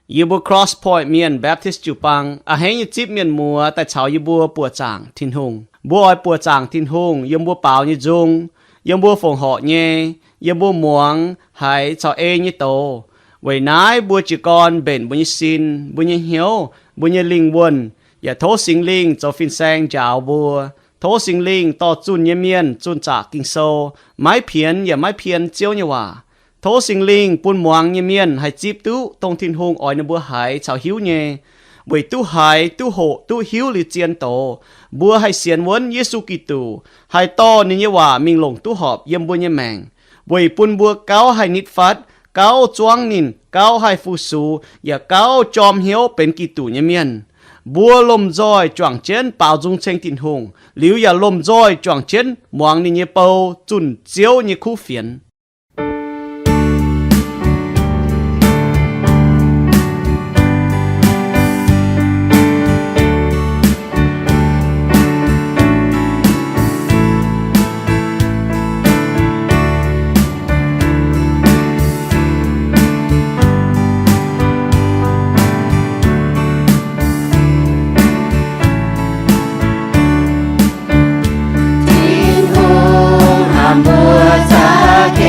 Yie mbuo Cross Point Mienh Baptist jiu-baang a'hneiv nyei zipv mienh muoz daaih caux yie mbuo buoqc zaangc Tin-Hungh. Mbuo oix buoqc zaangc Tin-Hungh yiem mbuo baaux nyei nzung, yiem mbuo fongc horc nyei, yiem mbuo muangx haiz caux ei nyei doz. Weic naaiv mbuo jiez gorn mbenc mbuo nyei sin, mbuo nyei hnyouv, mbuo nyei lingh wuonh, yaac tov Singx Lingh zoux fin-saeng njaaux mbuo. Tov Singx Lingh dorh zunh nyei mienh zunh zaqc Ging-Sou, maiv pienx yaac maiv pien Ziouv nyei waac. Tov Singx Lingh bun muangx nyei mienh haih zipv duqv dongh Tin-Hungh oix ninh mbuo haiz caux hiuv nyei. Weic duqv haiz, duqv hoqc, duqv hiuv liuz zien doz, mbuo haih sienx wuonv Yesu Giduc, haih dorh ninh nyei waac mingh longc duqv horpc yiem mbuo nyei maengc, weic bun mbuo gauh haih nitv fatv, gauh zuangv ninh, gauh haih fu-sux, yaac gauh jorm hnyouv benx Giduc nyei mienh. Mbuo lomh nzoih juangc jienv baaux nzung ceng Tin-Hungh, liuz yaac lomh nzoih juangc jienv muangx ninh nyei bou zunh Ziouv nyei kuv fienx. Tin-Hungh hnamv mbuo za'gengh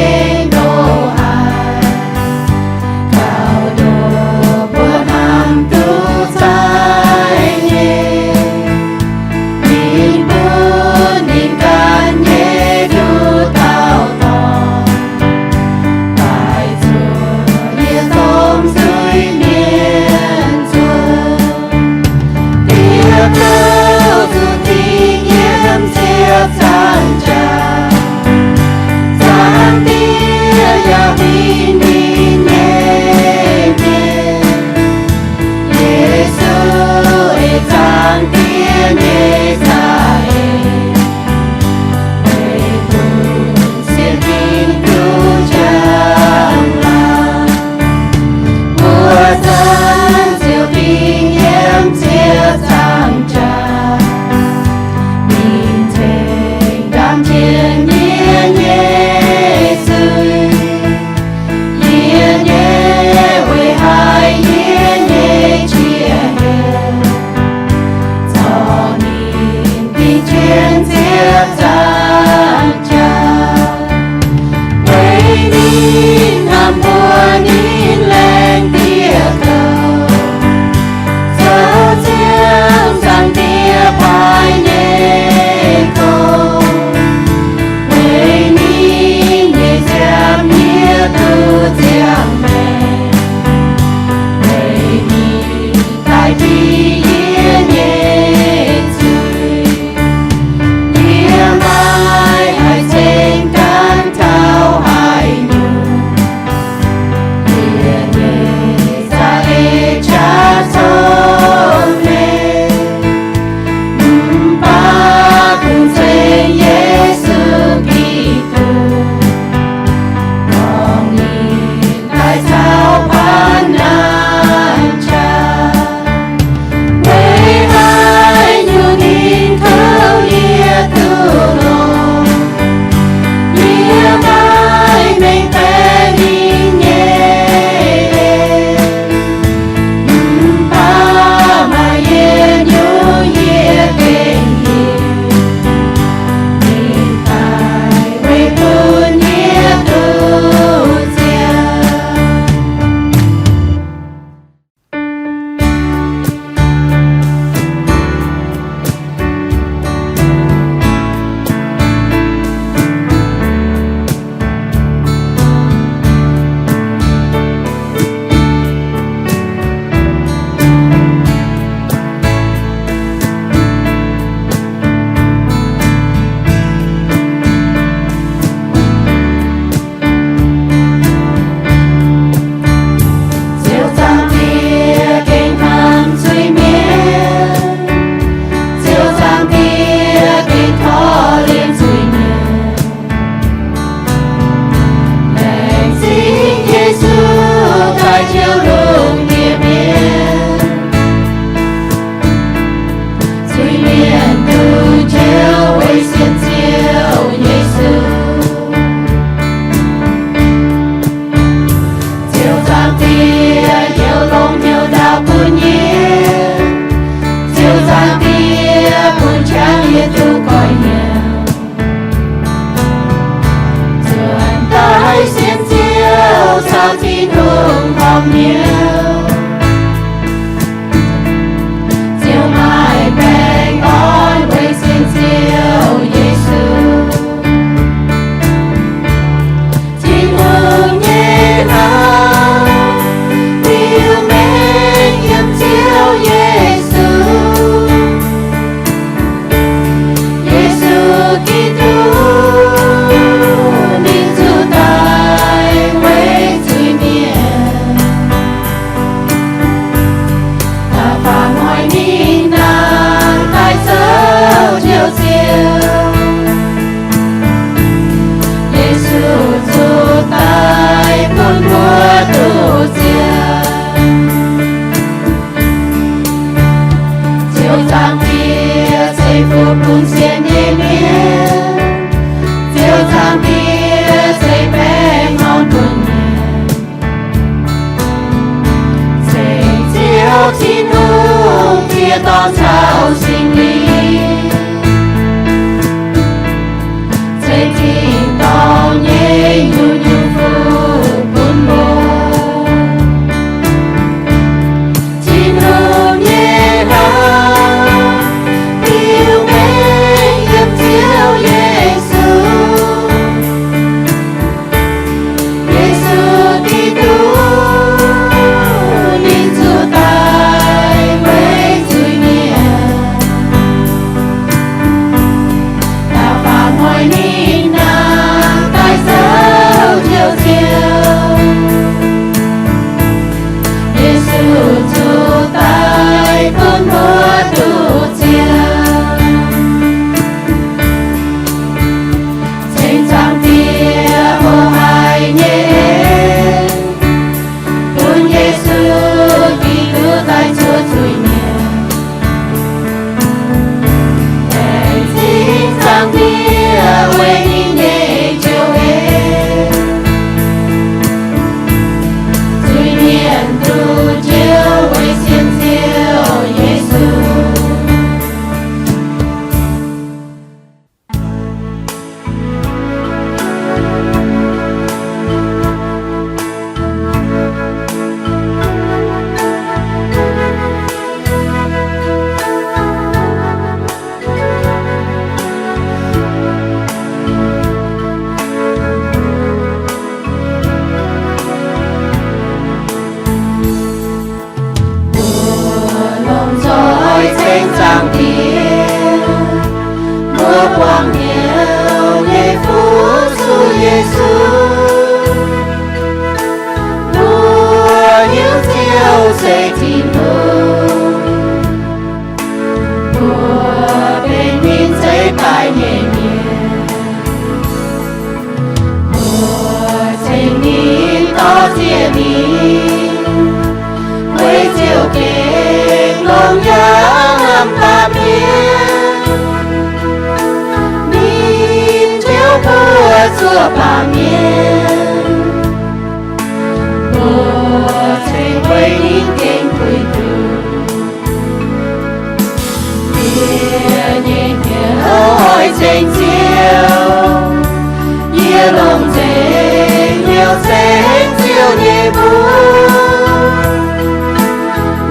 Tin-Hungh jiex dorngx caux Singx Lingh, ceix tin-dorngh nyei nyungc-nyungc fuqv bun mbuo. Tin-Hungh nyei hlaax, biux mengh yiem Ziouv Yesu. Yesu Giduc, ninh zuqc daaih weic nzuih mienh, daaih faaux mueiz ninh nangh daaih zoux Njoux Ziouv. Yesu zuqc daaih bun mbuo duqv ziangh. Ceng Zaangc Diex mbuox haiz nyei, bun Yesu Giduc daaih cuotv zuiz-mienh. Laengz zingh Zaangc Diex weic ninh nyei njoux en, zuiz-mienh duqv njoux weic sienx Ziouv Yesu. Mbuo longc nzoih ceng Zaangc Diex, mbuo buangh hnyouv nyei fuqv zuqc Yesu. Mbuo hiuv Ziouv se Tin-Hungh, mbuo benx ninh zeiv daaih nyei mienh. Mbuo ceng ninh, dor-ziec ninh, weic Ziouv gengh longx yaac hnamv baamh mienh. Ninh njoux mbuo zuoqc baamh mienh. Mbuo ceng weic ninh gengh puix nduqc. Yie nyei hnyouv oix ceng Ziouv, yie longc nzengc hnyouv ceng Ziouv nyei mbuox.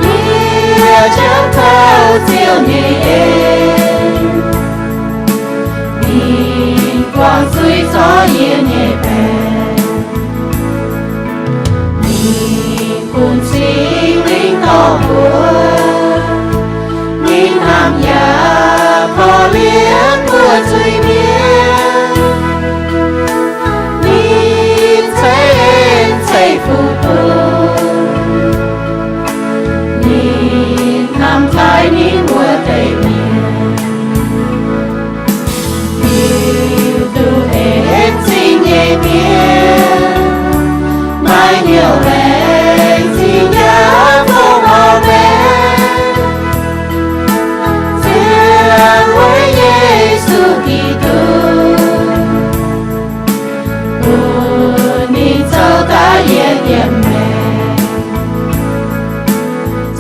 Yie jangx taux Ziouv nyei en, ninh guangc zuiz zorqv yie nyei baengc. Ninh bun Singx Lingh dorh mbuo, ninh hnamv yaac korv-lienh mbuo zuiz-mienh. Ninh ceix en ceix fuqv bun, ninh hnamv taaih ninh wuov deix mienh. Hiuv duqv en zingh nyei mienh, maaih hnyouv laengz zingh yaac fongc horc maengc, ziangh weic Yesu Giduc, bun ninh zoux daaih yiem yiem maengx.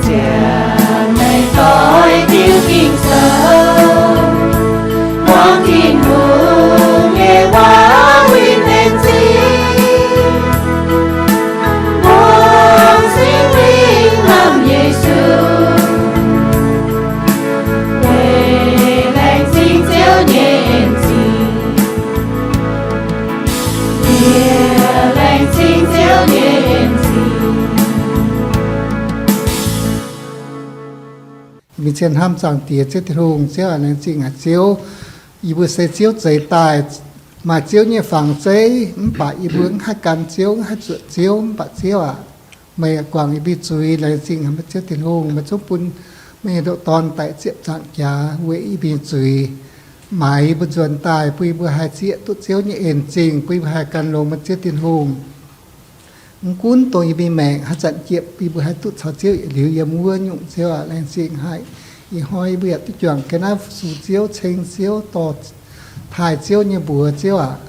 Ziangh maengc doix diuv Ging-Sou, muangx Tin-Hungh nyei waac winh en zingh, muangx Singx Lingh hnamv Yesu, weic laengz zingh Ziouv nyei en zingh. Yie laengz zingh Ziouv nyei en zingh. Mingh zien hnamv Zaangc Diex Ziouv Tin-Hungh. Ziouv aac, laengz zingh haic Ziouv. Yie mbuo se Ziouv zeix daaih, maaih Ziouv nyei fangx zeiv, mv baac yie mbuo mv haih gan Ziouv, mv haih zuotc Ziouv. Mv baac Ziouv aac, meih guangc yie mbuo zuiz. Laengz zingh haic meih Ziouv Tin-Hungh, meih zungv bun meih nyei ndoqc Dorn daic ziepc nzaangc jaax weic yie mbuo zuiz, maaiz yie mbuo nzuonx daaih, bun yie mbuo haih zieqv duqv Ziouv nyei en zingh, bun yie mbuo haih gan longx meih Ziouv Tin-Hungh. Mv gunv dongh yie mbuo maengc haaix zanc jiepc, yie mbuo haih duqv caux Ziouv yietc liuz yiem wuov nyungc. Ziouv aac, laengz zingh haic. Ih hnoi yie mbuo yaac duqv juangc ga'naaiv fu-sux Ziouv, ceng Ziouv, dorh taaih Ziouv nyei mbuox. Ziouv aac,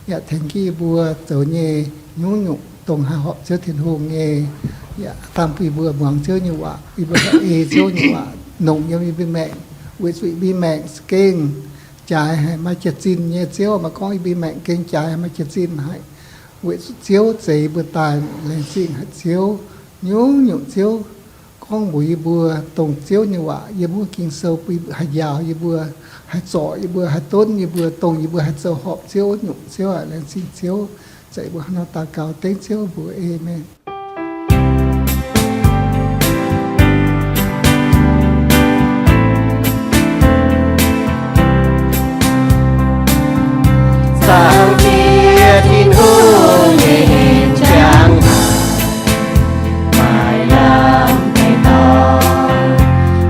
yaac tengx jienv yie mbuo zoux nyei nyungc-nyungc dongh haih horpc Ziouv Tin-Hungh nyei. Yaac dangh bun yie mbuo muangx Ziouv nyei waac, yie mbuo haih ei Ziouv nyei waac nongc yiem yie mbuo maengc, weic zuqc yie mbuo maengc gengh jaaix haic, maaih jaax-zinh nyei. Ziouv, meih gorngv yie mbuo maengc gengh jaaix haic, maaih jaax-zinh haic, weic zuqc Ziouv zeix yie mbuo daaih. Laengz zingh haic Ziouv, nyungc-nyungc Ziouv gorngv mbuox yie mbuo dongh Ziouv nyei waac yiem wuov Ging-Sou, bun haih njaaux yie mbuo, haih zorc yie mbuo, haih donv yie mbuo, dongh yie mbuo haih zoux horpc Ziouv nyungc. Ziouv aac, laengz zingh Ziouv. Za'gengh mbuo hnangv nor daux gaux dengv Ziouv mbuox, Aamen. Zaangc Diex Tin-Hungh nyei en jangx haic, maaih lamh deix dorngx,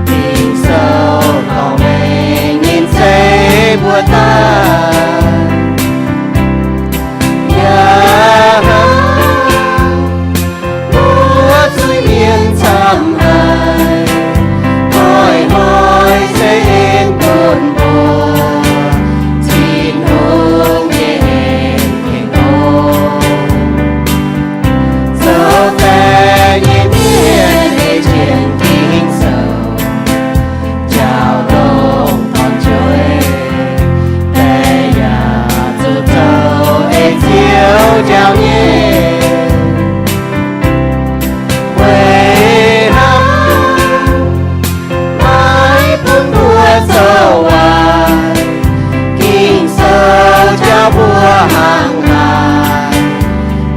Ging-Sou dorh mengh ninh ceix mbuo daaih. Yaac hnangv mbuo zuiz-mienh camv haic, hnoi-hnoi se en bun mbuo Tin-Hungh nyei en tengx gorngv. Zoux die nyei mienh ei jienv Ging-Sou njaaux longc dorn-jueiv, die yaac zuqc zoux ei Ziouv njaaux nyei. Weic hnangv maiv bun mbuo zoux waaic, Ging-Sou njaaux mbuo hnangv naaiv,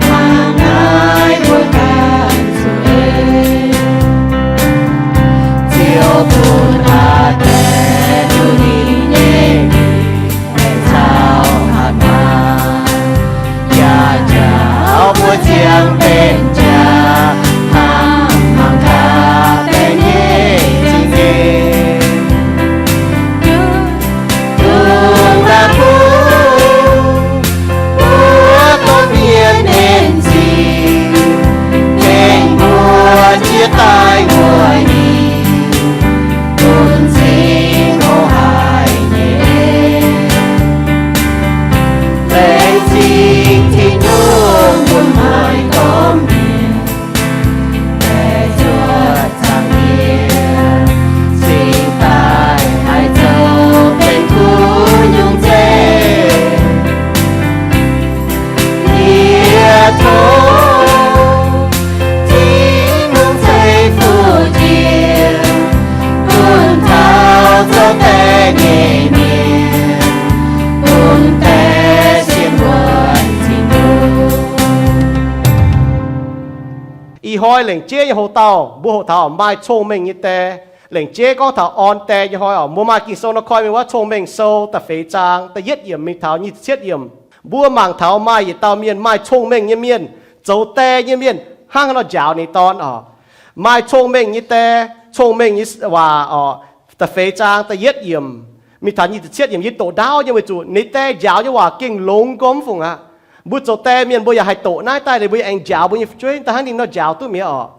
hnangv naaiv mbuo ganh zuqc ei. Ziouv bun aa die duqv ninh nyei mingh aengx caux hatc maaz, yaac njaaux mbuo ziangh benx jaax hnangv mangc gaax deix nyei zingh nyeic. Dongh naaiv mbuo, mbuo domh mienh en zingh, tengx mbuo jiex daaih nguoqc nyei, bun cing hlo haic nyei. Laengz zingh Tin-Hungh bun haaix dauh mienh, deix zuotc zaangc Diex, cingx daaih haih zoux benx kuv nyungc zeiv. Yie tov Tin-Hungh ceix fuqv jiex bun taux zoux die nyei mienh, bun die sienx wuonx Tin-Hungh. Ih hnoi lengc jeiv nyei hoc-dauh, mbuo hoqc taux maaih cong-mengh nyei die. Lengc jeiv gorngv taux orn die nyei hnoi oc, mbuo maaih Ging-Sou nor koi mingh wuov Cong-Mengh Sou da'feix zaang da'yietv yiemc mingh taux nyic ziepc cietv yiemc. Mbuo mangc taux maaih yietc dauh mienh, maaih cong-mengh nyei mienh, zoux die nyei mienh, hnangv haaix nor njaaux ninh dorn oc. Maaih cong-mengh nyei die, Cong-Mengh nyei Waac oc, da'feix zaang da'yietv yiemc mingh taux nyic ziepc cietv yiemc. Yie doqc ndaauv nyei weic zuqc ninh die njaaux nyei waac gengh longx gormx fungc aqv. Mbuo zoux die mienh mbuo yaac haih doqc naaiv daaih liuz mbuo yaac aengx njaaux mbuo nyei fu'jueiv da'hnangv ninh nor njaaux duqv mi'aqv oc.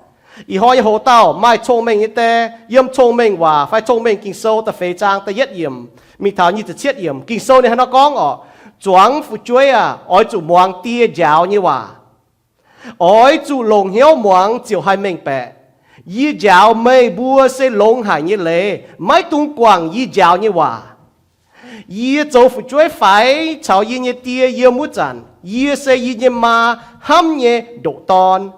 Ih hnoi nyei hoc-dauh maaih cong-mengh nyei die, yiem Cong-Mengh Waac fai Cong-Mengh Ging-Sou da'feix zaang da'yietv yiemc mingh taux nyic ziepc cietv yiemc. Ging-Sou ninh hnangv nor gorngv oc, Zuangx fu'jueiv aah! Oix zuqc muangx die njaaux nyei waac. Oix zuqc longc hnyouv muangx ziouc haih mengh baeqc. Yie njaaux meih mbuo se longx haic nyei leiz, maiv dungx guangc yie njaaux nyei waac. Yie zoux fu'jueiv faix caux yie nyei die yiem wuov zanc, yie se yie nyei maa hnamv nyei ndoqc dorn.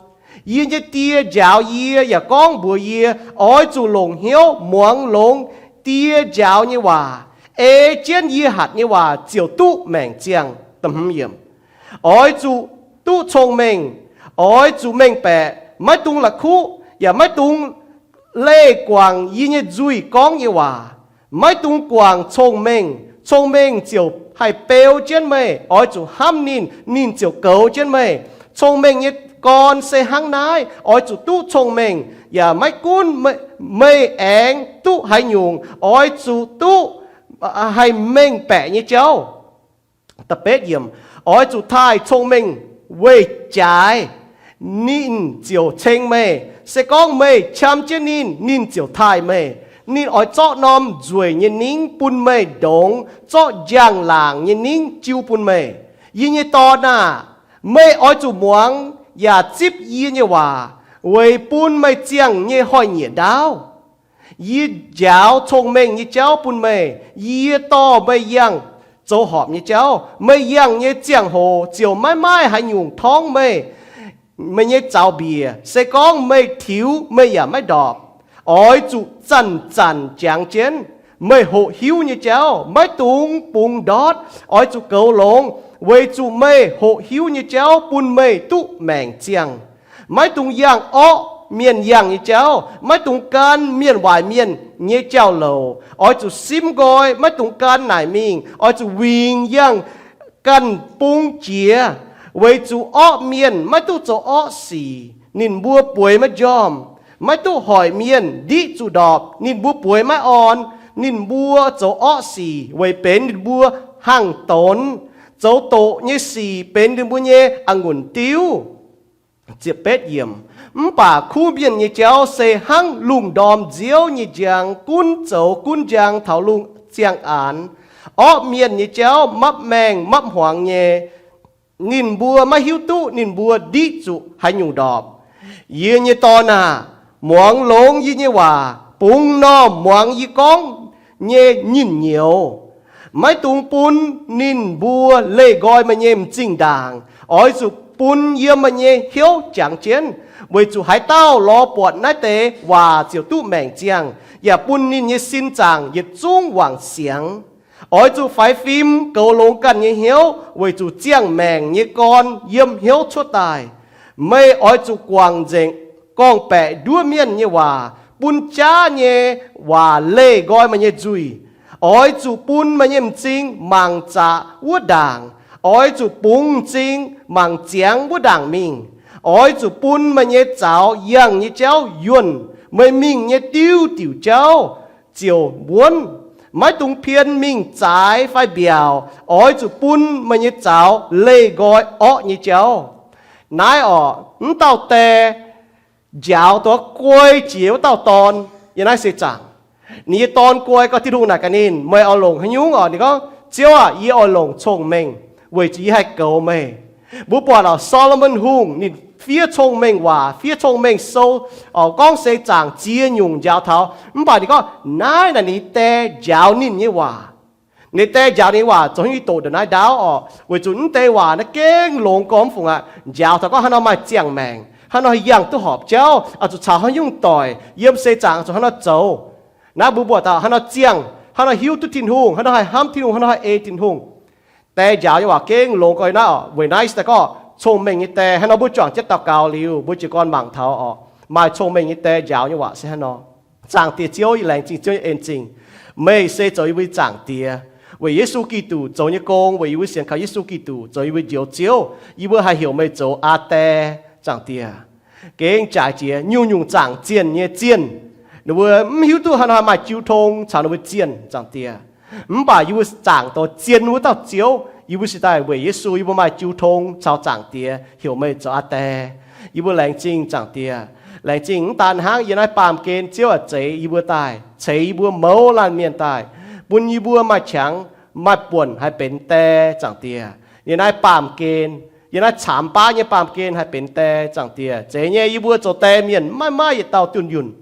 Yie nyei die njaaux yie yaac gorngv mbuox yie, oix zuqc longc hnyouv muangx longx die njaaux nyei waac. Ei jienv yie hatc nyei waac ziouc duqv maengc ziangh. Oix zuqc duqv cong-mengh, oix zuqc mengh baeqc, maiv dungx la'kuqv yaac maiv dungx leih guangc yie nyei nzuih gorngv nyei waac. Maiv dungx guangc cong-mengh. Cong-mengh ziouc haih beu jienv meih. Oix zuqc hnamv ninh, ninh ziouc goux jienv meih. Cong-mengh nyei gorn se hnangv naaiv, oix zuqc duqv cong-mengh. Yaac maiv gunv meih aengx duqv haaix nyungc, oix zuqc duqv haih mengh baeqc nyei jauv. Oix zuqc taaih cong-mengh weih jaaix, ninh ziouc ceng meih. Se gorngv meih qam jienv ninh, ninh ziouc taaih meih. Ninh oix zorqv norm nzueic nyei ningv bun meih ndongx, zorqv njang-laangc nyei ningv jiu bun meih. Yie nyei dorn aah! Meih oix zuqc muangx yaac zipv yie nyei waac weic bun meih ziangh nyei hnoi-nyieqc ndaauv. Yie njaaux cong-mengh nyei jauv bun meih. Yie dorh meih yangh zoux horpc nyei jauv. Meih yangh nyei ziangh hoc ziouc maiv maaih haaix nyungc torngv meih. Meih nyei zaux-mbiec, se gorngv meih tiux, meih yaac maiv ndorpc. Oix zuqc zanc-zanc jangx jienv meih hoqc hiuv nyei jauv. Maiv dungx bungx ndortv. Oix zuqc goux longx, weic zuqc meih hoqc hiuv nyei jauv bun meih duqv maengc ziangh. Maiv dungx yangh orqv mienh yangh nyei jauv. Maiv dungx gan mienh waaic mienh nyei jauv-louc. Oix zuqc simv nqoi, maiv dungx gan naaic mingh. Oix zuqc wingc yangh ganh bung jiex, weic zuqc orqv mienh maiv duqv zoux orqv sic, ninh mbuo bueix maiv njormh. Maiv duqv hoic mienh ndiqv zuqc ndorpc, ninh mbuo bueix maiv orn. Ninh mbuo zoux orqv sic weic benx ninh mbuo hangx donx. Zoux doqc nyei sic benx ninh mbuo nyei a'ngunc diuv. Mv baac kuv mienh nyei jauv se hnangv lungh ndorm nziouv nyei njang, gunv zoux gunv njang taux lungh ziangh aanx. Orqv mienh nyei jauv mapv maengh mapv hmuangx nyei. Ninh mbuo maiv hiuv duqv ninh mbuo ndiqv zuqc haaix nyungc ndorpc. Yie nyei dorn aah! Muangx longx yie nyei waac, bungx normh muangx yie gorngv nyei nyinh nyouz. Maiv dungx bun ninh mbuo leih nqoi meih nyei m'zing ndaangc. Oix zuqc bun yiem meih nyei hnyouv jangx jienv, weic zuqc haaix dauh lorz buatc naaiv deix waac ziouc duqv maengc ziangh, yaac bun ninh nyei sin zaangc yietc zungv wangc siangx. Oix zuqc faix fim goux longx ganh nyei hnyouv, weic zuqc ziangh maengc nyei gorn yiem hnyouv cuotv daaih. Meih oix zuqc guangc nzengc gorngv-baeqc nduov mienh nyei waac, bun jaav nyei waac leih nqoi meih nyei nzuih. Oix zuqc bun meih nyei m'zing mangc zaqc wuov ndaangc. Oix zuqc bungx m'zing mangc ziangx wuov ndaangc mingh. Oix zuqc bun meih nyei zaux yangh nyei jauv yuonh. Meih mingh nyei diuv diuc jauv ziouc wuonv. Maiv dungx pien mingh zaaix fai mbiaauc. Oix zuqc bun meih nyei zaux leih nqoi orqv nyei jauv. Naaiv orqc, mv dauh die njaaux dongh guoi jiex wuov dauh dorn yiem naaiv seix zaangc. Ninh nyei dorn guoi gorngv, Tin-Hungh naaic gaax ninh, Meih oix longc haaix nyungc orqc? Ninh gorngv, Ziouv aah! Yie oix longc cong-mengh, weic zuqc yie haih goux meih. Mbuo buatc orqc, Solomon Hungh ninh fiev cong-mengh waac, fiev cong-mengh sou, orqc, gorngv seix zaangc ziex nyungc njaaux taux. Mv baac ninh gorngv naaiv naaic ninh die njaaux ninh nyei waac. Ninh die njaaux ninh nyei waac zoux haaix nyungc doqc ndongc naaiv ndaauv orqc, weic zuqc mv deix waac naaiv gengh longx gormx fungc aqv. Njaaux taux gorngv haaix nor maaih ziangh maengc, haaix nor yangh duqv horpc jauv, oix zuqc caux haaix nyungc doic, yiem seix zaangc zuqc haaix nor zoux. Naaiv mbuo buatc taux haaix nor ziangh, haaix nor hiuv duqv Tin-Hungh, haaix nor haih hnamv Tin-Hungh, haaix nor haih ei Tin-Hungh. Die njaaux nyei waac gengh longx gorx naaiv orqc. Weic naaiv se gorngv cong-mengh nyei die, haaix nor mbuo juangc jienv daux gaux liuz, mbuo jiez gorn mangc taux orqc, maaih cong-mengh nyei die njaaux nyei waac se haaix nor. Zaangc Diex Ziouv, yie laengz zingh Ziouv nyei en-zingh. Meih se zoux yie mbuo nyei Zaangc Diex. Weic Yesu Giduc zoux nyei gong, weic yie mbuo sienx kaux Yesu Giduc zoux yie mbuo Njoux Ziouv, yie mbuo haih heuc meih zoux Aa Die, Zaangc Diex. Gengh jaaix jiex nyungc-nyungc zaangc zienh nyei zienh, ninh mbuo mv hiuv duqv haaix nor maaih jiu tong caux ninh mbuo zienh, Zaangc Diex. Mv baac yie mbuo zaangc doix zienh wuov dauh Ziouv, yie mbuo sienx daaih weic Yesu yie mbuo maaih jiu tong caux Zaangc Diex heuc meih zoux Aa Die. Yie mbuo laengz zingh Zaangc Diex. Laengz zingh mv daan hnangv, yiem naaiv baamh gen Ziouv aac, zeix yie mbuo daaih, ceix yie mbuo mouz laanh mienh daaih, bun yie mbuo maaih qangx maaih buonc haih benx die, Zaangc Diex. Yiem naaiv baamh gen, yiem naaiv caamx baav nyei baamh gen haih benx die, Zaangc Diex. Zeiz nyei, yie mbuo zoux die mienh maiv maaih yietc dauh dunh yunh.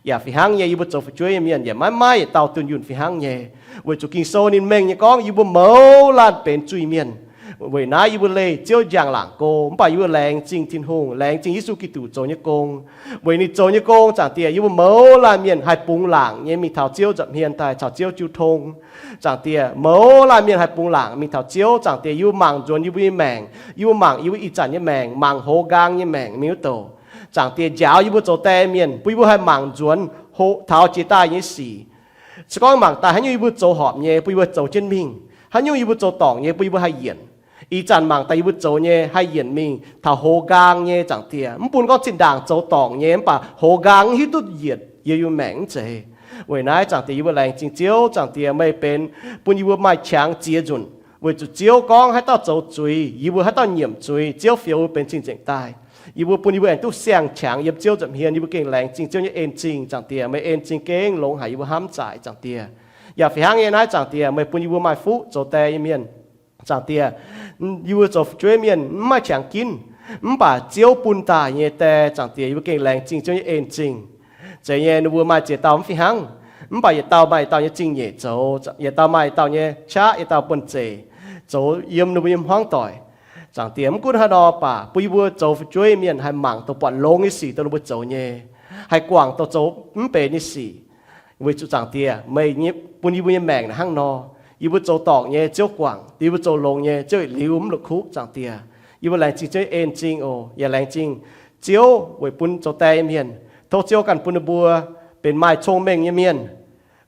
Yaac fih hnangv nyei, yie mbuo zoux fu'jueiv nyei mienh yaac maiv maaih yietc dauh dunh yunh fih hnangv nyei. Weic zuqc Ging-Sou ninh mengh nyei gorngv yie mbuo mouz laanh benx zuiz-mienh. Weic naaiv yie mbuo leih Ziouv njang-laangc go, mv baac yie mbuo laengz zingh Tin-Hungh, laengz zingh Yesu Giduc zoux nyei gong. Weic ninh zoux nyei gong, Zaangc Diex, yie mbuo mouz laanh mienh haih bungx laangc nyei mingh taux Ziouv nza'hmien daaih caux Ziouv jiu tong. Zaangc Diex, mouz laanh mienh haih bungx laangc mingh taux Ziouv. Zaangc Diex, yie mbuo mangc nzuonx yie mbuo nyei maengc, yie mbuo mangc yie mbuo ih zanc nyei maengc, mangc hoz nqaang nyei maengc mingh wuov douc. Zaangc Diex, njaaux yie mbuo zoux die mienh, bun yie mbuo haih mangc nzuonx hoqc taux jiex daaih nyei sic. Se gorngv mangc daaih haaix nyungc yie mbuo zoux horpc nyei, bun yie mbuo zoux jienv mingh. Haaix nyungc yie mbuo zoux dorngc nyei, bun yie mbuo haih yienc. Ih zanc mangc daaih yie mbuo zoux nyei haih yienc mingh taux hoz nqaang nyei, Zaangc Diex. Mv bun gorngv zinh ndaangc zoux dorngc nyei mv baac hoz nqaang hiuv duqv yietc yie mbuo maengc mv zeiz. Weic naaiv, Zaangc Diex, yie mbuo laengz zingh Ziouv, Zaangc Diex, meih benx bun yie mbuo maaih qangx ziex nzunc. Weic zuqc Ziouv gorngv haaix dauh zoux zuiz, yie mbuo haaix dauh nyiemc zuiz, Ziouv fioux benx cing-nzengc daaih. Yie mbuo bun yie mbuo aengx duqv siang-qangx yiem Ziouv nza'hmien, yie mbuo gengh laengz zingh Ziouv nyei en-zingh, Zaangc Diex. Meih en-zingh gengh longx haic yie mbuo hnamv zaaic, Zaangc Diex. Yaac fih hnangv nyei naaiv, Zaangc Diex, meih bun yie mbuo maaih fuqv zoux die nyei mienh. Zaangc Diex, yie mbuo zoux fu'jueiv mienh mv maaih qangx ginv. Mv baac Ziouv bun daaih nyei die, Zaangc Diex, yie mbuo gengh laengz zingh Ziouv nyei en zingh. Zeiz nyei, ninh mbuo maaih ziex dauh mv fih hnangv, mv baac yietc dauh maaih yietc dauh nyei zingh nyeic zoux, yietc dauh maaih yietc dauh nyei qaqv, yietc dauh buonv-zeic, zoux yiem ninh mbuo nyei hmuangv doic. Zaangc Diex, mv gunv haaix nor baac bun yie mbuo zoux fu'jueiv mienh haih mangc dongh buatc longx nyei sic dongh ninh mbuo zoux nyei, haih guangc dongh zoux mv benx nyei sic. Weic zuqc Zaangc Diex, meih bun yie mbuo nyei maengc naaic hnangv nor. Yie mbuo zoux dorngc nyei, Ziouv guangc. Yie mbuo zoux longx nyei, Ziouv yietc liuz mv la'kuqv, Zaangc Diex. Yie mbuo laengz zingh Ziouv nyei en zingh oc. Yaac laengz zingh Ziouv weic bun zoux die nyei mienh. Tov Ziouv ganh bun ninh mbuo benx maaih cong-mengh nyei mienh,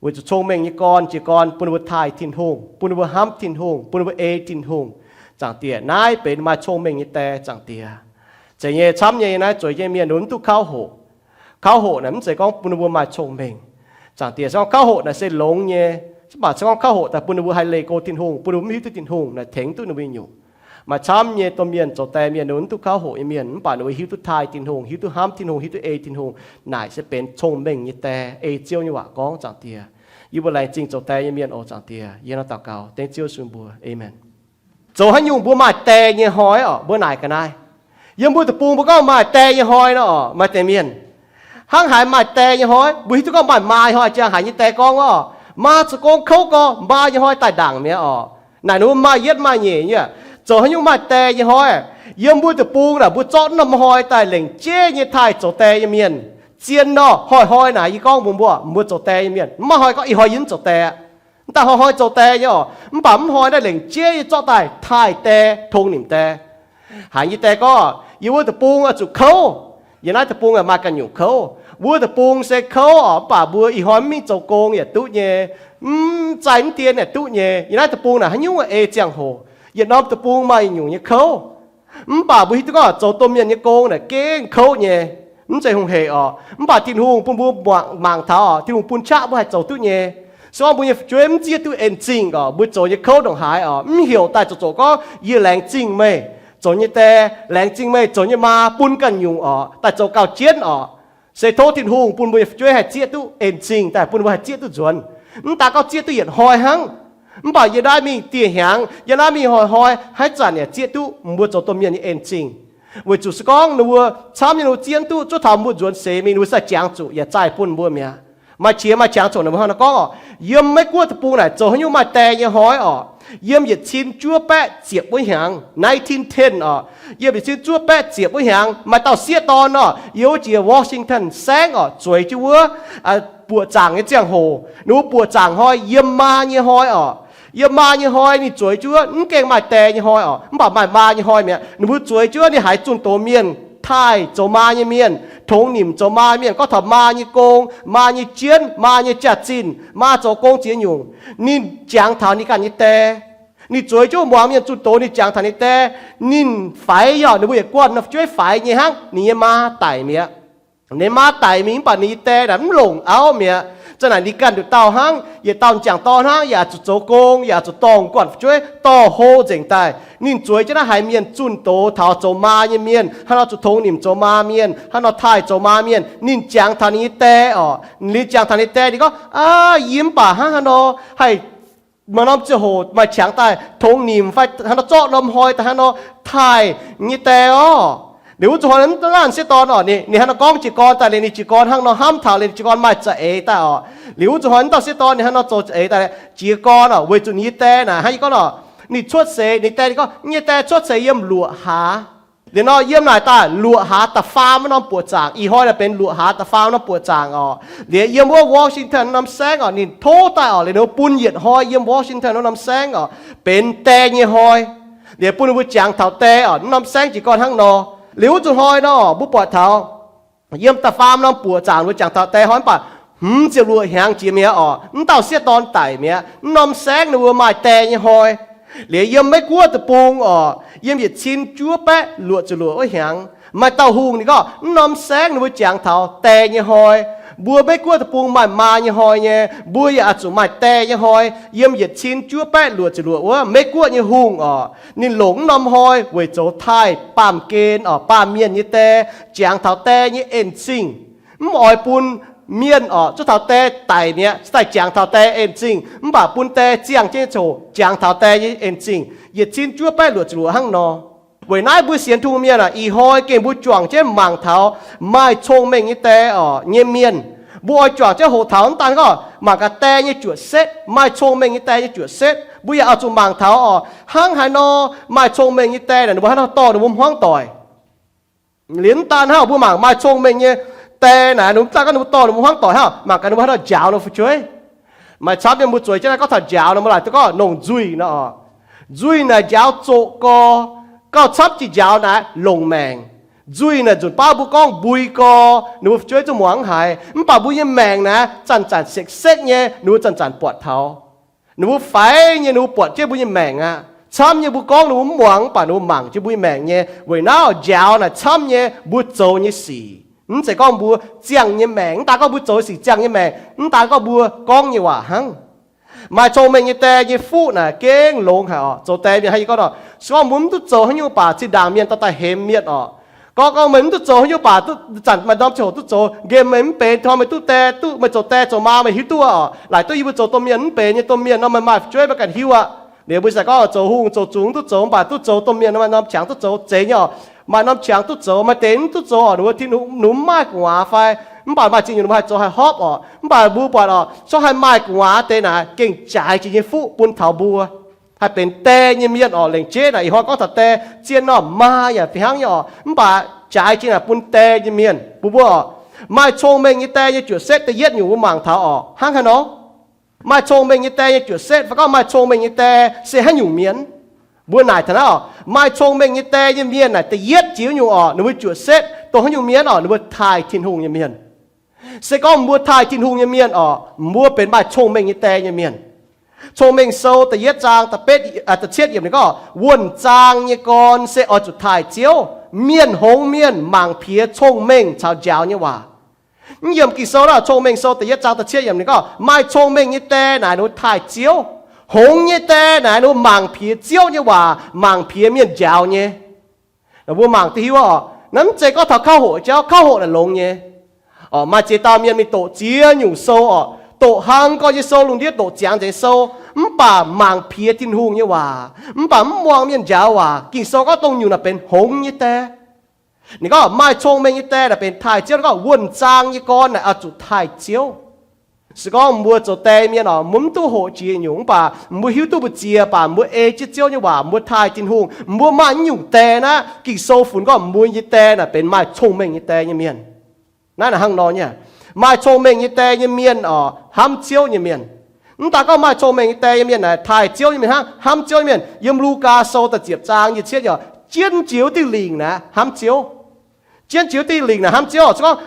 weic zuqc cong-mengh nyei gorn jiez gorn bun ninh mbuo taaih Tin-Hungh, bun ninh mbuo hnamv Tin-Hungh, bun ninh mbuo ei Tin-Hungh. Zaangc Diex, naaiv benx maaih cong-mengh nyei die, Zaangc Diex. Zeiz nyei, camv nyei naaiv zueiz jienv mienh ninh mbuo mv duqv kauv hoqc. Kauv hoqc naaic mv zeiz gorngv bun ninh mbuo maaih cong-mengh, Zaangc Diex. Se gorngv kauv hoqc naaic se longx nyei, mv baac se gorngv kauv hoqc daaih bun ninh mbuo haih leih go Tin-Hungh, bun ninh mbuo mv hiuv duqv Tin-Hungh naaic tengx duqv ninh mbuo nyei nyungc. Maaih camv nyei domh mienh zoux die mienh ninh mbuo mv duqv kauv hoqc nyei mienh, mv baac ninh mbuo hiuv duqv taaih Tin-Hungh, hiuv duqv hnamv Tin-Hungh, hiuv duqv ei Tin-Hungh, naaic se benx cong-mengh nyei die, ei Ziouv nyei waac gorngv, Zaangc Diex. Yie mbuo laengz zingh zoux die nyei mienh oc, Zaangc Diex. Yie hnangv daux gaux dengv Ziouv sun mbuo, Aamen. Zoux haaix nyungc mbuo maaih die nyei hnoi oc? Mbuo naaic ga'naaiv. Yiem mbuo deic-bung mbuo gorngv maaih die nyei hnoi nor oc, maaih deix mienh hnangv haaix maaih die nyei hnoi, mbuo hiuv duqv gorngv maaih maa nyei hnoi, jang haic nyei die gorngv oc, maa zoux gong kouv gorx, maa nyei hnoi daaih ndaangc mi'aqv oc. Naaic ninh mbuo maaih yietv maaih nyeic nyei. Zoux haaix nyungc maaih die nyei hnoi? Yiem mbuo deic-bung naaic mbuo zorqv norm hnoi daaih lengc jeiv nyei taaih zoux die nyei mienh. Zien nor, hnoi-hnoi naaic yie gorngv mbuox mbuo, mbuo zoux die nyei mienh, mv maaih hnoi gorngv ih hnoi yie mv zoux die aqv. Mv daaih hnoi-hnoi zoux die nyei oc, mv baac mv hnoi naaiv lengc jeiv yie zorqv daaih taaih die, tongx nimc die. Haiz nyei die gorngv, yie wuov deic-bung oix zuqc kouv. Yie naaiv deic-bung maaih ganh nyungc kouv. Wuov deic-bung se kouv oc, mv baac mbuo ih hnoi mv mingh zoux gong yaac duqv nyei, mv zaih mv dien yaac duqv nyei. Yie naaiv deic-bung naaic haaix nyungc ei ziangh hoc. Yietc norm deic-bung maaih yietc nyungc nyei kouv. Mv baac mbuo hiuv duqv gorngv zoux domh mienh nyei gong naaic gengh kouv nyei, mv zeiz hungh heic oc. Mv baac Tin-Hungh bun mbuo mangc taux oc, Tin-Hungh bun qaqv mbuo haih zoux duqv nyei. Se gorngv mbuo nyei fu'jueiv mv zieqv duqv en zingh oc, mbuo zoux nyei kouv ndongc haaix oc, mv heuc daaih zoqc zoqc gorngv yie laengz zingh meih zoux nyei die, laengz zingh meih zoux nyei maa bun ganh nyungc oc, daaih zoux gauh jienv oc. Se tov Tin-Hungh bun mbuo nyei fu'jueiv haih zieqv duqv en zingh daaih, bun mbuo haih zieqv duqv nzuonx. Mv daaih gorngv zieqv duqv yietc hnoi hnangv, mv baac yie naaiv mingh dieh hnyangx, yie naaiv mingh hnoi-hnoi, haaix zanc yaac zieqv duqv mbuo zoux domh mienh nyei en zingh. Weic zuqc se gorngv ninh mbuo camv nyei, ninh mbuo zieqv duqv, zuov taux mbuo nzuonx seix mingh ninh mbuo sai jangx zuqc yaac zaih bun mbuo mi'aqv. Maaih qiex maaih qangx coc ninh mbuo hnangv nor gorngv oc, yiem Meiv-Guoqv deic-bung naaic zoux haaix nyungc maaih die nyei hnoi oc, yiem yietc cin juov baeqv ziepc wuov hnyangx, nineteen ten oc, yiem yietc cin juov baeqv ziepc wuov hnyangx maaih dauh sieqv dorn oc, yiem wuov jiex Washington saengv oc, zueiz jienv wuov buoqc zaangc nyei ziangh hoc. Ninh mbuo buoqc zaangc hnoi, yiem maa nyei hnoi oc. Yiem maa nyei hnoi ninh zueiz jienv wuov, mv gaengh maaih die nyei hnoi oc, mv baac maaih maa nyei hnoi mi'aqv. Ninh mbuo zueiz jienv wuov ninh haiz zunh doz mienh taaih zoux maa nyei mienh, tongx nimc zoux maa mienh, gorngv taux maa nyei gong, maa nyei jienv, maa nyei jaax-zinh, maa zoux gong ziex nyungc. Ninh jangx taux ninh ganh nyei die. Ninh zueiz jienv muangx mienh zunh doz, ninh jangx taux ninh die. Ninh faix, yaac ninh mbuo yietc guanh norm fu'jueiv faix nyei hnangv, ninh nyei maa daic mi'aqv. Ninh maa daic mingh mv baac ninh nyei die naaic mv longc auv mi'aqv. Za'naaic ninh ganh nduqc dauh hnangv, yietc dauh m'jangc dorn hnangv, yaac zuqc zoux gong, yaac zuqc dorh guanh fu'jueiv, dorh hlo nzengc daaih. Ninh zueiz jienv naaiv haiz mienh zunh doz taux zoux maa nyei mienh, hnangv nor zuqc tongx nimc zoux maa mienh, hnangv nor taaih zoux maa mienh. Ninh jangx taux ninh nyei die oc. Ninh jangx taux ninh die, ninh gorngv, Aav, yie mv baac hnangv haaix nor haih maaih norm ziangh hoc maaih qangx daaih tongx nimc fai hnangv nor zorqv norm hnoi daaih hnangv nor taaih nyei die orv? Liuz wuov zuqc hnoi naaiv sieqv dorn oc, ninh hnangv nor gorngv jiez gorn daaih liuz, ninh jiez gorn hnangv nor hnamv taux liuz, ninh jiez gorn maaih za'eix daaih oc. Liuz wuov zuqc hnoi naaiv dauh sieqv dorn ninh hnangv nor zoux za'eix daaih jiez gorn oc, weic zuqc ninh nyei die naaic hnangv yie gorngv oc, ninh cuotv seix, ninh die ninh gorngv, Yie nyei die cuotv seix yiem luoqc hlaax. Liuz nor yiem naaic daaih luoqc hlaax da'faam wuov norm buoqc zaangc, ih hnoi naaic benx luoqc hlaax da'faam norm buoqc zaangc oc. Liuz yiem wuov Washington norm saengv oc, ninh tov daaih oc, liuz ninh mbuo bun yietc hnoi yiem Washington wuov norm saengv oc, benx die nyei hnoi. Liuz bun ninh mbuo jangx taux die oc, wuov norm saengv jiez gorn hnangv nor. Liuz wuov zuqc hnoi nor mbuo buatc taux yiem da'faam norm buoqc zaangc mbuo jangx taux die hnoi, mv baac hmz ziepc luoqc hnyangx jiex mi'aqv oc, wuov dauh sieqv dorn daic mi'aqv. Wuov norm saengv ninh mbuo maaih die nyei hnoi. Liuz yiem Meiv-Guoqv deic-bung oc, yiem yietc cin juov baeqv luoqc ziepc luoqc wuov hnyangx, maaih dauh hungh ninh gorngv, wuov norm saengv ninh mbuo jangx taux die nyei hnoi. Mbuo Meiv-Guoqv deic-bung maaih maa nyei hnoi nyei, mbuo yaac oix zuqc maaih die nyei hnoi. Yiem yietc cin juov baeqv luoqc ziepc luoqc wuov Meiv-Guoqv nyei hungh oc, ninh longc wuov norm hnoi weic zoux taaih baamh gen oc, baamh mienh nyei die, jangx taux die nyei en-zingh. Mv oix bun mienh oc zuov taux die daic mi'aqv, cingx daaih jangx taux die en-zingh, mv baac bun die ziangh jienv nyei ziangh hoc jangx taux die nyei en-zingh. Yietc cin juov baeqv luoqc ziepc luoqc hnangv nor. Weic naaiv mbuo sienx Tin-Hungh mienh aac, ih hnoi gengh mbuo juangc jienv mangc taux maaih cong-mengh nyei die oc nyei mienh. Mbuo oix juangc jienv hoqc taux mv daan gorngv mangc gaax die nyei juoqc setv, maaih cong-mengh nyei die nyei juoqc setv. Mbuo yaac oix zuqc mangc taux oc, hnangv haaix nor maaih cong-mengh nyei die naaic ninh mbuo haaix nor dorh ninh mbuo hmuangv doic. Liuz mv daan hnangv, mbuo mangc maaih cong-mengh nyei die naaic, ninh mv daan gorngv ninh mbuo dorh ninh mbuo hmuangv doic hnangv, mangc gaax ninh mbuo haaix nor njaaux ninh mbuo fu'jueiv. Maaih camv nyei mbuo zueiz jienv naaiv gorngv taux njaaux ninh mbuo laaic duqv gorngv longc nzuih nor oc. Nzuih naaic njaaux zoqc gorx, gauh camv jiex njaaux naaic longc maengc. Nzuih naaic nzunc baav mbuo gorngv mbui gorx, ninh mbuo fu'jueiv zungv muangx mv haiz. Mv baac mbuo nyei maengc naaic zanc-zanc sekv-sekv nyei, ninh mbuo zanc-zanc buatc taux. Ninh mbuo faix nyei ninh mbuo buatc jienv mbuo nyei maengc aqv. Camv nyei mbuo gorngv ninh mbuo mv muangx, mv baac ninh mbuo mangc jienv mbuo nyei maengc nyei. Weic naaiv njaaux naaic camv nyei mbuo zoux nyei sic. Mv zeiz gorngv mbuo ziangh nyei maengc, mv daan gorngv mbuo zoux sic ziangh nyei maengc, mv daan gorngv mbuo gorngv nyei waac hnangv. Maaih cong-mengh nyei die nyei fuqv naaic gengh longx haic oc. Zoux die mienh hnangv yie gorngv nor, se gorngv mbuo mv duqv zoux haaix nyungc baac zinh ndaangc mienh dorh daaih hemx mienh oc. Gorngv gorngv meih mv duqv zoux haaix nyungc baac duqv zanc maaih norm ziangh hoc duqv zoux, nqemh meih mv benx, tov meih duqv die, duqv meih zoux die zoux maa meih hiuv duqv oc. Laaic duqv yie mbuo zoux domh mienh mv benx nyei domh mienh nor, meih maaih fu'jueiv meih ganh hiuv aqv. Liuz mbuo se gorngv zoux hungh zoux zungx duqv zoux, mv baac duqv zoux domh mienh maaih norm qangx duqv zoux, zeiz nyei oc. Maaih norm qangx duqv zoux, maaih deix mv duqv zoux oc, ninh mbuo, ninh mbuo mv maaih gu'nguaaz fai, mv baac maaih ziex nyungc ninh mbuo haih zoux haih hopv oc. Mv baac mbuo buatc oc, se gorngv haih maaih gu'nguaaz deix naaic gengh jaaix jiex nyei fuqv bun taux mbuo. Haih benx die nyei mienh oc. Laengz jeiv naaic ih hnoi gorngv taux die, zien nor maa yaac fih hnangv nyei oc. Mv baac jaaix jiex naaic bun die nyei mienh bun mbuo oc. Maaih cong-mengh nyei die nyei juoqc setv da'yietv nyungc mbuo mangc taux oc, hnangv haaix nor maaih cong-mengh nyei die nyei juoqc setv fai gorngv maaih cong-mengh nyei die se haaix nyungc mienh? Mbuo naaic taux naaiv oc, maaih cong-mengh nyei die nyei mienh naaic da'yietv jiex nyungc oc, ninh mbuo juoqc setv dongh haaix nyungc mienh oc? Ninh mbuo taaih Tin-Hungh nyei mienh. Se gorngv mbuo taaih Tin-Hungh nyei mienh oc, mbuo benx maaih cong-mengh nyei die nyei mienh. Cong-Mengh Sou da'yietv zaang da'betv, da'cietv yiemc ninh gorngv, wuonh zaang nyei gorn se oix zuqc taaih Ziouv. Mienh hngongx mienh mangc piex cong-mengh caux njaaux nyei waac. Mv yiemc Ging-Sou naaiv, Cong-Mengh Sou da'yietv zaang da'cietv yiemc ninh gorngv, maaih cong-mengh nyei die naaic ninh mbuo taaih Ziouv. Hngongx nyei die naaic ninh mbuo mangc piex Ziouv nyei waac, mangc piex mienh njaaux nyei. Mbuo mangc duqv hiuv oc, naaiv mv zeiz gorngv taux kauv hoqc jauv, kauv hoqc naaic longx nyei. Maaih ziex dauh mienh mingh doqc ziex nyungc sou oc, doqc hnangv gorx nyei sou, lungh ndiev doqc ziangx nzengc sou, mv baac mangc piex Tin-Hungh nyei waac, mv baac mv muangx mienh njaaux waac. Ging-Sou gorngv dongh nyungc naaic benx hngongx nyei die. Ninh gorngv maaih cong-mengh nyei die naaic benx taaih Ziouv. Ninh gorngv wuonh zaang nyei gorn naaic oix zuqc taaih Ziouv. Se gorngv mbuo zoux die mienh oc, mbuo mv duqv hoqc jiex nyungc, mv baac mbuo hiuv duqv mbu'ziex, baac mbuo ei jienv Ziouv nyei waac, mbuo taaih Tin-Hungh, mbuo maaih nyungc die naaiv, Ging-Sou funx gorngv mbuo nyei die naaic benx maaih cong-mengh nyei die nyei mienh. Naaiv naaic hnangv nor nyei. Maaih cong-mengh nyei die nyei mienh oc, hnamv Ziouv nyei mienh. Mv daan gorngv maaih cong-mengh nyei die nyei mienh naaic taaih Ziouv nyei mienh hnangv, hnamv Ziouv nyei mienh. Yiem Lugaa Sou da'ziepc zaang nyic ziepc cietv oc, jienv jiex wuov diuh lingc naaic hnamv Ziouv. Jienv jiex wuov diuh lingc naaic hnamv Ziouv oc. Se gorngv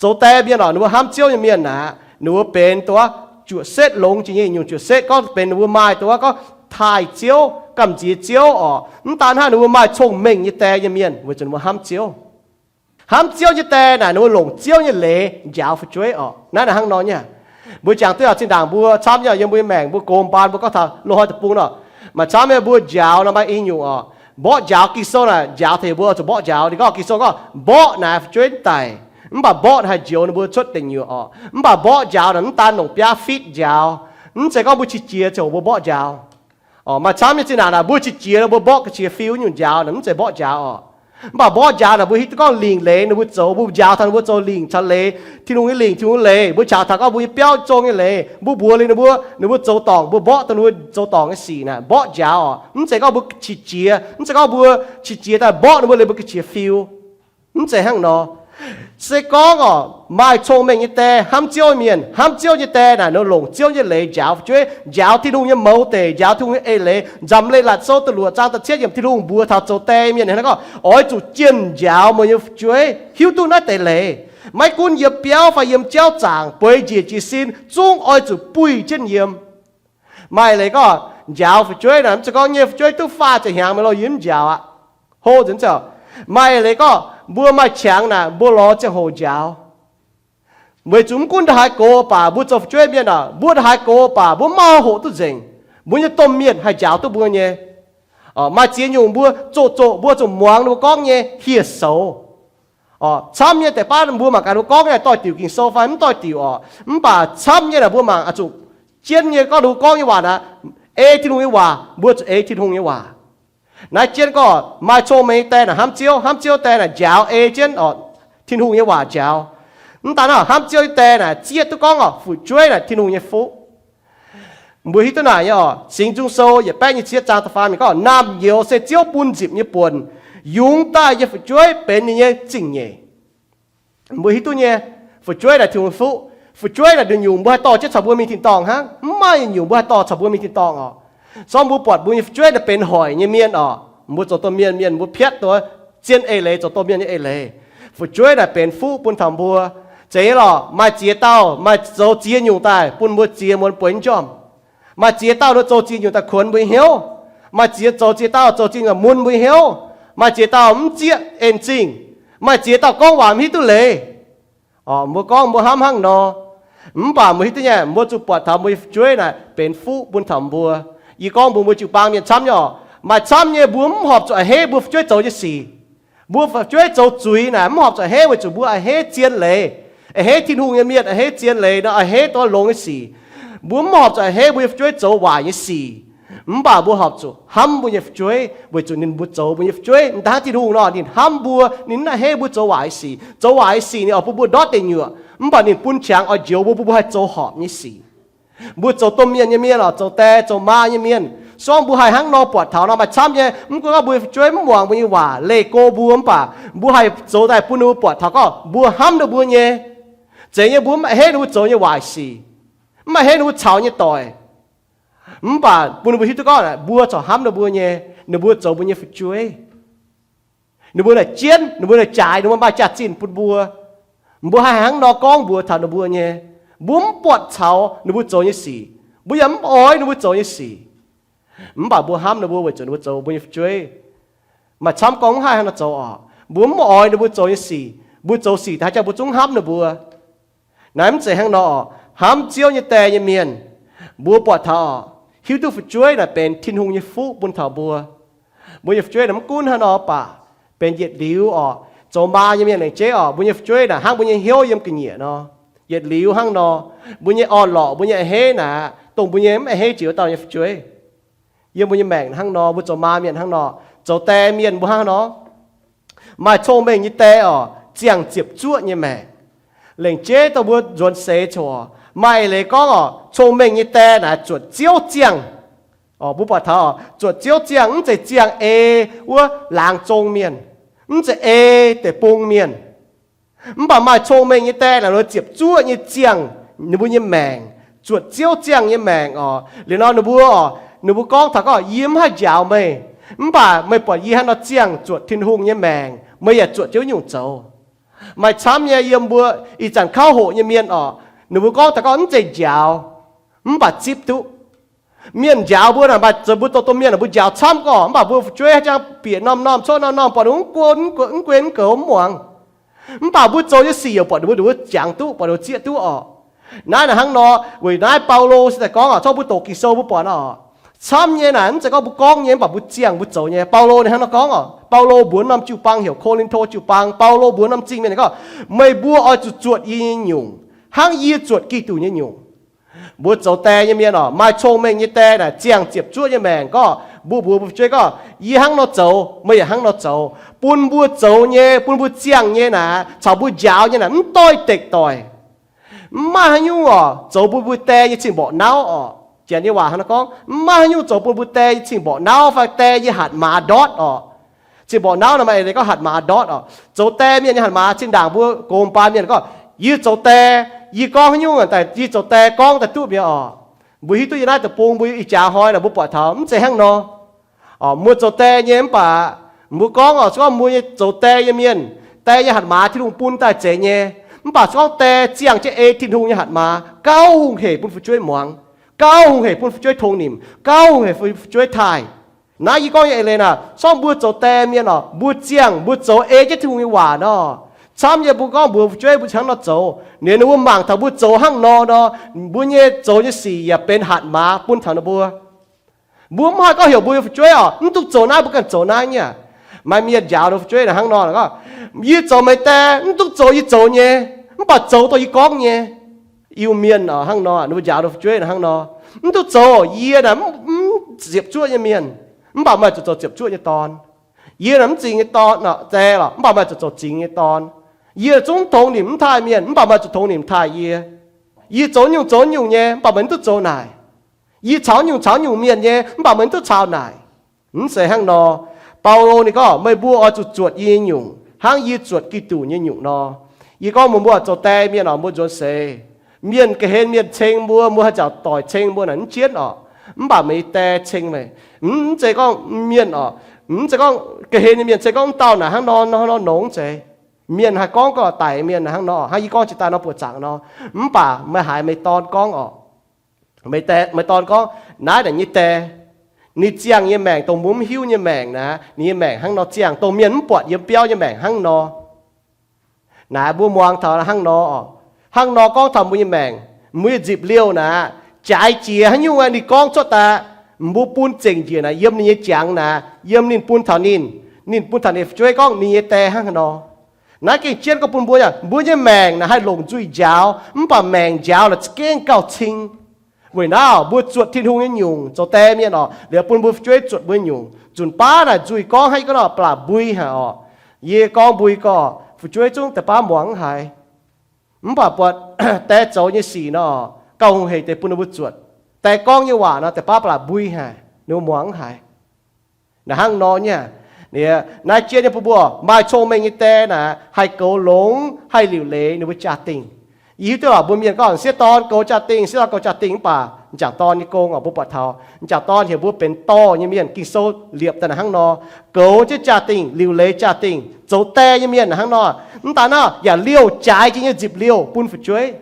zoux die mienh oc, ninh mbuo hnamv Ziouv nyei mienh naaic, ninh mbuo benx dongh juoqc setv longx jiex nyei nyungc. Juoqc setv gorngv benx ninh mbuo maaih dongh gorngv taaih Ziouv, gamh nziex Ziouv oc. Mv daan hnangv, ninh mbuo maaih cong-mengh nyei die nyei mienh weic zuqc ninh mbuo hnamv Ziouv. Hnamv Ziouv nyei die naaic ninh mbuo longc Ziouv nyei leiz njaaux fu'jueiv oc. Naaiv naaic hnangv nor nyei. Mbuo jangx duqv oc, zinh ndaangc mbuo camv nyei yiem mbuo nyei maengc, mbuo gox mbaan mbuo gorngv taux loz-hnoi deic-bung nor, maaih camv nyei mbuo njaaux nor maaih i nyungc oc. Mborqv njaaux, Ging-Sou naaic njaaux taux mbuo zuqc mborqv njaaux. Ninh gorngv, Ging-Sou gorngv mborqv naaic fu'jueiv mv daic, mv baac mborqv haih njoux ninh mbuo cuotv deic nyuoqc oc. Mv baac mborqv njaaux naaic mv daan longc biaav fitv njaaux. Mv zeiz gorngv mbuo qiex jiez ziangh hoc mbuo mborqv njaaux. Maaih camv nyei zinh ndaangc naaic mbuo qiex jiez nor mbuo mborqv ga'qiex fiu nyungc njaaux naaic mv zeiz mborqv njaaux oc. Mv baac mborqv njaaux naaic mbuo hiuv duqv gorngv lingc leiz ninh mbuo zoux, mbuo njaaux taux ninh mbuo zoux lingc caux leiz, Tin-Hungh nyei lingc, Tin-Hungh nyei leiz, mbuo qiex taux gorngv mbuo nyei biauv zong nyei leiz, mbuo mbuox liuz ninh mbuo, ninh mbuo zoux dorngc, mbuo mborqv dongh ninh mbuo zoux dorngc nyei sic naaic mborqv njaaux oc. Mv zeiz gorngv mbuo qiex jiez, mv zeiz gorngv mbuo qiex jiez daaih mborqv ninh mbuo leiz mbuo ga'qiex fiu. Mv zeiz hnangv nor. Se gorngv oc, maaih cong-mengh nyei die, hnamv Ziouv nyei mienh, hnamv Ziouv nyei die naaic ninh longc Ziouv nyei leiz njaaux fu'jueiv, njaaux Tin-Hungh nyei mouz deic, njaaux Tin-Hungh nyei eix leiz. Nzamc Leiz-Latc Sou da'luoqc zaang da'cietv yiemc Tin-Hungh mbuox taux zoux die mienh hnangv naaiv gorngv, oix zuqc jienh njaaux meih nyei fu'jueiv. Hiuv duqv naaiv deix leiz. Maiv gunv yiem biauv fai yiem jauv zaangc, bueix njiec jiez sin, zungv oix zuqc buih jienv yiem. Maaih leiz gorngv njaaux fu'jueiv naaic mv zeiz gorngv nyei fu'jueiv duqv faah ziepc hnyangx meih lorh yie mv njaaux aqv. Hlo nzengc ziouc. Maaih leiz gorngv mbuo maaih qangx naaic mbuo lorz ziangh hoc njaaux. Weic zuqc mv gunv ndongc haaix gox baac mbuo zoux fu'jueiv mienh aah, mbuo ndongc haaix gox baac mbuo mv maaih hoqc duqv nzengc. Mbuo nyei domh mienh haih njaaux duqv mbuo nyei. Maaih ziex nyungc mbuo zoqc zoqc mbuo zuqc muangx ninh mbuo gorngv nyei hieh soux. Camv nyei deix baav mbuo mangc gaax ninh mbuo gorngv nyei doix-diuc Ging-Sou fai mv doix-diuc oc. Mv baac camv nyei naaic mbuo mangc oix zuqc jienv nyei gorngv ninh mbuo gorngv nyei waac naaic, ei Tin-Hungh nyei waac, mbuo zuqc ei Tin-Hungh nyei waac. Naaiv jienv gorngv maaih cong-mengh nyei die naaic hnamv Ziouv, hnamv Ziouv die naaic njaaux ei jienv oc, Tin-Hungh nyei waac njaaux. Mv daan naaic hnamv Ziouv nyei die naaic zieqv duqv gorngv oc, fu'jueiv naaic Tin-Hungh nyei fuqv. Mbuo hiuv duqv naaic nyei oc, Singx Nzung Sou yietc baeqv nyei cietv zaang da'faam ninh gorngv, naamh nyouz se Ziouv bun nzipc nyei buonc, yungz daaih nyei fu'jueiv benx ninh nyei zingh nyeic. Mbuo hiuv duqv nyei, fu'jueiv naaic Tin-Hungh nyei fuqv. Fu'jueiv naaic nduqc nyungc mbuo haih dorh jienv caux mbuo mingh tin-dorngh hnangv. Mv maaih nyungc mbuo haih dorh caux mbuo mingh tin-dorngh oc. Se gorngv mbuo buatc mbuo nyei fu'jueiv naaic benx hoic nyei mienh oc, mbuo zoux domh mienh, mienh mbuo piatv duqv zien eix leiz, zoux domh mienh nyei eix leiz. Fu'jueiv naaic benx fuqv bun taux mbuo. Zeiz nyei lorqc, maaih ziex dauh maaih zoux ziex nyungc daaih bun mbuo ziex muonz bueix njormh. Maaih ziex dauh ninh zoux ziex nyungc daaih kuonx mbuo nyei hnyouv. Maaih ziex, zoux ziex dauh zoux ziex nyungc mun mbuo nyei hnyouv. Maaih ziex dauh mv zieqv en zingh. Maaih ziex dauh gorngv waac mv hiuv duqv leiz. Mbuo gorngv mbuo hnamv hnangv nor, mv baac mbuo hiuv duqv nyei, mbuo zuqc buatc taux mbuo nyei fu'jueiv naaic benx fuqv bun taux mbuo. Yie gorngv mbuox mbuo jiu-baang mienh camv nyei oc, maaih camv nyei mbuo mv horpc zuqc a'hneiv mbuo fu'jueiv zoux nyei sic. Mbuo fu'jueiv zoux zuiz naaic mv horpc zuqc a'hneiv, weic zuqc mbuo a'hneiv zien leiz, a'hneiv Tin-Hungh nyei mienh, a'hneiv zien leiz nor, a'hneiv duqv longx nyei sic. Mbuo mv horpc zuqc a'hneiv mbuo nyei fu'jueiv zoux waaic nyei sic. Mv baac mbuo horpc zuqc hnamv mbuo nyei fu'jueiv weic zuqc ninh mbuo zoux mbuo nyei fu'jueiv. Mv daan Tin-Hungh nor, ninh hnamv mbuo, ninh mv a'hneiv mbuo zoux waaic sic. Zoux waaic sic ninh oix bun mbuo ndortv deic nyuoqc, mv baac ninh bun qangx oix njoux mbuo, bun mbuo haih zoux horpc nyei sic. Mbuo zoux domh mienh nyei mienh oc, zoux die zoux maa nyei mienh, se gorngv mbuo haih hnangv nor buatc taux nor, maaih camv nyei, mv gunv gorngv mbuo nyei fu'jueiv mv muangx mbuo nyei waac, leih go mbuo, mv baac mbuo haih zoux daaih bun ninh mbuo buatc taux gorngv mbuo hnamv ninh mbuo nyei. Zeiz nyei, mbuo mv a'hneiv ninh mbuo zoux nyei waaic sic, mv a'hneiv ninh mbuo caux nyei doic, mv baac bun ninh mbuo hiuv duqv gorngv mbuo corc hnamv ninh mbuo nyei, ninh mbuo zoux mbuo nyei fu'jueiv. Ninh mbuo naaic jienv, ninh mbuo naaic jaaix, ninh mbuo maaih jaax-zinh bun mbuo. Mbuo haih hnangv nor gorngv mbuox taux ninh mbuo nyei. Mbuo mv buatc caux ninh mbuo zoux nyei sic, mbuo yaac mv oix ninh mbuo zoux nyei sic. Mv baac mbuo hnamv ninh mbuo weic zuqc ninh mbuo zoux mbuo nyei fu'jueiv. Maaih camv gorngv mv haih hnangv nor zoux oc. Mbuo mv oix ninh mbuo zoux nyei sic, mbuo zoux sic daaih haaix jangx mbuo zungv hnamv ninh mbuo. Naaiv mv zeiz hnangv nor oc. Hnamv Ziouv nyei die nyei mienh, mbuo buatc taux oc, hiuv duqv fu'jueiv naaic benx Tin-Hungh nyei fuqv bun taux mbuo. Mbuo nyei fu'jueiv naaic mv gunv hnangv nor baac benx yietc liuz oc. Zoux maa nyei mienh laengz jeiv oc, mbuo nyei fu'jueiv naaic hnangv mbuo nyei hnyouv yiem ga'nyiec nor. Yietc liuz hnangv nor, mbuo nyei orn-lorqc, mbuo nyei a'hneiv naaic, dongh mbuo nyei mv a'hneiv jiex wuov dauh nyei fu'jueiv. Yiem mbuo nyei maengc hnangv nor, mbuo zoux maa mienh hnangv nor, zoux die mienh mbuo hnangv nor. Maaih cong-mengh nyei die oc, ziangh ziepc zuoqv nyei maengc. Laengz jeiv dongh mbuo nzuonx seix coc, maaih eix leiz gorngv oc, cong-mengh nyei die naaic zuotc Ziouv ziangh. Mbuo buatc taux zuotc Ziouv ziangh mv zeiz ziangh ei wuov laangz zong mienh, mv zeiz ei deic-bung mienh. Mv baac maaih cong-mengh nyei die naaic ziepc zuoqv nyei ziangh ninh mbuo nyei maengc, zuotc Ziouv ziangh nyei maengc oc. Liuz nor ninh mbuo oc, ninh mbuo gorngv taux gorngv, yie mv haih njaaux meih, mv baac meih buatc yie hnangv nor ziangh zuotc Tin-Hungh nyei maengc, meih yaac zuotc jienv wuov nyungc zoux. Maaih camv nyei yiem mbuo ih zanc kauv hoqc nyei mienh oc, ninh mbuo gorngv taux gorngv mv zeiz njaaux, mv baac zipv duqv. Mienh njaaux mbuo naaic, maaih mbuo zoux domh mienh mbuo njaaux camv gorqv, mv baac mbuo fu'jueiv haaix jangx bieqc norm-norm, coqv norm-norm, buatc ninh mv gu, mv gu, mv guei mv goux mv muangx. Mv baac mbuo zoux nyei sic yaac buatc ninh mbuo, ninh mbuo jangx duqv, buatc ninh mbuo zieqv duqv oc. Naaiv naaic hnangv nor, weic naaiv Baulo se daaih gorngv oc, corc mbuo doqc Ging-Sou mbuo buatc oc, camv nyei naaic mv zeiz gorngv mbuo gorngv nyei, mv baac mbuo ziangh mbuo zoux nyei. Baulo ninh hnangv nor gorngv oc, Baulo mbuox norm jiu-baang heuc Ko^lin^to jiu-baang, Baulo mbuox norm zingh mienh ninh gorngv, meih mbuo oix zuqc zuotc yie nyei nyungc, hnangv yie zuotc Giduc nyei nyungc. Mbuo zoux die nyei mienh oc, maaih cong-mengh nyei die naaic ziangh ziepc zuoqv nyei maengc gorqv, mbuo mbuox mbuo fu'jueiv gorngv, yie hnangv nor zoux, meih yaac hnangv nor zoux. Bun mbuo zoux nyei, bun mbuo ziangh nyei naaic, caux mbuo njaaux nyei naaic mv doix-dekc doic. Mv maaih haaix nyungc oc zoux bun mbuo die nyei cing-mborqc nauv oc. Janx nyei waac hnangv nor gorngv, mv maaih haaix nyungc zoux bun mbuo die nyei cing-mborqc nauv fai die nyei hatc maaz ndortv oc. Cing-mborqc nauv nor maaih eix leiz gorngv hatc maaz ndortv oc. Zoux die mienh nyei hatc maaz, zinh ndaangc mbuo gox baan mienh gorngv, yie zoux die, yie gorngv haaix nyungc daaih yie zoux die gorngv daaih duqv mi'aqv oc. Mbuo hiuv duqv yiem naaiv deic-bung mbuo ih jaax hnoi naaic mbuo buatc taux mv zeiz hnangv nor. Mbuo zoux die nyei mv baac mbuo gorngv oc, se gorngv mbuo nyei zoux die nyei mienh, die nyei hatc maaz Tin-Hungh bun daaih zeiz nyei. Mv baac se gorngv die ziangh jienv ei Tin-Hungh nyei hatc maaz, gauh hungh hec bun fu'jueiv muangx, gauh hungh hec bun fu'jueiv tongx nimc, gauh hungh hec bun fu'jueiv taaih. Naaiv yie gorngv nyei eix leiz naaic, se gorngv mbuo zoux die mienh oc, mbuo ziangh mbuo zoux ei jienv Tin-Hungh nyei waac nor, camv nyei mbuo gorngv mbuox fu'jueiv mbuo hnangv nor zoux, liuz ninh mbuo mangc taux mbuo zoux hnangv nor nor, mbuo nyei zoux nyei sic yaac benx hatc maaz bun taux ninh mbuo. Mbuo mv haih gorngv heuc mbuo nyei fu'jueiv oc, mv duqv zoux naaiv, mbuo ganh zoux naaiv nyei aqv. Maaih mienh njaaux ninh fu'jueiv naaic hnangv nor, yie zoux meih die, mv duqv zoux yie zoux nyei, mv baac zoux dongh yie gorngv nyei. Iu-Mienh oc hnangv nor, ninh mbuo njaaux ninh fu'jueiv naaic hnangv nor, mv duqv zoux, yie naaic mv ziepc zuoqv nyei mienh, Mv baac meih zuqc zoux ziepc zuoqv nyei dorn. Yie naaic mv zingx nyei dorn, zei lorqc, mv baac meih zuqc zoux zingx nyei dorn. Yie zungv tongx nimc mv taaih mienh, mv baac meih zuqc tongx nimc taaih yie. Yie zoux nyungc zoux nyungc nyei, mv baac meih mv duqv zoux naaic. Yie caux nyungc caux nyungc mienh nyei, mv baac meih mv duqv caux naaic. Mv zeiz hnangv nor. Baulo ninh gorngv, meih mbuo oix zuqc zuotc yie nyei nyungc hnangv yie zuotc Giduc nyei nyungc nor. Yie gorngv meih mbuo zoux die mienh oc, mbuo nzuonx seix. Mienh ga'hlen mienh ceng mbuo, mbuo haih nziaauc doic ceng mbuo naaic mv jienv oc. Mv baac meih nyei die ceng meih. Mv zeiz gorngv mienh oc, mv zeiz gorngv ga'hlen nyei mienh ceng gorngv mv dauh naaic hnangv nor nor nor nongx zeiz. Mienh haih gorngv gorqv daic mienh naaic hnangv nor, hnangv yie gorngv jiex daaih nor buoqc zaangc nor. Mv baac meih haiz meih dorn gorngv oc. Meih dorn gorngv, naaiv naaic nyei die, ninh ziangh nyei maengc dongh mbuo mv hiuv nyei maengc naaic, ninh nyei maengc hnangv nor ziangh, dongh mienh mv buatc yiem biauv nyei maengc hnangv nor. Naaic mbuo muangx taux hnangv nor oc. Hnangv nor gorngv taux mbuo nyei maengc, mbuo nyei nzipc liouh naaic, jaaix jiex haaix nyungc ninh gorngv cuotv daaih, mbuo bun zengc njiec naaic yiem ninh nyei jangx naaic, yiem ninh bun taux ninh, ninh bun taux ninh fu'jueiv gorngv ninh nyei die hnangv haaix nor. Naaiv gengh jienv gorngv bun mbuo, mbuo nyei maengc naaic haih longc nzuih njaaux, mv baac maengc njaaux naaic za'gengh gauh cing. Weic naaiv mbuo zuotc Tin-Hungh nyei nyungc zoux die mienh oc, liuz bun mbuo fu'jueiv zuotc mbuo nyei nyungc. Nzunc baav naaic nzuih gorngv haiz gorngv nor blatc mbui haic oc. Yie gorngv mbui gorqv fu'jueiv zungv deix baav muangx mv haiz. Mv baac buatc die zoux nyei sic nor, gauh hungh heic deix bun ninh mbuo zuotc. Die gorngv nyei waac nor deix baav blatc mbui haic, ninh mbuo muangx mv haiz. Naaiv hnangv nor nyei. Naaiv jien nyei bun mbuo maaih cong-mengh nyei die naaic haih goux longx, haih liuc leiz ninh mbuo jaa-dingh. Yie hiuv duqv lorqc mbuo mienh gorngv sieqv dorn goux jaa-dingh, sieqv dorn goux jaa-dingh mv baac m'jangc dorn nyei gong oc mbuo buatc taux m'jangc dorn heuc mbuo benx dorh nyei mienh. Ging-Sou liepc daaih naaic hnangv nor, goux jienv jaa-dingh, liuc leiz jaa-dingh, zoux die nyei mienh naaic hnangv nor. Mv daaih naaiv yaac liouh jaaix jiex nyei nzipc liouh bun fu'jueiv.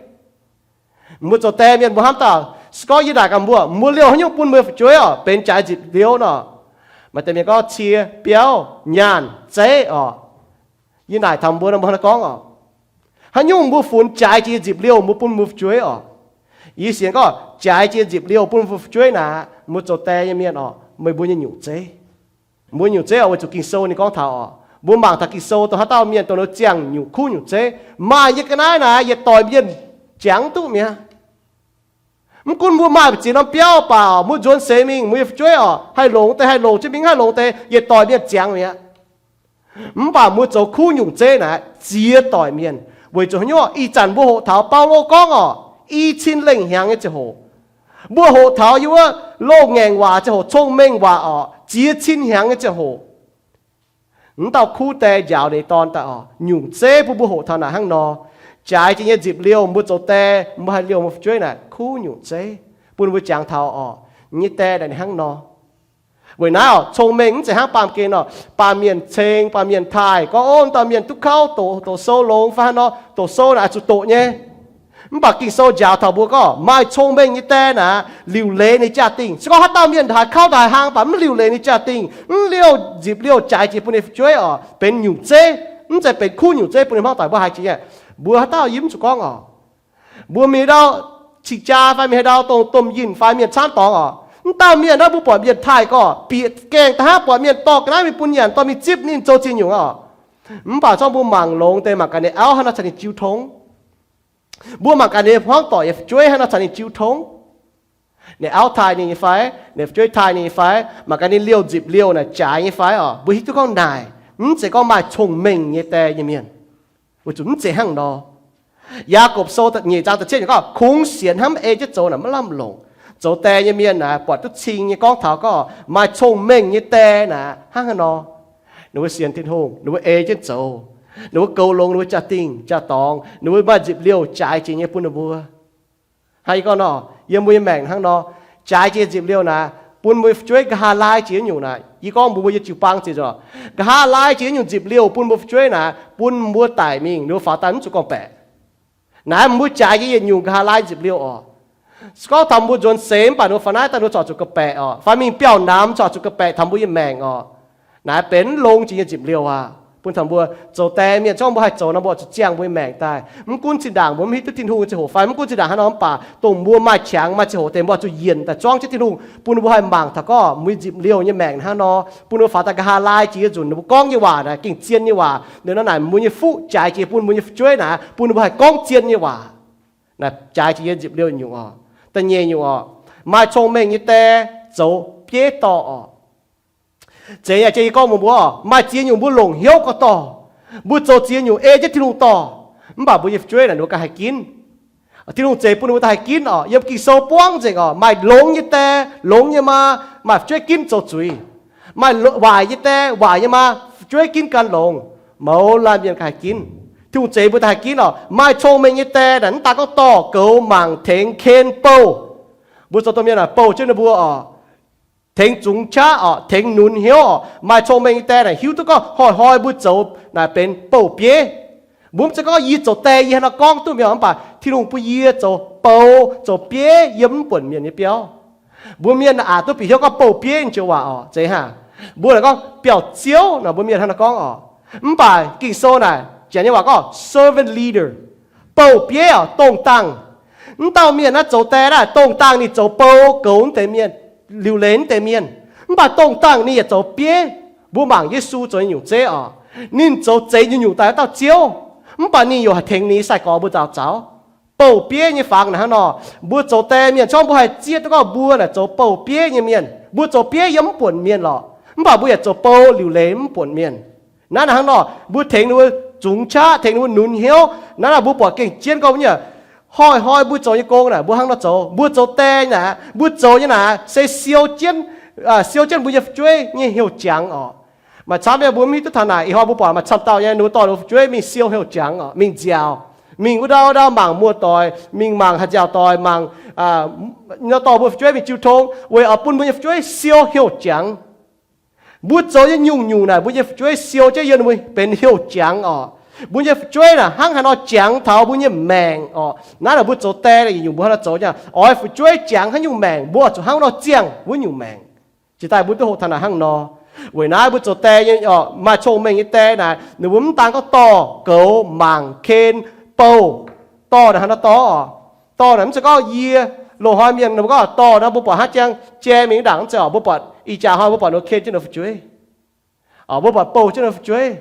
Mbuo zoux die mienh mbuo hnamv dauh, se gorngv yie naaic gaax mbuo, mbuo liouh haaix nyungc bun mbuo fu'jueiv oc, benx jaaix nzipc liouh nor. Maaih deix mienh gorngv cie, biauv, nyaanh, zeiv oc. Yie naaic taux mbuo nor mbuo hnangv naaiv gorngv oc, haaix nyungc mbuo funx jaaix jiex nyei nzipc liouh mbuo bun mbuo fu'jueiv oc. Yie sienx gorngv jaaix jiex nyei nzipc liouh bun mbuo fu'jueiv naaic, mbuo zoux die nyei mienh oc, meih mbuo nyei nyungc zeiv. Mbuo nyungc zeiv oc, weic zuqc Ging-Sou ninh gorngv taux oc, mbuo mangc taux Ging-Sou dongh haaix dauh mienh dongh ninh ziangh nyungc kuv nyungc zeiv. Maaih yie ga'naaiv naaic yietc doic mienh jangx duqv mi'aqv. Mv gunv mbuo maaih mbu'ziex norm biauv baac mbuo nzuonx seix mingh, mbuo nyei fu'jueiv oc, haih longx deix haih longc jienv mingh, haih longx deix yietc doic mienh ziangx mi'aqv. Mv baac mbuo zoux kuv nyungc zeiv naaic ziex doic mienh. Weic zuqc haaix nyungc? Ih zanc mbuo hoqc taux Baulo gorngv oc, i cin lengh hnyangx nyei ziangh hoc. Mbuo hoqc taux yiem wuov loz-ngaengc waac ziangh hoc, cong-mengh waac oc, ziex cin hnyangx nyei ziangh hoc. Mv dauh kuv die njaaux ninh dorn daaih oc, nyungc zeiv bun mbuo hoqc taux naaic hnangv nor. Jaaix jiex nyei nzipc liouh mbuo zoux die, mbuo haih liouh mbuo fu'jueiv naaic kuv nyungc zeiv, bun mbuo jangx taux oc, nyei die naaic ninh hnangv nor. Weic naaiv oc, cong-mengh mv zeiz hnangv baamh gen oc, baamh mienh ceng, baamh mienh taaih gorngv, ov, dauh mienh duqv kauv doqc, doqc sou longx fai haaix nor, doqc sou naaic zuqc doqc nyei. Mv baac Ging-Sou njaaux taux mbuo gorngv maaih cong-mengh nyei die naaic liuc leiz ninh jaa-dingh. Se gorngv haaix dauh mienh haiz kauv daaih hlang baac mv liuc leiz ninh jaa-dingh, mv liouh nzipc liouh jaaix jiex bun ninh fu'jueiv oc, benx nyungc zeiv, mv zeiz benx kuv nyungc zeiv bun ninh hmuangv doic mbuo haiz jiex nyei. Mbuo haaix dauh yie mv zuqc gorngv oc. Mbuo mingh ndau cing-jaa fai mingh haaix ndau dongh domh yinh fai mienh camv dorngx oc, mv dauh mienh naaiv mbuo buatc mienh taaih gorngv bieqc gaengh daaih hnangv buatc mienh dorh ga'naaiv mingh bun nyanc, dorh mingh zipv ninh zoux ziex nyungc oc. Mv baac zorqv mbuo mangc longx deix mangc gaax ninh auv haaix nor caux ninh jiu tong. Mbuo mangc gaax ninh hmuangv doic nyei fu'jueiv haaix nor caux ninh jiu tong. Ninh auv taaih ninh nyei fai, ninh fu'jueiv taaih ninh nyei fai, mangc gaax ninh liouh nzipc liouh naaic jaaix nyei fai oc. Mbuo hiuv duqv gorngv naaic mv zeiz gorngv maaih cong-mengh nyei die nyei mienh. Weic zuqc mv zeiz hnangv nor. Yaagorpc Sou nyeic zaang da'cietv gorngv, kungx sienx hnangv mv ei jienv zoux naaic maiv lamh longc. Zoux die nyei mienh naaic buatc duqv cing nyei gorngv taux gorngv maaih cong-mengh nyei die naaic hnangv haaix nor. Ninh mbuo sienx Tin-Hungh, ninh mbuo ei jienv zoux, ninh mbuo goux longx ninh mbuo jaa-dingh jaa-dorngx, ninh mbuo maaih nzipc liouh jaaix jiex nyei bun ninh mbuo. Hnangv yie gorngv nor, yiem mbuo nyei maengc hnangv nor, jaaix jiex nzipc liouh naaic bun mbuo fu'jueiv nqa'haav laai jiex nyungc naaic. Yie gorngv mbuo, mbuo yie jiu-baang ziec nqa'haav laai jiex nyungc nzipc liouh bun mbuo fu'jueiv naaic, bun mbuo daic mingh ninh mbuo faaux daaih mv zuqc gorngv-baeqc. Naaiv mbuo jaaix jiex yietc nyungc nqa'haav laai nzipc liouh oc. Se gorngv taux mbuo nzuonx seix mv baac ninh mbuo faaux naaiv daaih ninh mbuo corc zuqc gorngv-baeqc oc, fai mingh biauv namx corc zuqc gorngv-baeqc taux mbuo nyei maengc oc. Naaiv benx longx jiex nyei nzipc liouh aqv. Bun taux mbuo zoux die mienh, se gorngv mbuo haih zoux nor, mbuo zuqc ziangh mbuo nyei maengc daaih. Mv gunv zinh ndaangc mbuo mv hiuv duqv Tin-Hungh nyei ziangh hoc fai mv gunv zinh ndaangc haaix nor mv baac, dongh mbuo maaih qangx maaih ziangh hoc deix mbuo zuqc yienc daaih zuangv jienv Tin-Hungh, bun mbuo haih mangc taux gorngv mbuo nzipc liouh nyei maengc hnangv nor, bun mbuo faaux daaih nqa'haav laai jiex nzunc ninh mbuo gorngv nyei waac naaic gengh zien nyei waac. Liuz nor naaic mbuo nyei fuqv jaaix jiex bun mbuo nyei fu'jueiv naaic, bun ninh mbuo haih gorngv zien nyei waac. Naaic jaaix jiex yiem nzipc liouh nyungc oc. Da'nyeic nyungc oc, maaih cong-mengh nyei die zoux bieiv dorh oc. Zeiz yaac jiex yie gorngv mbuox mbuo, maaih ziex nyungc mbuo longc hnyouv gorngv dorh. Mbuo zoux ziex nyungc ei jienv Tin-Hungh dorh, mv baac mbuo nyei fu'jueiv naaic ninh mbuo ganh haih ginv. Tin-Hungh zeix bun ninh mbuo daaih haih ginv orqc. Yiem Ging-Sou buangv nzengc orqc, maaih longx nyei die, longx nyei maa, maaih fu'jueiv ginv zoux zuiz. Maaih waaic nyei die, waaic nyei maa, fu'jueiv ginv gan longx. Mouz laanh mienh ganh haih ginv. Tin-Hungh zeix mbuo daaih haih ginv orqc. Maaih cong-mengh nyei die naaic mv daan gorngv dorh, goux, mangc, tengx, ken, bouh. Mbuo zoux domh mienh naaic bouh jienv ninh mbuo orqc, tengx zungx qaqv orqc, tengx nunz hnyouv orqc. Maaih cong-mengh nyei die naaic hiuv duqv gorngv hnoi-hnoi mbuo zoux naaic benx bouh bieiv. Mbuo mv zeiz gorngv yie zoux die yie hnangv naaiv gorngv duqv mi'aqv, mv baac Tin-Hungh bun yie zoux bou, zoux bieiv yiem mv buonc mienh nyei biauv. Mbuo mienh aqc duqv bieqc hnyouv gorngv bouh bieiv joux waac orqc, zeiz hnangv. Mbuo naaic gorngv biauv-ziouv nor, mbuo mienh hnangv naaiv gorngv orqc. Mv baac Ging-Sou naaic janx nyei waac gorngv servant leader, bouh bieiv orqc, dongh dangh. Mv dauh mienh naaiv zoux die naaic dongh dangh ninh zoux bou goux wuov deix mienh, liuc leiz wuov deix mienh. Mv baac dongh dangh ninh yaac zoux bieiv. Mbuo mangc Yesu zoux nyei nyungc zeiv orqc, ninh zoux zeix nyungc-nyungc daaih wuov dauh Ziouv, mv baac ninh yaac haih tengx ninh nyei sai-gorx mbuo nzaaux zaux. Bouh bieiv nyei fangx naaic hnangv nor, mbuo zoux die mienh corc mbuo haih zieqv duqv gorngv mbuo naaic zoux bouh bieiv nyei mienh. Mbuo zoux bieiv yiem mv buonc mienh lorqc, mv baac mbuo yaac zoux bou liuc leiz mv buonc mienh. Naaiv naaic hnangv nor, mbuo tengx ninh mbuo zungx qaqv, tengx ninh mbuo nunz hnyouv. Naaiv naaic mbuo buatc gengh jienv gorngv nyei, hnoi-hnoi mbuo zoux nyei gong naaic mbuo hnangv nor zoux. Mbuo zoux die naaic, mbuo zoux nyei naaic se siou jienv, siou jienv mbuo nyei fu'jueiv nyei heuc jangx orqc. Maaih camv nyei mbuo mv hiuv duqv taux naaic, ih hnoi mbuo buatc maaih camv dauh nyei ninh mbuo dorh ninh mbuo fu'jueiv mingh siou heuc jangx orqc, mingh nziaauc, mingh wuov ndau ndau mangc muoz-doic, mingh mangc haaix nziaauc doic, mangc nor dorh mbuo fu'jueiv mingh jiu tong weic oix bun mbuo nyei fu'jueiv siou heuc jangx. Mbuo zoux nyei nyungc-nyungc naaic mbuo nyei fu'jueiv siou jienv yiem ninh mbuo benx heuc jangx orqc. Mbuo nyei fu'jueiv naaic hnangv haaix nor jangx taux mbuo nyei maengc orqc. Naaiv naaic mbuo zoux die nyungc mbuo hnangv nor zoux nyei, oix fu'jueiv jangx haaix nyungc maengc mbuo zuqc hnangv nor ziangh wuov nyungc maengc. Jiex daaih mbuo duqv hoqc taux naaic hnangv nor. Weic naaiv mbuo zoux die nyei orqc, maaih cong-mengh nyei die naaic ninh mbuo mv daan gorngv dorh, goux, mangc, ken, bouh. Dorh naaic hnangv nor dorh orqc. Dorh naaic mv zeiz gorngv yie loz-hnoi mienh ninh mbuo gorngv dorh nor mbuo buatc hnangv jang jai mingh ndaangc mv zeiz orqc. Mbuo buatc ih jaax hnoi mbuo buatc ninh mbuo ken jienv ninh mbuo fu'jueiv, mbuo buatc bouh jienv ninh mbuo fu'jueiv,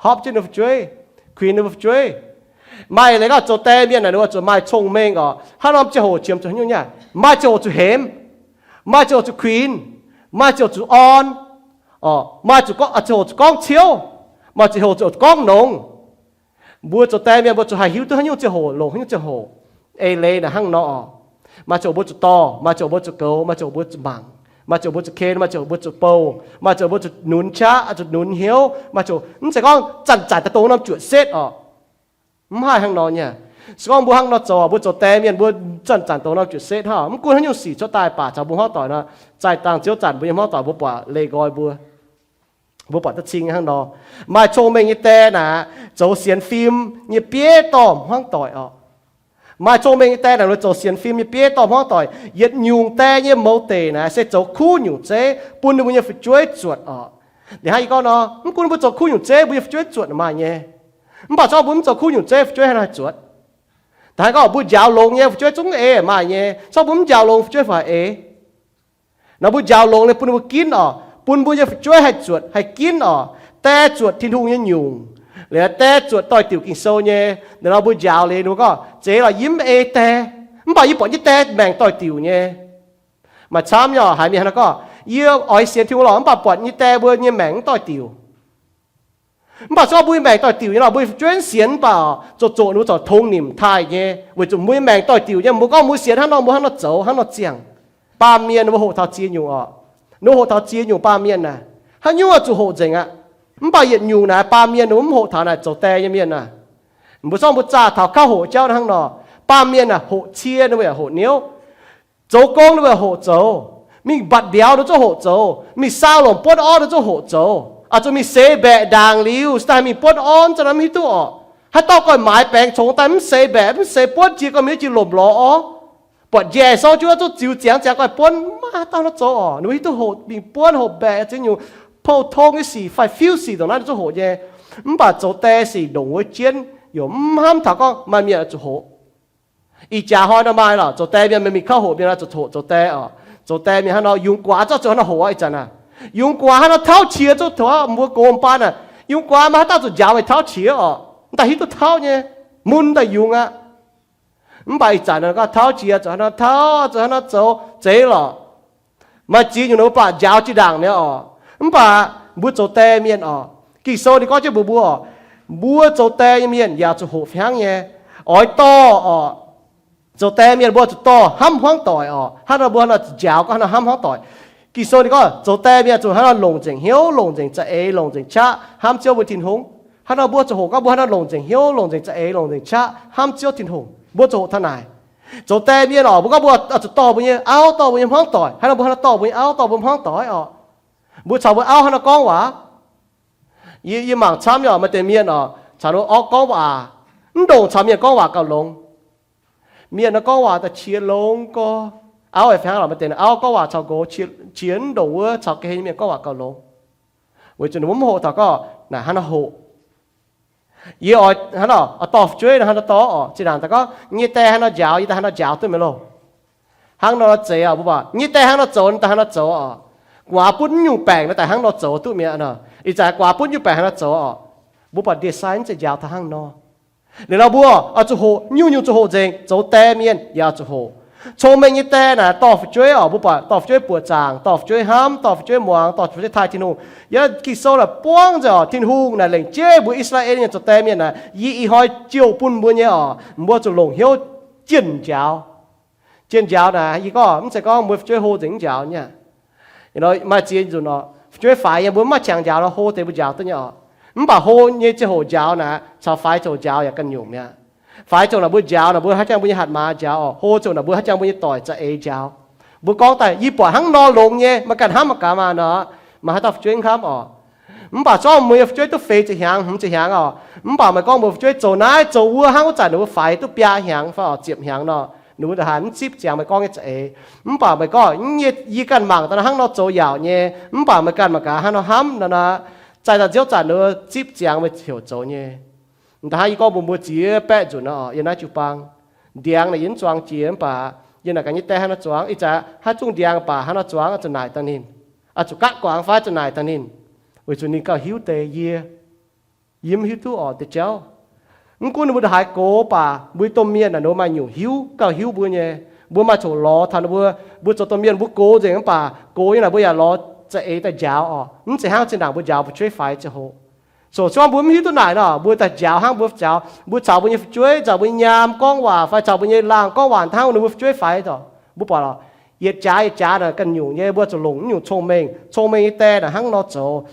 hopv jienv ninh mbuo fu'jueiv, kuinx ninh mbuo fu'jueiv. Maaih leiz gorngv zoux die mienh naaic ninh mbuo zuqc maaih cong-mengh orqc. Hnangv norm ziangh hoc qiemx zuqc haaix nyungc nyei? Maaih ziangh hoc zuqc hemx, maaih ziangh hoc zuqc kuinx, maaih ziangh hoc zuqc orn orqc, maaih ziangh hoc zuqc gorngv ciouv, maaih ziangh hoc zuqc gorngv nongx. Mbuo zoux die mienh mbuo zuqc haih hiuv duqv haaix nyungc ziangh hoc longc haaix nyungc ziangh hoc. Eix leiz naaic hnangv nor orqc. Maaih ziangh hoc mbuo zuqc dorh, maaih ziangh hoc mbuo zuqc goux, maaih ziangh hoc mbuo zuqc mangc, maaih ziangh hoc mbuo zuqc ken, maaih ziangh hoc mbuo zuqc bouh, maaih ziangh hoc mbuo zuqc nunz qaqv, zuqc nunz hnyouv, maaih ziangh hoc mv zeiz gorngv zanc-zanc daaih dongh norm juoqc setv orqc. Mv haih hnangv nor nyei. Se gorngv mbuo hnangv nor zoux, mbuo zoux die mienh mbuo zanc-zanc dongh norm juoqc setv hnangv. Mv gunv haaix nyungc sic cuotv daaih baac caux mbuo hmuangv doic nor, zaih dangh ziouv zanc mbuo nyei hmuangv doic mbuo buatc leih nqoi mbuo, mbuo buatc duqv cing hnangv nor. Maaih cong-mengh nyei die naaic zoux sienx fim nyei bieiv dorh hmuangv doic orqc. Maaih cong-mengh nyei die naaic zoux sienx fim nyei bieiv dorh hmuangv doic. Yietc nyungc die nyei mouz deic naaic se zoux kuv nyungc zeiv bun ninh mbuo nyei fu'jueiv zuotc orqc. Liuz hnangv yie gorngv nor, mv gunv mbuo zoux kuv nyungc zeiv mbuo nyei fu'jueiv zuotc maaih nyei. Mv baac se gorngv mbuo mv zoux kuv nyungc zeiv fu'jueiv haaix nor haih zuotc? Da'haaix gorngv mbuo njaaux longx nyei fu'jueiv zungv eix maaih nyei. Se gorngv mbuo mv njaaux longx fu'jueiv fai eix? Nor mbuo njaaux longx liuz bun ninh mbuo ginv orqc, bun mbuo nyei fu'jueiv haih zuotc haih ginv orqc. Die zuotc Tin-Hungh nyei nyungc, liuz die zuotc doix-diuc Ging-Sou nyei. Nor mbuo njaaux liuz ninh mbuo gorngv, zeiz lorqc, yie mv ei die, mv baac yie buatc nyei die maengc doix-diuc nyei. Maaih camv nyei orqc, haiz mienh hnangv nor gorngv, yie oix sienx Tin-Hungh lorqc, mv baac buatc nyei die mbuo nyei maengc mv doix-diuc. Mv baac se gorngv mbuo nyei maengc doix-diuc nyei lorqc, mbuo nyei fu'jueiv sienx mv baac orqc, zoqc zoqc ninh mbuo corc tongx nimc taaih nyei, weic zuqc mbuo nyei maengc doix-diuc nyei. Mbuo gorngv mbuo sienx hnangv nor, mbuo hnangv nor zoux, hnangv nor ziangh. Baamh mienh ninh mbuo hoqc taux ziex nyungc orqc. Ninh mbuo hoqc taux ziex nyungc baamh mienh naaic, haaix nyungc zuqc hoqc nzengc aqv. Mv baac yietc nyungc naaic baamh mienh ninh mbuo mv hoqc taux naaic zoux die nyei mienh naaic. Mbuo zorqv mbuo zaah taux kouv hoqc jauv hnangv nor, baamh mienh naaic hoqc cie ninh mbuo yaac hoqc niouv. Zoux gong ninh mbuo yaac hoqc zoux. Mingh mbatc mbiauz ninh zungv hoqc zoux. Mingh saau lomc buonv orv ninh zungv hoqc zoux. Aa, zuqc mingh seix mbaeqc ndaangc liuz, se daaih mingh buonv orv za'naaiv mv hiuv duqv orqc. Haaix dauh goiv maaiz baengx congx daaih mv seix mbaeqc mv seix buonv jiex, goiv mingh jiex lomc lorz orv. Buatc njaih sou jienv zungv ziux ziangx ziangx goiv buonv, maiv maaih dauh nor zoux orqc. Ninh mbuo hiuv duqv hoqc mingh buonv hoqc mbaeqc ziex nyungc pou-tong nyei sic fai fiuv sic ndongc naaiv ninh zungv hoqc nyei. Mv baac zoux die sic ndongc wuov jienv yaac mv hnamv taux gorngv maaih mienh zuqc hoqc. Ih jaax hnoi nor maaih lorqc, zoux die mienh meih mingh kouv hoqc mienh nor zuqc hoqc zoux die orqc. Zoux die mienh hnangv nor yungz guaax zungv zuqc hnangv nor hoqc aqv. Ih zanc naaic yungz guaax hnangv nor tauv qiex zungv taux mbuo gox baan naaic, yungz guaax maiv haaix dauh zuqc njaaux meih tauv qiex orqc. Mv daaih hiuv duqv tauv nyei, mun daaih yungz aqv. Mv baac ih zanc naaic gorngv tauv qiex zuqc hnangv nor tauv, zuqc hnangv nor zoux, zeiz lorqc. Maaih ziex nyungc ninh mbuo baac njaaux jiex ndaangc mi'aqv orqc. Mv baac mbuo zoux die mienh oc, Ging-Sou ninh gorngv jienv mbuox mbuo oc, mbuo zoux die nyei mienh yaac zuqc hoqc fih hnangv nyei. Oix dorh oc, zoux die mienh mbuo zuqc dorh hnamv hmuangv doic oc. Hnangv nor mbuo hnangv nor njaaux gorngv hnangv nor hnamv hmuangv doic. Ging-Sou ninh gorngv zoux die mienh zuqc hnangv nor longc nzengc hnyouv, longc nzengc za'eix, longc nzengc qaqv hnamv Ziouv mbuo Tin-Hungh. Hnangv nor mbuo zuqc hoqc gorngv mbuo hnangv nor longc nzengc hnyouv, longc nzengc za'eix, longc nzengc qaqv hnamv Ziouv Tin-Hungh. Mbuo zuqc hoqc taux naaic. Zoux die mienh oc, mbuo gorngv mbuo zuqc dorh mbuo nyei auv, dorh mbuo nyei hmuangv doic. Hnangv nor mbuo hnangv nor dorh mbuo nyei auv, dorh mbuo hmuangv doic oc. Mbuo caux mbuo auv hnangv nor gorngv waac. Yie, yie mangc camv nyei oc, maaih deix mienh oc, caux ninh mbuo auv gorngv waac, mv ndongc caux mienh gorngv waac gauh longx. Mienh nor gorngv waac daaih qiex longx gorx. Auv fih hnangv lorqc, maaih deix auv gorngv waac caux nqox qiex, qiex mv ndongc wuov caux ga'hlen nyei mienh gorngv waac gauh longx. Weic zuqc ninh mbuo mv hoqc taux gorngv naaic hnangv nor hoqc. Yie oix hnangv nor dorh fu'jueiv nor hnangv nor dorh oc. Zinh ndaangc daaih gorngv nyei die hnangv nor njaaux, yie daaih hnangv nor njaaux duqv mingh loh. Hnangv nor zeiz oc, mbuo baac nyei die hnangv nor zoux, daaih hnangv nor zoux oc. Gu'nguaaz butv nyungc baengc nor daaih hnangv nor zoux duqv mi'aqv nor. Ih zanc gu'nguaaz butv nyungc baengc hnangv nor zoux oc. Mbuo baac ndie-sai mv zeiz njaaux taux hnangv nor. Liuz nor mbuo oix zuqc hoqc, nyungc-nyungc zuqc hoqc nzengc, zoux die mienh yaac zuqc hoqc. Cong-mengh nyei die naaic dorh fu'jueiv oc, mbuo buatc dorh fu'jueiv buoqc zaangc, dorh fu'jueiv hnamv, dorh fu'jueiv muangx, dorh fu'jueiv taaih Tin-Hungh. Yiem Ging-Sou naaic buangv nzengc oc, Tin-Hungh naaic lengc jeiv mbuo I^saa^laa^en nyei zoux die mienh naaic, yie ih hnoi jouh bun mbuo nyei oc, mbuo zuqc longc hnyouv jienh njaaux. Jienh njaaux naaic, yie gorngv mv zeiz gorngv mbuo fu'jueiv hlo nzengc mv njaaux nyei. Maaih ziex nzunc oc, fu'jueiv faix nyei mbuo mv maaih qangx njaaux nor, hlo deix mbuo njaaux duqv nyei oc. Mv baac hlo nyei ziangh hoc njaaux naaic caux faix ziangh hoc njaaux yaac ganh nyungc mi'aqv. Faix ziangh hoc naaic mbuo njaaux naaic mbuo hnangv jangx mbuo nyei hatc maaz njaaux oc, hlo ziangh hoc naaic mbuo hnangv jangx mbuo nyei doic za'eix njaaux. Mbuo gorngv daaih yie buatc hnangv nor longx nyei, meih ganh hnamv mangc gaax maah nor, maaih haaix dauh fu'jueiv mv hnamv oc. Mv baac zorqv mbuo nyei fu'jueiv duqv feix ziepc hnyangx, hmz ziepc hnyangx oc, mv baac meih gorngv mbuo fu'jueiv zoux naaiv zoux wuov hnangv wuov zanc ninh mbuo faix duqv biaa hnyangx fai oc ziepc hnyangx nor, ninh mbuo ndongc haaix mv zipv ziangx meih gorngv nyei za'eix. Mv baac meih gorngv, yie ganh mangc daaih hnangv nor zoux yaauc nyei, mv baac meih ganh mangc gaax hnangv nor hnamv nor, zaih daaih nziouv zanc ninh mbuo zipv ziangx meih heuc zoux nyei. Ndongc haaix yie gorngv mbuox mbuo ziex baeqv nzunc nor, yiem naaiv jiu-baang, ndiangx naaic yie mv zuangx jiex mv baac yie naaic gaax nyei die hnangv nor zuangx. Ih zanc haaix zungv ndiangx baac hnangv nor zuangx oix zuqc naaic daaih ninh, oix zuqc gaatv guangc fai zuqc naaic daaih ninh, weic zuqc ninh gauh hiuv deix yie. Yie mv hiuv duqv oc, deix jauv. Mv gunv ninh mbuo ndongc haaix gox baac mbuo domh mienh naaic ninh mbuo maaih nyungc hiuv gauh hiuv mbuo nyei. Mbuo maaih coc lorz taux ninh mbuo. Mbuo zoux domh mienh mbuo gox nzengc mv baac gox nyei naaic mbuo yaac lorz za'eix daaih njaaux oc. Mv zeiz hnangv zinh ndaangc mbuo njaaux fu'jueiv faix ziangh hoc. So se gorngv mbuo mv hiuv duqv naaic nor, mbuo daaih njaaux hnangv mbuo njaaux, mbuo caux mbuo nyei fu'jueiv, caux mbuo nyei nyaam gorngv waac fai caux mbuo nyei laangh gorngv waac hnangv ninh mbuo fu'jueiv faix oc. Mbuo buatc oc, yietc jaax yietc jaax naaic ganh nyungc nyei, mbuo zuqc longc naaiv nyungc cong-mengh. Cong-mengh nyei die naaic hnangv nor zoux.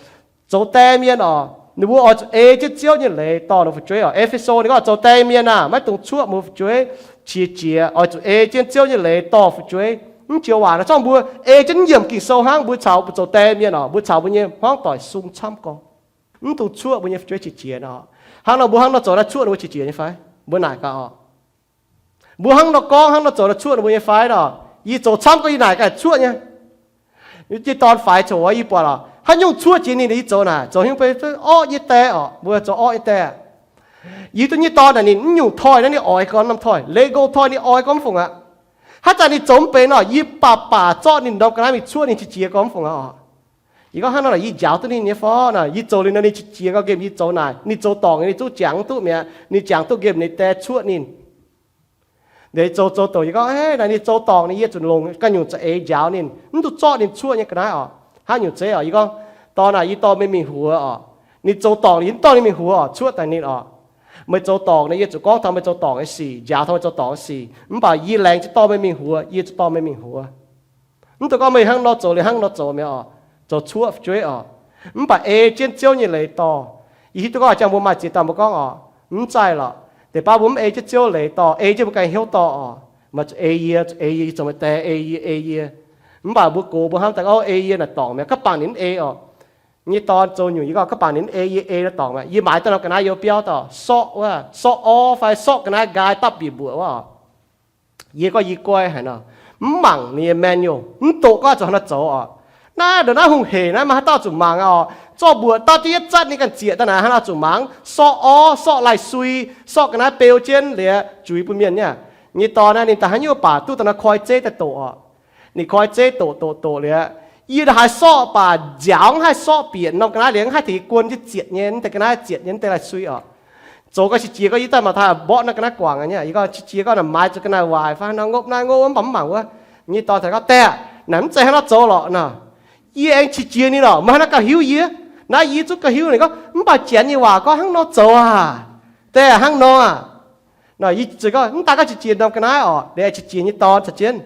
Zoux die mienh oc, ninh mbuo oix zuqc ei jienv Ziouv nyei leiz dorh ninh fu'jueiv oc. E^fe^so ninh gorngv zoux die mienh aah, maiv dungx cuoqv mbuo fu'jueiv qiex jiez, oix zuqc ei jienv Ziouv nyei leiz dorh fu'jueiv. Mv joux waac naaic zorqv mbuo ei jienv nyiemc Ging-Sou hnangv, mbuo caux zoux die mienh oc, mbuo caux mbuo nyei hmuangv doic sung camv gorx. Mv dungx cuoqv mbuo nyei fu'jueiv qiex jiez nor. Hnangv nor mbuo hnangv nor zoux naaiv cuoqv ninh mbuo qiex jiez nyei fai? Mbuo naaic gaax oc. Mbuo hnangv nor gorngv hnangv nor zoux naaiv cuoqv ninh mbuo nyei fai nor? Yie zoux camv gorx yie naaic gaax cuoqv nyei. Yie dorn faix coc yie buatc oc, haaix nyungc cuoqv jiex ninh, yie zoux naaic zoux hiuv bei orqv nyei die oc, mbuo zoux orqv nyei die. Yie duqv nyei dorn naaic ninh mv nyungc toi naaiv ninh oix gormx norm toi, Lego toi ninh oix gormx mv fungc aqv. Haaix zanc ninh zoux mv benx nor, yie baac baac zorqv ninh ndorm ga'naaiv mingh cuoqv ninh qiex jiez gormx mv fungc aqv oc. Yie gorngv hnangv nor naaic yie njaaux duqv ninh nyei fai nor, yie zoux liuz nor ninh qiex jiez gau nqemh yie zoux naaic, ninh zoux dorngc nyei ninh zungv jangx duqv mi'aqv, ninh jangx duqv nqemh ninh die cuoqv ninh. Liuz zoux zoux douc yie gorngv, naaic ninh zoux dorngc ninh, yie zuqc longc ganh nyungc za'eix njaaux ninh, mv dungx zorqv ninh cuoqv nyei ga'naaiv oc. Haaix nyungc zeiz oc? Yie gorngv, dorn naaic yie dorh meih mingh huox oc. Ninh zoux dorngc ninh, yie dorh ninh mingh huox oc, cuoqv daaih ninh oc. Meih zoux dorngc ninh, yie zuqc gorngv taux meih zoux dorngc nyei sic, njaaux taux meih zoux dorngc nyei sic. Mv baac yie laengz zingh dorh meih mingh huox, yie zuqc dorh meih mingh huox. Mv dungx gorngv meih hnangv nor zoux liuz hnangv nor zoux mi'aqv oc. Zoux cuoqv fu'jueiv oc. Mv baac ei jienv Ziouv nyei leiz dorh. Yie hiuv duqv gorngv jangx mbuo maaih ziex dauh mbuo gorngv oc, mv zaih lorqc. Deix baav mbuo mv ei jienv Ziouv leiz dorh, ei jienv mbuo ganh hnyouv dorh oc. Maaih zuqc ei yie, zuqc ei yie, yie zoux meih die ei yie, ei yie. Mv baac mbuo gox mbuo hnamv daaih gorngv ei yie naaic dorngc mi'aqv, gaav bangc ninh mv ei oc. Nyei dorn zoux nyungc yie gorngv gaav bangc ninh mv ei yie, ei naaic dorngc mi'aqv. Yie maaiz daaih norm ga'naaiv youz biauv dorh, sorqv wuov, sorqv orv fai sorqv ga'naaiv nqaai dapv bieqc mbuoqc wuov oc. Yie gorngv yie guai haic nor, mv mangc ninh nyei manual, mv doqc gorngv zuqc hnangv nor zoux oc. Naaiv ndongc naaiv hungh heic naaiv maaih haaix dauh zuqc mangc aqv oc. Zorqv mbuoqc dapv jienv yietv zatv ninh ganh zieqc daaih naaic hnangv nor zuqc mangc, sorqv orv, sorqv lai-sui, sorqv ga'naaiv beu jienv liuz juix bun mienh nyei. Nyei dorn naaiv ninh daaih haaix nyungc baac duqv daaih nor koi zeiv daaih doqc oc. Ninh koi zeiv doqc doqc doqc liuz, yie ndongc haaix sorqv baac nziaaux mv haih sorqv bieqc norm ga'naaiv liuz, mv haih tengx yie guon jienv zieqc nyei, mv deix ga'naaiv zieqc nyei, mv deix lai-sui oc. Zoux gau qiex jiez gorngv yie daaih maaih daaih mborqv naaiv ga'naaiv guangc nyei. Yie gorngv qiex jiez gorngv naaic maaiz zuqc ga'naaiv waaic fai hnangv nor ngopv naaiv ngopv wuov mv baac mv mangc wuov. Nyei dorn daaih gorngv, Diex, naaic mv zeiz hnangv nor zoux lorqc nor. Yie aengx qiex jiez ninh orqc, meih hnangv naaiv gauh hiuv yie. Naaiv yie zungv gauh hiuv ninh gorngv, mv baac janx nyei waac gorngv hnangv nor zoux aac, deix hnangv nor aac. Yie ziouc gorngv, mv daaih gorngv qiex jiez norm ga'naaiv orqc, liuz qiex jiez nyei dorn caux jienv.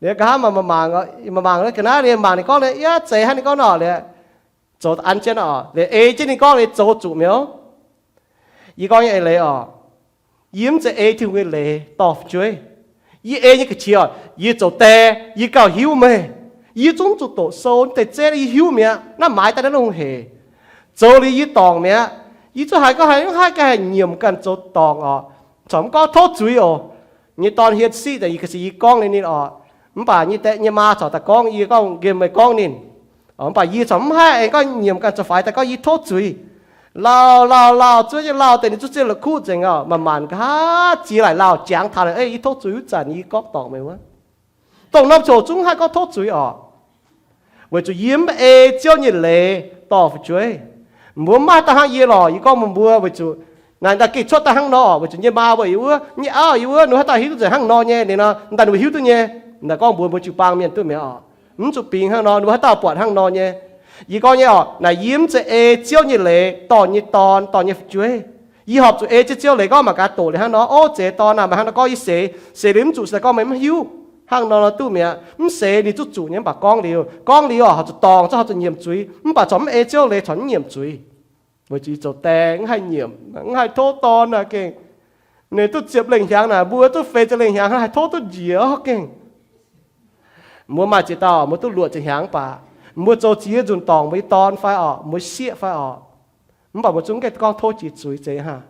Liuz nqa'haav mangc mangc ga'naaiv, liuz mangc ninh gorngv, yaac zeiz hnangv ninh gorngv nor, liuz zoux an jienv orqc, liuz ei jienv ninh gorngv liuz zoux zuqc mi'aqv. Yie gorngv nyei eix leiz orqc, yie mv zeiz ei Tin-Hungh nyei leiz dorh fu'jueiv. Yie ei nyei ga'qiex orqc, yie zoux die, yie gauh hiuv meih. Yie zungv zuqc doqc sou deix zeiv, yie hiuv mi'aqv naaiv maaiz daaih naaiv lungh hec. Zoux liuz yie dorngc mi'aqv. Yie zungv haiz gorngv haiz mv haih ganh haih nyiemc ganh zoux dorngc orqc. Corc mv gorngv tov zuiz oc. Nyei dorn hietv siqv daaih, yie ga'sie yie gorngv ninh, ninh orqc. Mv baac nyei die nyei maa corc daaih gorngv yie, gorngv nqemh meih gorngv ninh. Mv baac yie corc mv haih aengx gorngv nyiemc ganh zoux faix daaih gorngv yie tov zuiz. Lauh lauh lauh zuov jienv lauh deix ninh zungv zieqv la'kuqv nzengc orqc. Manc-manc nqa'haav ziex laaic lauh jangx taux, ei, yie tov zuiz wuov zanc yie gorngv dorngc meih wuov. Dongh norm ziangh hoc zungv haih gorngv tov zuiz orqc. Weic zuqc yie mv ei Ziouv nyei leiz dorh fu'jueiv. Mbuo mv maaih dauh hnangv yie lorqc. Yie gorngv mbuox mbuo weic zuqc naaic daaih gengh cuotv daaih hnangv nor, weic zuqc nyei maa mbuo yiem wuov, nyei auv yiem wuov, ninh haaix dauh hiuv duqv nzengc hnangv nor nyei, ninh nor daaih ninh mbuo hiuv duqv nyei. Naaic gorngv mbuox mbuo jiu-baang mienh duqv mi'aqv orqc. Mv zuqc bingx hnangv nor, ninh mbuo haaix dauh buatc hnangv nor nyei. Yie gorngv nyei orqc, naaic yie mv zeiz ei Ziouv nyei leiz dorh nyei dorn, dorh nyei fu'jueiv. Yie horpc zuqc ei jienv Ziouv leiz gorngv mangc gaax doqc liuz hnangv nor, o, zeiz dorn aac, meih hnangv nor gorngv yie seix, seix liuz mv zuqc se gorngv meih mv hiuv. Hnangv nor nor duqv mi'aqv. Mv seix ninh zungv zuqc nyei, mv baac gorngv liuz, gorngv liuz horpc zuqc dorngc, zungv horpc zuqc nyiemc zuiz, mv baac corc mv ei Ziouv leiz corc mv nyiemc zuiz. Weic zuqc zoux die mv haih nyiemc, mv haih tov dorn naaic gengh. Ninh duqv ziepc lengh hnyangx naaic, mbuo duqv feix ziepc lengh hnyangx, haih tov duqv njiec gengh. Mbuo maaih ziex dauh mbuo duqv luoqc ziepc hnyangx baac, mbuo zoux ziex nzunc dorngc mbuo nyei dorn fai orqc, mbuo sieqv fai orqc. Mv baac mbuo zungv mv gaengh gorngv tov jiex zuiz zeiz hnangv.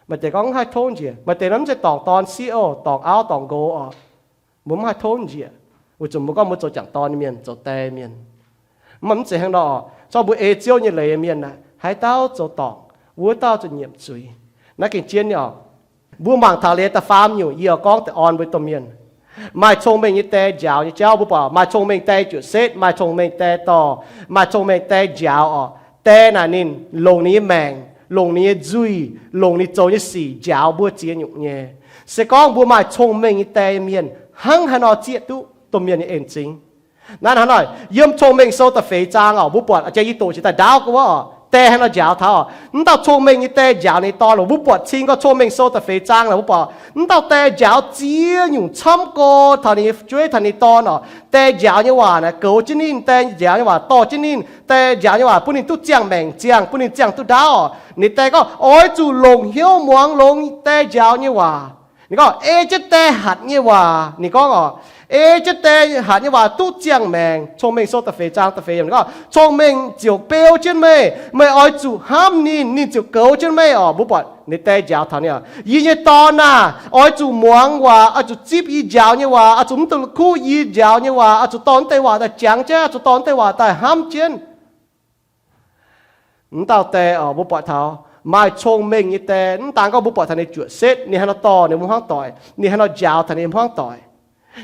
Maaih deix gorngv mv haih tov njiec, maaih deix nor mv zeiz dorngc dorn sieqv oc, dorngc auv dorngc nqox orqc. Mbuo mv haih tov njiec, weic zuqc mbuo gorngv mbuo zoux jangc dorn nyei mienh, zoux die mienh. Mv baac mv zeiz hnangv nor oc. Zorqv mbuo ei Ziouv nyei leiz mienh aeqv, haaix dauh zoux dorngc, wuov dauh zuqc nyiemc zuiz. Naaiv gengh jienv nyei oc. Mbuo mangc taux leiz da'faam nyungc, yie oix gorngv deix orn mbuo domh mienh. Maaih cong-mengh nyei die njaaux nyei jauv. Mbuo buatc maaih cong-mengh die juoqc setv, maaih cong-mengh die dorh, maaih cong-mengh die njaaux oc. Die naaic ninh longc ninh nyei maengc, longc ninh nyei nzuih, longc ninh zoux nyei sic njaaux mbuo ziex nyungc nyei. Se gorngv mbuo maaih cong-mengh nyei die mienh, hnangv haaix nor zieqv duqv domh mienh nyei en-zingh? Naaiv hnangv naaic, yiem Cong-Mengh Sou da'feix zaang oc, mbuo buatc jiex yie doqc jiex daaih ndaauv gorngv oc, die hnangv nor njaaux taux oc. Wuov dauh cong-mengh nyei die njaaux ninh dorn oc. Mbuo buatc cing gorngv Cong-Mengh Sou da'feix zaang naaic, mbuo buatc wuov dauh die njaaux ziex nyungc camv go taux ninh nyei fu'jueiv, taux ninh dorn oc. Die njaaux nyei waac naaic goux jienv ninh, die njaaux nyei waac dorh jienv ninh, die njaaux nyei waac bun ninh duqv ziangh maengc ziangh, bun ninh ziangh duqv ndaauv oc. Ninh die gorngv, oix zuqc longc hnyouv muangx longx die njaaux nyei waac. Ninh gorngv, ei jienv die hatc nyei waac. Ninh gorngv oc, ei jienv die hatc nyei waac duqv ziangh maengc. Cong-Mengh Sou da'feix zaang da'feix yiemc ninh gorngv, cong-mengh ziouc beu jienv meih, meih oix zuqc hnamv ninh, ninh ziouc goux jienv meih oc. Mbuo buatc ninh die njaaux taux ninh oc, yie nyei dorn aah, oix zuqc muangx waac, oix zuqc zipv yie njaaux nyei waac, oix zuqc mv duqv la'kuqv yie njaaux nyei waac, oix zuqc dorh wuov deix waac daaih jangx jienv, oix zuqc dorh wuov deix waac daaih hnamv jienv. Wuov dauh die oc, mbuo buatc taux maaih cong-mengh nyei die, mv daan gorngv mbuo buatc taux ninh juoqc setv, ninh haaix nor dorh ninh mbuo hmuangv doic, ninh haaix nor njaaux taux ninh hmuangv doic.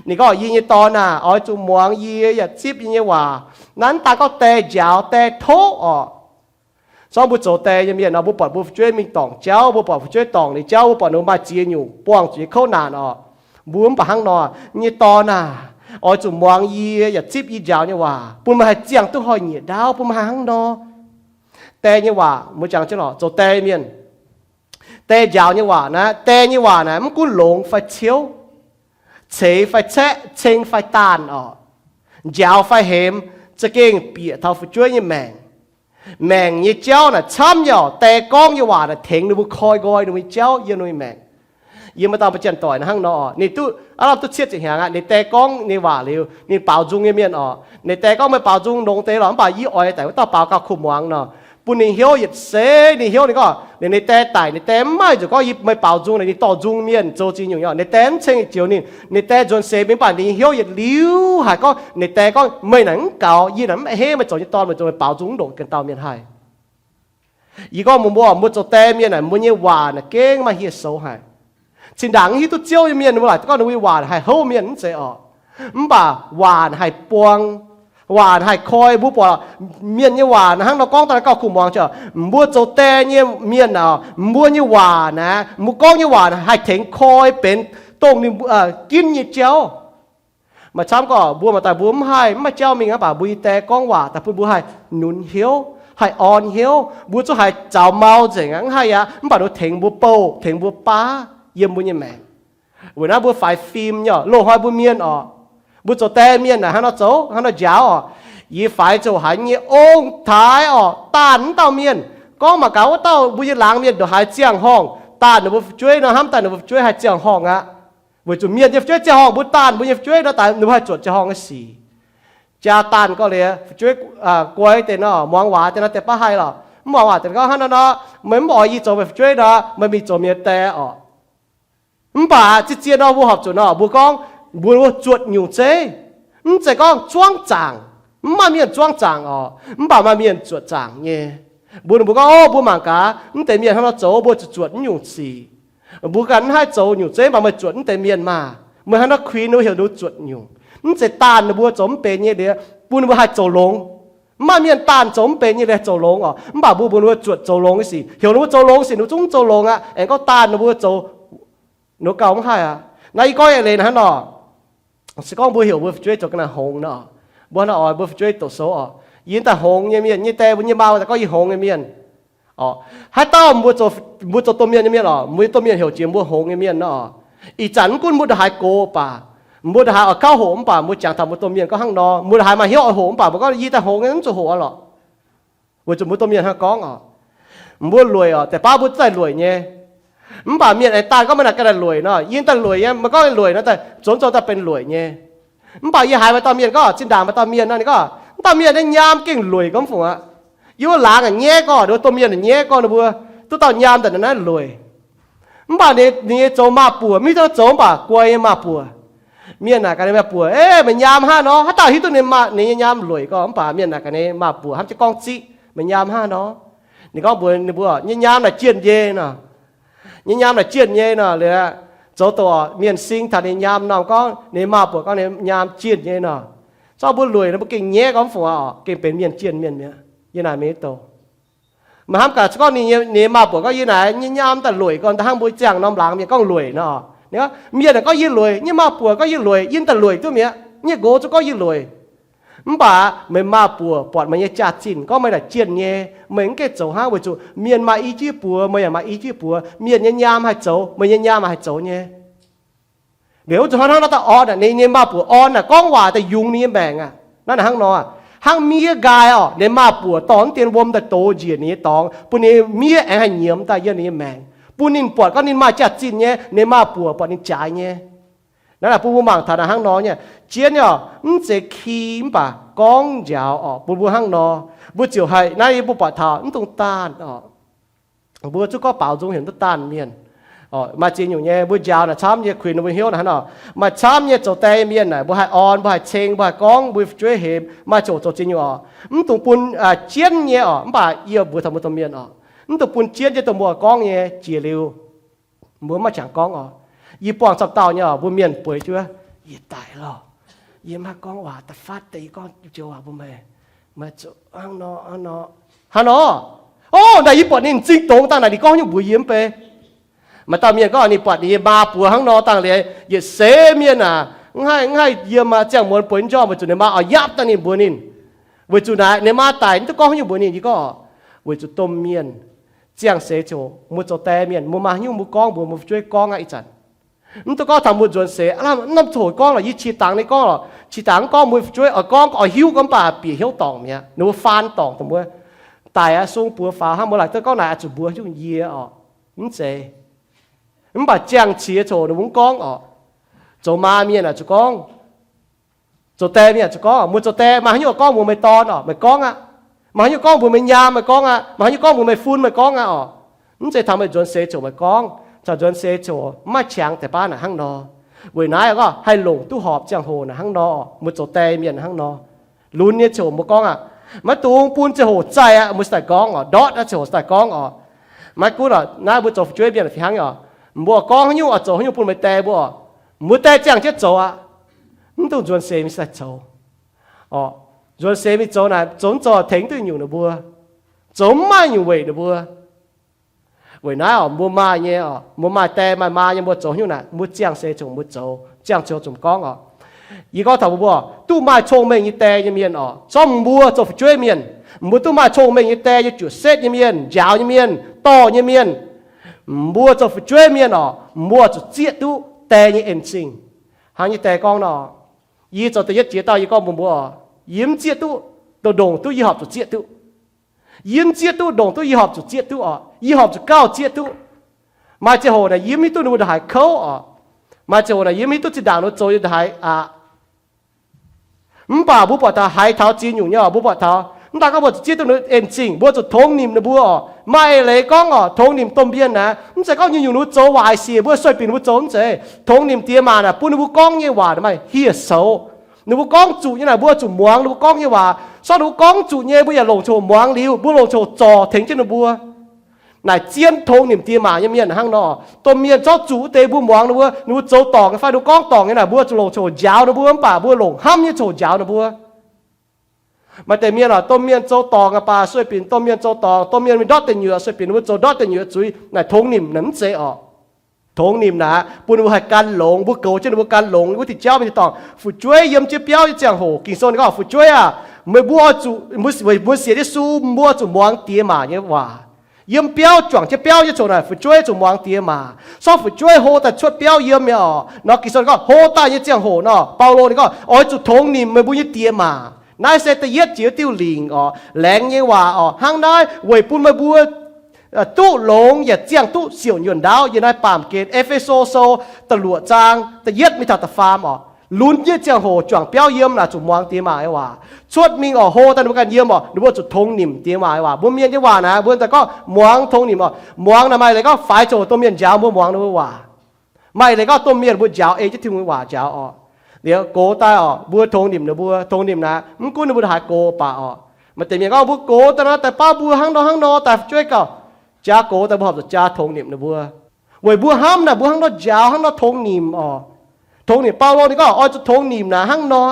Ninh gorngv, yie nyei dorn aah, oix zuqc muangx yie yaac zipv yie nyei waac. Naaiv mv daan gorngv die njaaux, die tov oc. Zorqv mbuo zoux die nyei mienh nor, mbuo buatc mbuo fu'jueiv mingh dorngc jauv, mbuo buatc fu'jueiv dorngc ninh jauv, mbuo buatc ninh maaih ziex nyungc buangh zuqc nyei kouv naanc oc. Mbuo mv baac hnangv nor, yie nyei dorn aah, oix zuqc muangx yie yaac zipv yie njaaux nyei waac, bun meih haih ziangh duqv hnoi-nyieqc ndaauv, bun meih haih hnangv nor. Die nyei waac mbuo jangx jienv lorqc, zoux die mienh. Die njaaux nyei waac naaiv, die nyei waac naaiv mv gunv longx fai ciouv, ceix fai caeqv, ceng fai daanh oc, njaaux fai hemx, za'gengh bieqc taux fu'jueiv nyei maengc. Maengc nyei jauv naaic camv nyei oc. Die gorngv nyei waac naaic tengx ninh mbuo koi nqoi ninh mbuo nyei jauv yiem ninh mbuo nyei maengc. Yiem maaih dauh mbuo janx-doic naaiv hnangv nor oc, ninh duqv, aav lamh duqv cietv ziepc hnyangx aqv, ninh die gorngv nyei waac liuz, ninh baaux nzung nyei mienh oc. Ninh die gorngv, meih baaux nzung longx deix lorqc, mv baac yie oix daaih wuov dauh baaux gauh kuh muangx nor. Bun ninh hnyouv yietc seix, ninh hnyouv, ninh gorngv, ninh, ninh die daic, ninh die mv maaih nzunc gorngv yie, meih baaux nzung naaic ninh dorh nzung mienh zoux ziex nyungc nyei oc. Ninh die mv ceng joux ninh, ninh die nzuonx seix mingh, mv baac ninh hnyouv yietc liuz haic gorngv, ninh die gorngv, meih naaic mv gaux, yie naaic mv a'hneiv meih zoux nyei dorn, meih zoux meih baaux nzung mv ndongc ganh dauh mienh haih. Yie gorngv mbuox mbuo, mbuo zoux die mienh naaic, mbuo nyei waac naaic gengh maaih hieh soux haic. Cin-ndaangc hiuv duqv Ziouv nyei mienh mbuo laaic gorngv ninh mbuo waac haih houv mienh mv zeiz oc. Mv baac waac haih buang, waac haih koi. Mbuo buatc mienh nyei waac hnangv nor gorngv daaih gauh kuh muangx. Mbuo zoux die nyei mienh aah, mbuo nyei waac naaic, mbuo gorngv nyei waac haih tengx koi benx dongh ninh ginv nyei jauv. Maaih camv gorqv mbuo maaih daaih mbuo mv haih, mv maaih jauv mingh aqv, mv baac mbuo nyei die gorngv waac daaih bun mbuo haih nunz hnyouv, haih orn hnyouv. Mbuo zungv haiz zaux mau nzengc aqv, mv haih aqv, mv baac ninh tengx mbuo bouh, tengx mbuo baav yiem mbuo nyei maengc. Weic naaiv mbuo faix fim nyei oc, loz-hnoi mbuo mienh oc, mbuo zoux die mienh naaic hnangv nor zoux, hnangv nor njaaux oc. Yie faix zoux haiz nyei ong-taaix oc, daanh mv dauh mienh. Gorngv mangc gaax wuov dauh mbuo nyei laangz mienh ndongc haaix ziangh horngh, daanh ninh mbuo fu'jueiv nor, hnamv daaih ninh mbuo fu'jueiv haih ziangh horngh aqv. Weic zuqc mienh nyei fu'jueiv ziangh horngh, mbuo daanh mbuo nyei fu'jueiv nor, daaih ninh mbuo haih zuotc ziangh horngh nyei sic. Jaa daanh gorngv liuz, fu'jueiv guai deix nor, muangx waac deix nor, deix baav haih lorqc. Mv muangx waac deix gorngv, hnangv nor nor, meih mv oix yie zoux meih fu'jueiv nor, meih mingh zoux mienh die oc. Mv baac zien-zien nor, mbuo horpc zuqc nor, mbuo gorngv mbuo zuotc nyungc zeiv. Mv zeiz gorngv zuangv zaangc. Mv maaih mienh zuangv zaangc oc, mv baac maaih mienh zuotc zaangc nyei. Mbuo, mbuo gorngv, o, mbuo mangc gaax, mv deix mienh hnangv nor zoux, mbuo zuqc zuotc nyungc sic. Mbuo ganh mv haih zoux nyungc zeiv, mv baac meih zuotc mv deix mienh maah. Meih hnangv nor kuinx ninh mbuo heuc ninh mbuo zuotc nyungc. Mv zeiz daanh ninh mbuo zoux mv benx nyei liuz, bun ninh mbuo haih zoux longx. Mv maaih mienh daanh zoux mv benx nyei liuz zoux longx oc. Mv baac mbuo mbuox ninh mbuo zuotc zoux longx nyei sic. Heuc ninh mbuo zoux longx sic, ninh mbuo zungv mv zoux longx aqv. Aengx gorngv daanh ninh mbuo zoux, ninh mbuo gauh mv haih aqv. Naaiv yie gorngv eix leiz hnangv nor. Se gorngv mbuo heuc mbuo fu'jueiv zoux ga'naaiv hngongx nor, mbuo hnangv nor oix mbuo fu'jueiv doqc sou oc. Yie daaih hngongx nyei mienh, yie nyei die mbuo nyei maa daaih gorngv yie hngongx nyei mienh oc. Haaix dauh mbuo zoux, mbuo zoux domh mienh nyei mienh oc, mbuo nyei domh mienh heuc jiex mbuo hngongx nyei mienh nor oc. Ih zanc mv gunv mbuo ndongc haaix gox baac, mbuo ndongc haaix oix gauh hoqc mv baac mbuo jangx taux mbuo domh mienh gorngv hnangv nor. Mbuo ndongc haaix maaih hnyouv oix hoqc mv baac mbuo gorngv, yie daaih hngongx nyei, mv zuqc hoqc aqv lorqc. Weic zuqc mbuo domh mienh hnangv gorngv oc, mbuo lueic oc, deix baav mbuo zungv daaih lueic nyei. Mv baac mienh aengx daanh gorngv meih naaic ga'naaiv lueic nor, yie daaih lueic nyei. Meih gorngv lueic nor, daaih zuonx zoux daaih benx lueic nyei. Mv baac yie haiz maaih dauh mienh gorngv, zinh ndaangc maaih dauh mienh nor, ninh gorngv, mv dauh mienh naaiv nyaam gengh lueic gorngv fungc aqv. Yie wuov laangz a'nyaiv gorngv, ninh mbuo domh mienh a'nyaiv gorngv ninh mbuo duqv dauh nyaam daaih naaiv lueic. Mv baac ninh, ninh nyei zoux maaz-buoc, mv hiuv duqv zoux mv baac guai nyei maaz-buoc. Mienh naaic gaax ninh maaz-buoc, Ei, meih nyaam hnangv nor. Haaix dauh hiuv duqv ninh, ninh nyei nyaam lueic gorngv, mv baac mienh naaic gaax ninh maaz-buoc hnamv jienv gorngv ziqv, meih nyaam hnangv nor. Ninh gorngv mbuox ninh mbuo, Nyei nyaam naaic jienh nyei nor. Nyei nyaam naaic jienh nyei nor. Liuz zoux doqc mienh sing taux ninh nyaam norm gorngv, ninh maaz-buoc gorngv ninh nyaam jienh nyei nor. Zorqv mbuo lueic nor, mbuo gengh nyaiv gorngv fungc aqv, gengh benx mienh jienh mienh mi'aqv. Yie naaic mingh douc. Meih hnamv gaax, se gorngv ninh nyei maaz-buoc gorngv yie naaic nyei nyaam daaih lueic gorngv, da'hnangv mbuo ziangh norm laangz mienh gorngv lueic nor. Ninh gorngv, mienh naaic gorngv yie lueic, nyei maaz-buoc gorngv yie lueic, yie daaih lueic duqv mi'aqv. Nyei nqox zungv gorngv yie lueic. Mv baac meih maaz-buoc buatc meih nyei jaax-zinh gorngv meih naaic jienh nyei, meih mv gaengh zoux hnangv, weic zuqc mienh maaih i jienv buoz, meih yaac maaih i jienv buoz. Mienh nyei nyaam haih zoux, meih nyei nyaam haih zoux nyei. Liuz wuov zanc hnangv nor daaih orn aqv, ninh nyei maaz-buoc orn aqv, gorngv waac daaih yungz ninh nyei maengc aqv. Naaiv hnangv nor, hnangv miev nqaai orqc, ninh maaz-buoc dorh mv dien wuom daaih dox njiec ninh nyei dorngx, bun ninh miev aengx haih nyiemz daaih yiem ninh nyei maengc, bun ninh buatc gorngv ninh maaih jaax-zinh nyei, ninh maaz-buoc buatc ninh jaaix nyei. Naaiv naaic bun mbuo mangc taux naaic hnangv nor nyei. Jienv nyei orqc, mv zeiz ki mv baac gorngv njaaux orqc, bun mbuo hnangv nor. Mbuo ziouc haih naaiv yie mbuo buatc taux mv dungx daanh orqc. Mbuo zungv gorngv baaux nzung heuc duqv daanh mienh. Maaih ziex nyungc nyei, mbuo njaaux naaic camv nyei, kuinx ninh mbuo hnyouv naaic hnangv nor. Maaih camv nyei zoux die mienh naaic, mbuo haih orn, mbuo haih ceng, mbuo haih gorngv, mbuo fu'jueiv hemx, maaih ziangh hoc zoux ziex nyungc orqc. Mv dungx bun jienv nyei orqc, mv baac yie mbuox taux mbuo domh mienh orqc, mv dungx bun jienv jienv dongh mbuo gorngv nyei jiex liuz, mbuo maiv jangx gorngv orqc. Yie buangh camv dauh nyei orqc, mbuo mienh bueix jienv, yie daic lorqc, yie maiv gorngv waac da'faatv deix, yie gorngv joux waac mbuox meih, meih zuqc hnangv nor hnangv nor. Hnangv nor, o, naaic yie buatc ninh m'zing dongz dangh naaic ninh gorngv nyungc mbuox yie mv bei. Maaih dauh mienh gorngv ninh buatc ninh nyei maa buoz hnangv nor dangh liuz, yietc seix mienh aac, mv haih, mv haih yiem aqv, ziangh muonz bueix njormh weic zuqc ninh maa oix yapv daaih ninh mbuox ninh. Weic zuqc naaic ninh maa daic, ninh duqv gorngv nyungc mbuox ninh. Yie gorngv, weic zuqc domh mienh ziangh seix ziouc mbuo zoux die mienh, mbuo maaih haaix nyungc mbuo gorngv mbuox mbuo fu'jueiv gorngv aqv. Ih zanc mv dungx gorngv taux mbuo nzuonx seix, aav, norm coc gorngv lorqc, yie qiex dangx ninh gorngv lorqc, qiex dangx mv gorngv, mbuo fu'jueiv oix gorngv, oix hiuv gorngv mv baac bieqc hnyouv dorngc mi'aqv. Ninh mbuo faan dorngc dongh mbuo, daic aqv, sung buoz faaux hnangv, mbuo laaic duqv gorngv naaic oix zuqc mbuox nyungc yie orqc. Mv zeiz. Mv baac ziangh qiex coc ninh mbuo mv gorngv orqc. Zoux maa mienh aah zuqc gorngv, zoux die mienh aah zuqc gorngv. Mbuo zoux die maaih haaix nyungc gorngv mbuox meih dorn orqc, meih gorngv aqv. Maaih haaix nyungc gorngv mbuox meih nyaam, meih gorngv aqv. Maaih haaix nyungc gorngv mbuox meih fun, meih gorngv aqv orqc. Mv zeiz taux meih nzuonx seix coc meih gorngv. Caux nzuonx seix coc mv maaih qangx deix baav naaic hnangv nor. Weic naaiv gorngv haih longc duqv horpc ziangh hoc naaic hnangv nor, mbuo zoux die mienh hnangv nor. Lunx nyei ziouc mbuo gorngv aqv. Maiv dungx bun ziangh hoc zaih aqv, mbuo cingx daaih gorngv orqc. Ndortv naaiv ziangh hoc cingx daaih gorngv orqc. Maiv gunv orqc, naaiv mbuo zoux fu'jueiv mienh fih hnangv orqc, mbuo gorngv haaix nyungc oix zoux haaix nyungc bun meih die mbuo orqc, mbuo die ziangh jienv zoux aqv. Mv dungx nzuonx seix mingh cingx daaih zoux orqc. Nzuonx seix mingh zoux naaic, zoux mv zoux tengx duqv nyungc ninh mbuo, zoux mv maaih nyungc weic ninh mbuo. Weic naaiv orqc, mbuo maaih nyei orqc, mbuo maaih die maaih maa nyei, mbuo zoux haaix nyungc naaic, mbuo ziangh seix ziouc mbuo zoux, ziangh ziouc zungv gorngv orqc. Yie gorngv taux mbuo, mbuo duqv maaih cong-mengh nyei die nyei mienh oc, zorqv mbuo zoux fu'jueiv mienh, mbuo duqv maaih cong-mengh nyei die nyei juoqc setv nyei mienh, njaaux nyei mienh, dorh nyei mienh, mbuo zoux fu'jueiv mienh oc, mbuo zuqc zieqv duqv die nyei en-zingh. Hnangv nyei die gorngv nor, yie zoux da'yietv jiex dauh yie gorngv mbuox mbuo oc, yie mv zieqv duqv, ndongc duqv yie horpc zuqc zieqv duqv. Yie mv zieqv duqv, ndongc duqv yie horpc zuqc zieqv duqv oc. Yie horpc zuqc gauh zieqv duqv. Maaih ziangh hoc naaic yie mv hiuv duqv ninh mbuo ndongc haaix kouv oc. Maaih ziangh hoc naaic yie mv hiuv duqv zinh ndaangc ninh mbuo zoux nyei ndongc haaix aqv. Mv baac mbuo buatc taux haiz taux ziex nyungc nyei oc, mbuo buatc taux mv daaih gorngv mbuo zuqc zieqv duqv ninh en-zingh, mbuo zuqc tongx nimc ninh mbuo oc. Maaih eix leiz gorngv oc, tongx nimc domh mienh naaic mv zeiz gorngv nyungc-nyungc ninh mbuo zoux waaic sic mbuo sueih binc ninh mbuo zoux, mv zeiz. Tongx nimc diex maac naaic bun ninh mbuo gorngv nyei waac maaih hieh soux. Ninh mbuo gorngv zuqc nyei naaic mbuo zuqc muangx ninh mbuo gorngv nyei waac. Sortv ninh mbuo gorngv zuqc nyei mbuo yaac longc coc muangx liuz, mbuo longc coc zorc tengx jienv ninh mbuo. Naaic zien tongx nimc diex maac nyei mienh hnangv nor. Domh mienh zorqv zuqc wuov deix mbuo muangx ninh mbuo, ninh mbuo zoux dorngc nyei fai ninh mbuo gorngv dorngc nyei naaic, mbuo zuqc longc coc njaaux ninh mbuo, mv baac mbuo longc hnamv nyei coc njaaux ninh mbuo. Maaih deix mienh oc, domh mienh zoux dorngc aqv baac sueih binc domh mienh zoux dorngc, domh mienh mingh ndortv deic nyuoqc sueih binc ninh mbuo zoux ndortv deic nyuoqc zuiz, naaic tongx nimc naaic mv zeiz oc. Tongx nimc naaic bun ninh mbuo haih gan longx, mbuo goux jienv ninh mbuo gan longx wuov diuh jauv mingh dorngc. Fu'jueiv yiem jienv biauv nyei ziangh hoc, Ging-Sou ninh gorngv fu'jueiv aah, meih mbuo oix zuqc, mbuo sienx Yesu, mbuo zuqc muangx diex maac nyei waac. Yiem biauv juangc jienv biauv nyei ziangh hoc naaic fu'jueiv zuqc muangx diex maac. Sortv fu'jueiv hlo daaih cuotv biauv yiem nyei oc. Nor Ging-Sou ninh gorngv hlo daaih nyei ziangh hoc nor, Baulo ninh gorngv oix zuqc tongx nimc meih mbuo nyei diex maac. Naaiv se da'yietv jiex diuh lingc oc, laengz nyei waac oc. Hnangv naaiv weic bun meih mbuo duqv longx yaac ziangh duqv siouc nyuonh ndaauv. Yiem naaiv baamh gen E^fe^so Sou da'luoqc zaang da'yietv mingh taux da'faam oc. Lunx nyei ziangh hoc juangc biauv yiem naaic zuqc muangx diex maac nyei waac. Cuotv mingh oc, hlo daaih ninh mbuo ganh yiem oc, ninh mbuo zuqc tongx nimc diex maac nyei waac. Mbuo mienh nyei waac naaic mbuo daaih gorngv muangx tongx nimc oc. Muangx naaic maaih leiz gorngv faix coc domh mienh njaaux mbuo muangx ninh mbuo waac. Maaih leiz gorngv domh mienh mbuo njaaux ei jienv Tin-Hungh nyei waac njaaux oc. Liuz gox daaih oc, mbuo tongx nimc ninh mbuo. Tongx nimc naaic mv gunv ninh mbuo haaix gox baac oc. Maaih deix mienh gorngv mbuo gox daaih nor daaih baav mbuo hnangv nor hnangv nor daaih fu'jueiv gauh jaa gox daaih mbuo horpc zuqc jaa tongx nimc ninh mbuo. Weic mbuo hnamv naaic mbuo hnangv nor njaaux hnangv nor tongx nimc oc. Tongx nimc, Baulo ninh gorngv oix zuqc tongx nimc naaic hnangv nor.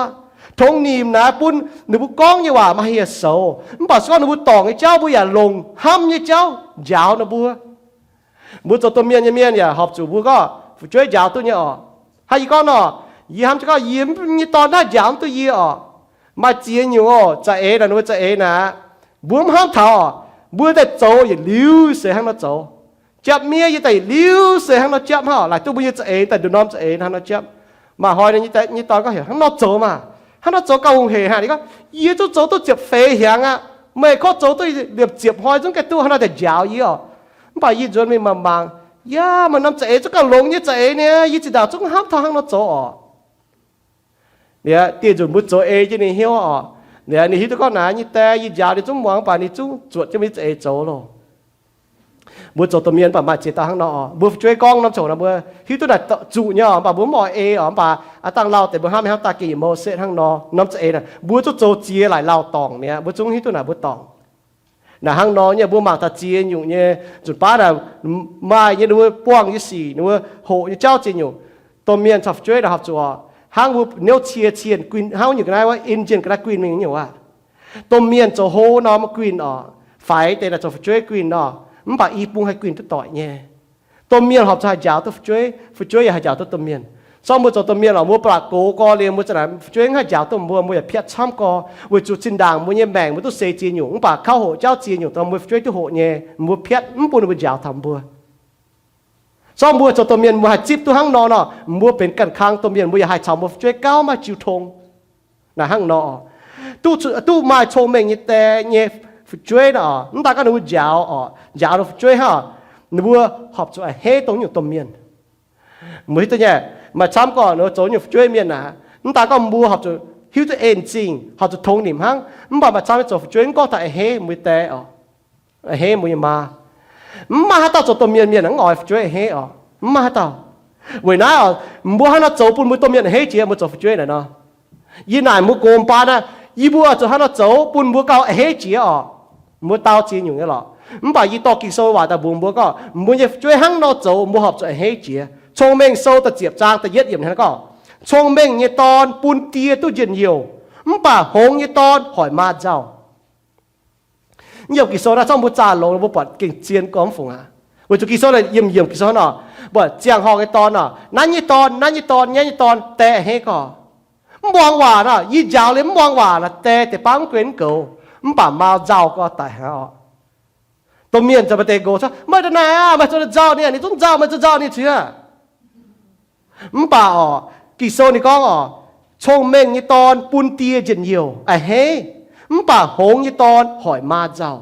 Tongx nimc naaic bun ninh mbuo gorngv nyei waac maaih hieh soux. Mv baac se gorngv ninh mbuo dorngc nyei jauv mbuo yaac longc hnamv nyei jauv njaaux ninh mbuo. Mbuo zoux domh mienh nyei mienh yaac horpc zuqc mbuo gorngv fu'jueiv njaaux duqv nyei oc. Hnangv yie gorngv nor, yie hnamv gorngv yie nyei dorn naaiv njaaux mv duqv yie oc. Maaih ziex nyungc oc, za'eix naaic, ninh mbuo za'eix naaic, mbuo mv hnamv taux oc, mbuo daaih zoux yietc liuz se hnangv nor zoux. Japv miev yie daaih yietc liuz se hnangv nor japv hnangv oc. Laaic duqv mbuo nyei za'eix daaih nduqc norm za'eix hnangv nor japv. Maaih hnoi nyei dorn gorngv, heuc hnangv nor zoux maah, hnangv nor zoux gauh hungh heic hnangv. Ninh gorngv, yie zungv zoux duqv ziepc feix hnyangx aqv, meih kov zoux duqv liepc ziepc hnoi zungv gaengh duqv hnangv nor daaih njaaux yie oc. Mv baac yie nzuonx mingh mangc mangc, yaac maaih norm za'eix zungv gauh longx nyei za'eix niaa, yie zinh ndaangc zungv hnamv taux hnangv nor zoux oc. Liuz dieh nzunc mbuo zoux ei jienv ninh hnyouv oc. Liuz ninh hiuv duqv gorngv naaiv nyei die yie njaaux ninh zungv muangx, mv baac ninh zungv zuotc jienv mbuo nyei za'eix zoux loh. Mbuo zoux domh mienh mv baac maaih ziex dauh hnangv nor oc. Mbuo fu'jueiv gorngv norm coc nor mbuo hiuv duqv naaic zuqc nyei oc, mv baac mbuo mv oix ei oc. Mv baac aav dangh lauh deix mbuo hnamv mingh hnamv daaih gengh yietc Mose hnangv nor, norm za'eix naaic mbuo zungv zoux ziex laaic lauh dorngc mi'aqv, mbuo zungv hiuv duqv naaic mbuo dorngc. Naaic hnangv nor nyei mbuo mangc taux ziex nyungc nyei nzunc baav naaic, maaih nyei ninh mbuo buangh nyei sic, ninh mbuo hoqc nyei jauv ziex nyungc. Domh mienh caux fu'jueiv naaic horpc zuqc oc, hnangv mbuo niouv cie cien guinh, hnangv wuov nyungc ga'naaiv wuov engine ga'naaiv guinh mingh nyungc aqv. Domh mienh zoux hlo norm guinh oc, faix deix naaic zoux fu'jueiv guinh nor, mv baac i bung haih guinh duqv doic nyei. Domh mienh horpc zuqc haih njaaux duqv fu'jueiv, fu'jueiv yaac haih njaaux duqv domh mienh. Sortv mbuo zoux domh mienh oc, mbuo ba'laqc gox gorx liuz mbuo za'naaic fu'jueiv mv haih njaaux duqv mbuo, mbuo yaac piatv camv gorx, weic zuqc zinh ndaangc mbuo nyei maengc mbuo duqv seix ziex nyungc, mv baac kauv hoqc jauv ziex nyungc dongh mbuo fu'jueiv duqv hoqc nyei, mbuo piatv mv bun ninh mbuo njaaux taux mbuo. Sortv mbuo zoux domh mienh mbuo haih zipv duqv hnangv nor nor, mbuo benx ganh kang domh mienh mbuo yaac haih caux mbuo fu'jueiv gauh maaih jiu tong. Naaic hnangv nor, duqv, duqv maaih cong-mengh nyei die nyei fu'jueiv nor, mv daaih gorngv ninh mbuo njaaux oc, njaaux ninh fu'jueiv hnangv, ninh mbuo horpc zuqc a'hneiv dongh nyungc domh mienh. Mbuo hiuv duqv nyei, maaih camv gorngv ninh mbuo zoux nyungc fu'jueiv mienh naaic, mv daaih gorngv mbuo horpc zuqc hiuv duqv en-zingh, horpc zuqc tongx nimc hnangv. Mv baac maaih camv mbuo zoux fu'jueiv mv gorngv taux a'hneiv mbuo nyei die oc, a'hneiv mbuo nyei maa. Mv maaih haaix dauh zoux domh mienh mienh mv oix fu'jueiv a'hneiv oc. Mv maaih haaix dauh. Weic naaiv oc, mbuo hnangv nor zoux bun mbuo domh mienh a'hneiv jiex, mbuo zoux fu'jueiv naaic nor. Yie naaic mbuo gox baan aqv, yie mbuo zuqc hnangv nor zoux bun mbuo gauh a'hneiv jiex oc. Mbuo dau ziex nyungc nyei lorqc. Mv baac yie dorh Ging-Sou waac daaih mbuox mbuo gorngv, mbuo nyei fu'jueiv hnangv nor zoux mbuo horpc zuqc a'hneiv jiex. Cong-Mengh Sou da'ziepc zaang da'yietv yiemc hnangv gorngv, cong-mengh nyei dorn bun die duqv njien-youh, mv baac hngongx nyei dorn hoic maa nzauh. Yiem Ging-Sou naaiv zorqv mbuo zaah longx mbuo buatc gengh zien gormx fungc aqv. Weic zuqc Ging-Sou naaiv yiemh yiemc Ging-Sou hnangv nor, buatc ziangh horngh nyei dorn nor, naaiv nyei dorn, naaiv nyei dorn, naaiv nyei dorn, die a'hneiv gorx. Mv muangx waac nor, yie njaaux liuz mv muangx waac nor, die deix baav mv gunv mv goux, mv baac maa nzauh gau daic hnangv oc. Domh mienh zoux maaih deix nqox, meih da'naaic aac, meih zoux nzauh ninh, ninh zungv nzauh, meih zoux nzauh ninh cuiv aqv. Mv baac oc, Ging-Sou ninh gorngv oc, cong-mengh nyei dorn bun die njien-youh a'hneiv, mv baac hngongx nyei dorn hoic maa nzauh.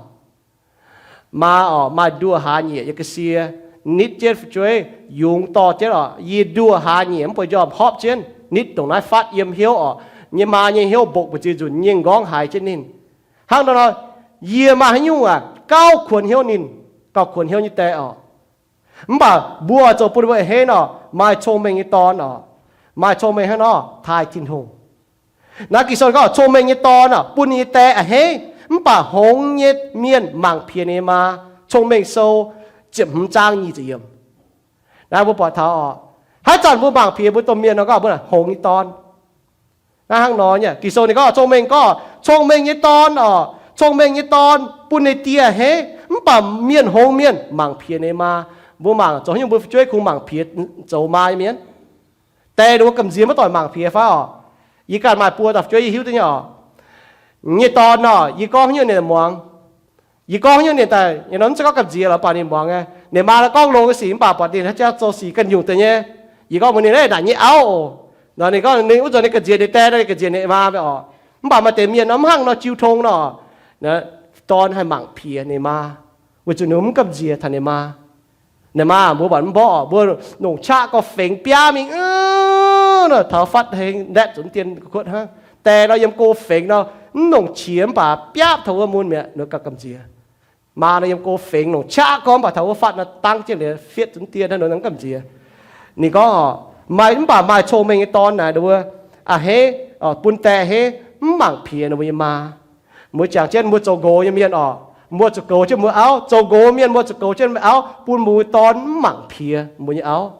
Maa oc, maaih nduoh hlaax nyieqc yiem ga'sie, nitv jienv fu'jueiv, yungz dorh jienv oc, yie nduoh hlaax nyieqc mv buatc njormh hopv jienv, nitv ndongc naaiv fatv yiem hnyouv oc, nyei maa nyei hnyouv mbokc mbu'ziex nzunc nyei nqorngv haiz jienv ninh. Hnangv nor, yie maaih haaix nyungc aac, gauh kuonx hnyouv ninh, gauh kuonx hnyouv nyei die oc. Mv baac mbuo zoux bun mbuo a'hneiv nor, maaih cong-mengh nyei dorn oc, maaih cong-mengh hnangv nor taaih Tin-Hungh. Naaiv Ging-Sou gorngv cong-mengh nyei dorn oc, bun ninh nyei die a'hneiv, mv baac hngongx nyei mienh mangc piex ninh nyei maa. Cong-Mengh Sou ziepc hmz zaang nyic ziepc yiemc. Naaiv mbuo buatc taux oc, haaix zanc mbuo mangc piex mbuo domh mienh nor, gorngv mbuo hngongx nyei dorn. Naaiv hnangv nor nyei, Ging-Sou ninh gorngv cong-mengh, gorngv cong-mengh nyei dorn oc, cong-mengh nyei dorn bun ninh die a'hneiv, mv baac mienh hngongx mienh mangc piex ninh maa. Mbuo mangc zoux haaix nyungc mbuo fu'jueiv kungx mangc piex zoux maa nyei mienh? Die ninh mbuo gamh nziex maiv doic mangc piex fai oc? Yie ganh maaih buo dauh fu'jueiv yie hiuv duqv nyei oc. Nyei dorn nor, yie gorngv haaix nyungc ninh muangx. Yie gorngv haaix nyungc ninh daaih, ninh mv zeiz gorngv gamh nziex lorqc, mv baac ninh muangx. Ninh maa gorngv longx nyei sic mv baac buatc ninh haaix jauv zoux sic ganh nyungc deix nyei. Yie gorngv mbuox ninh, naaic nyei auv oc. Nor ninh gorngv ninh wuov zanc ninh gamh nziex ninh die, ninh gamh nziex ninh maa mv baac oc. Mv baac maaih deix mienh nor mv hnangv nor jiu tong nor, dorn haih mangc piex ninh maa, weic zuqc ninh mv gamh nziex taux ninh maa. Ninh maa mbuo buatc mv mborqv oc, mbuo nongc qaqv gorx fengx biaav mingh, taux fatv hengx ndaetv zuqc dien kuotv hnangv. Die nor yiem go fengx nor, mv nongc qiex mv baac biaav taux wuov mun mi'aqv, ninh gauh gamh nziex. Maa nor yiem go fengx nongc qaqv gorx mv baac taux wuov fatv nor dangv jienv liuz fietv zuqc dien hnangv, ninh gamh nziex. Ninh gorngv oc, maaih mv baac maaih cong-mengh nyei dorn naaic, ninh mbuo a'hneiv, bun die a'hneiv, mv mangc piex ninh mbuo nyei maa. Mbuo jangx jienv mbuo zoux nqox nyei mienh oc, mbuo zuqc goux jienv mbuo auv. Zoux nqox mienh mbuo zuqc goux jienv mbuo auv bun mbuo nyei dorn mv mangc piex mbuo nyei auv.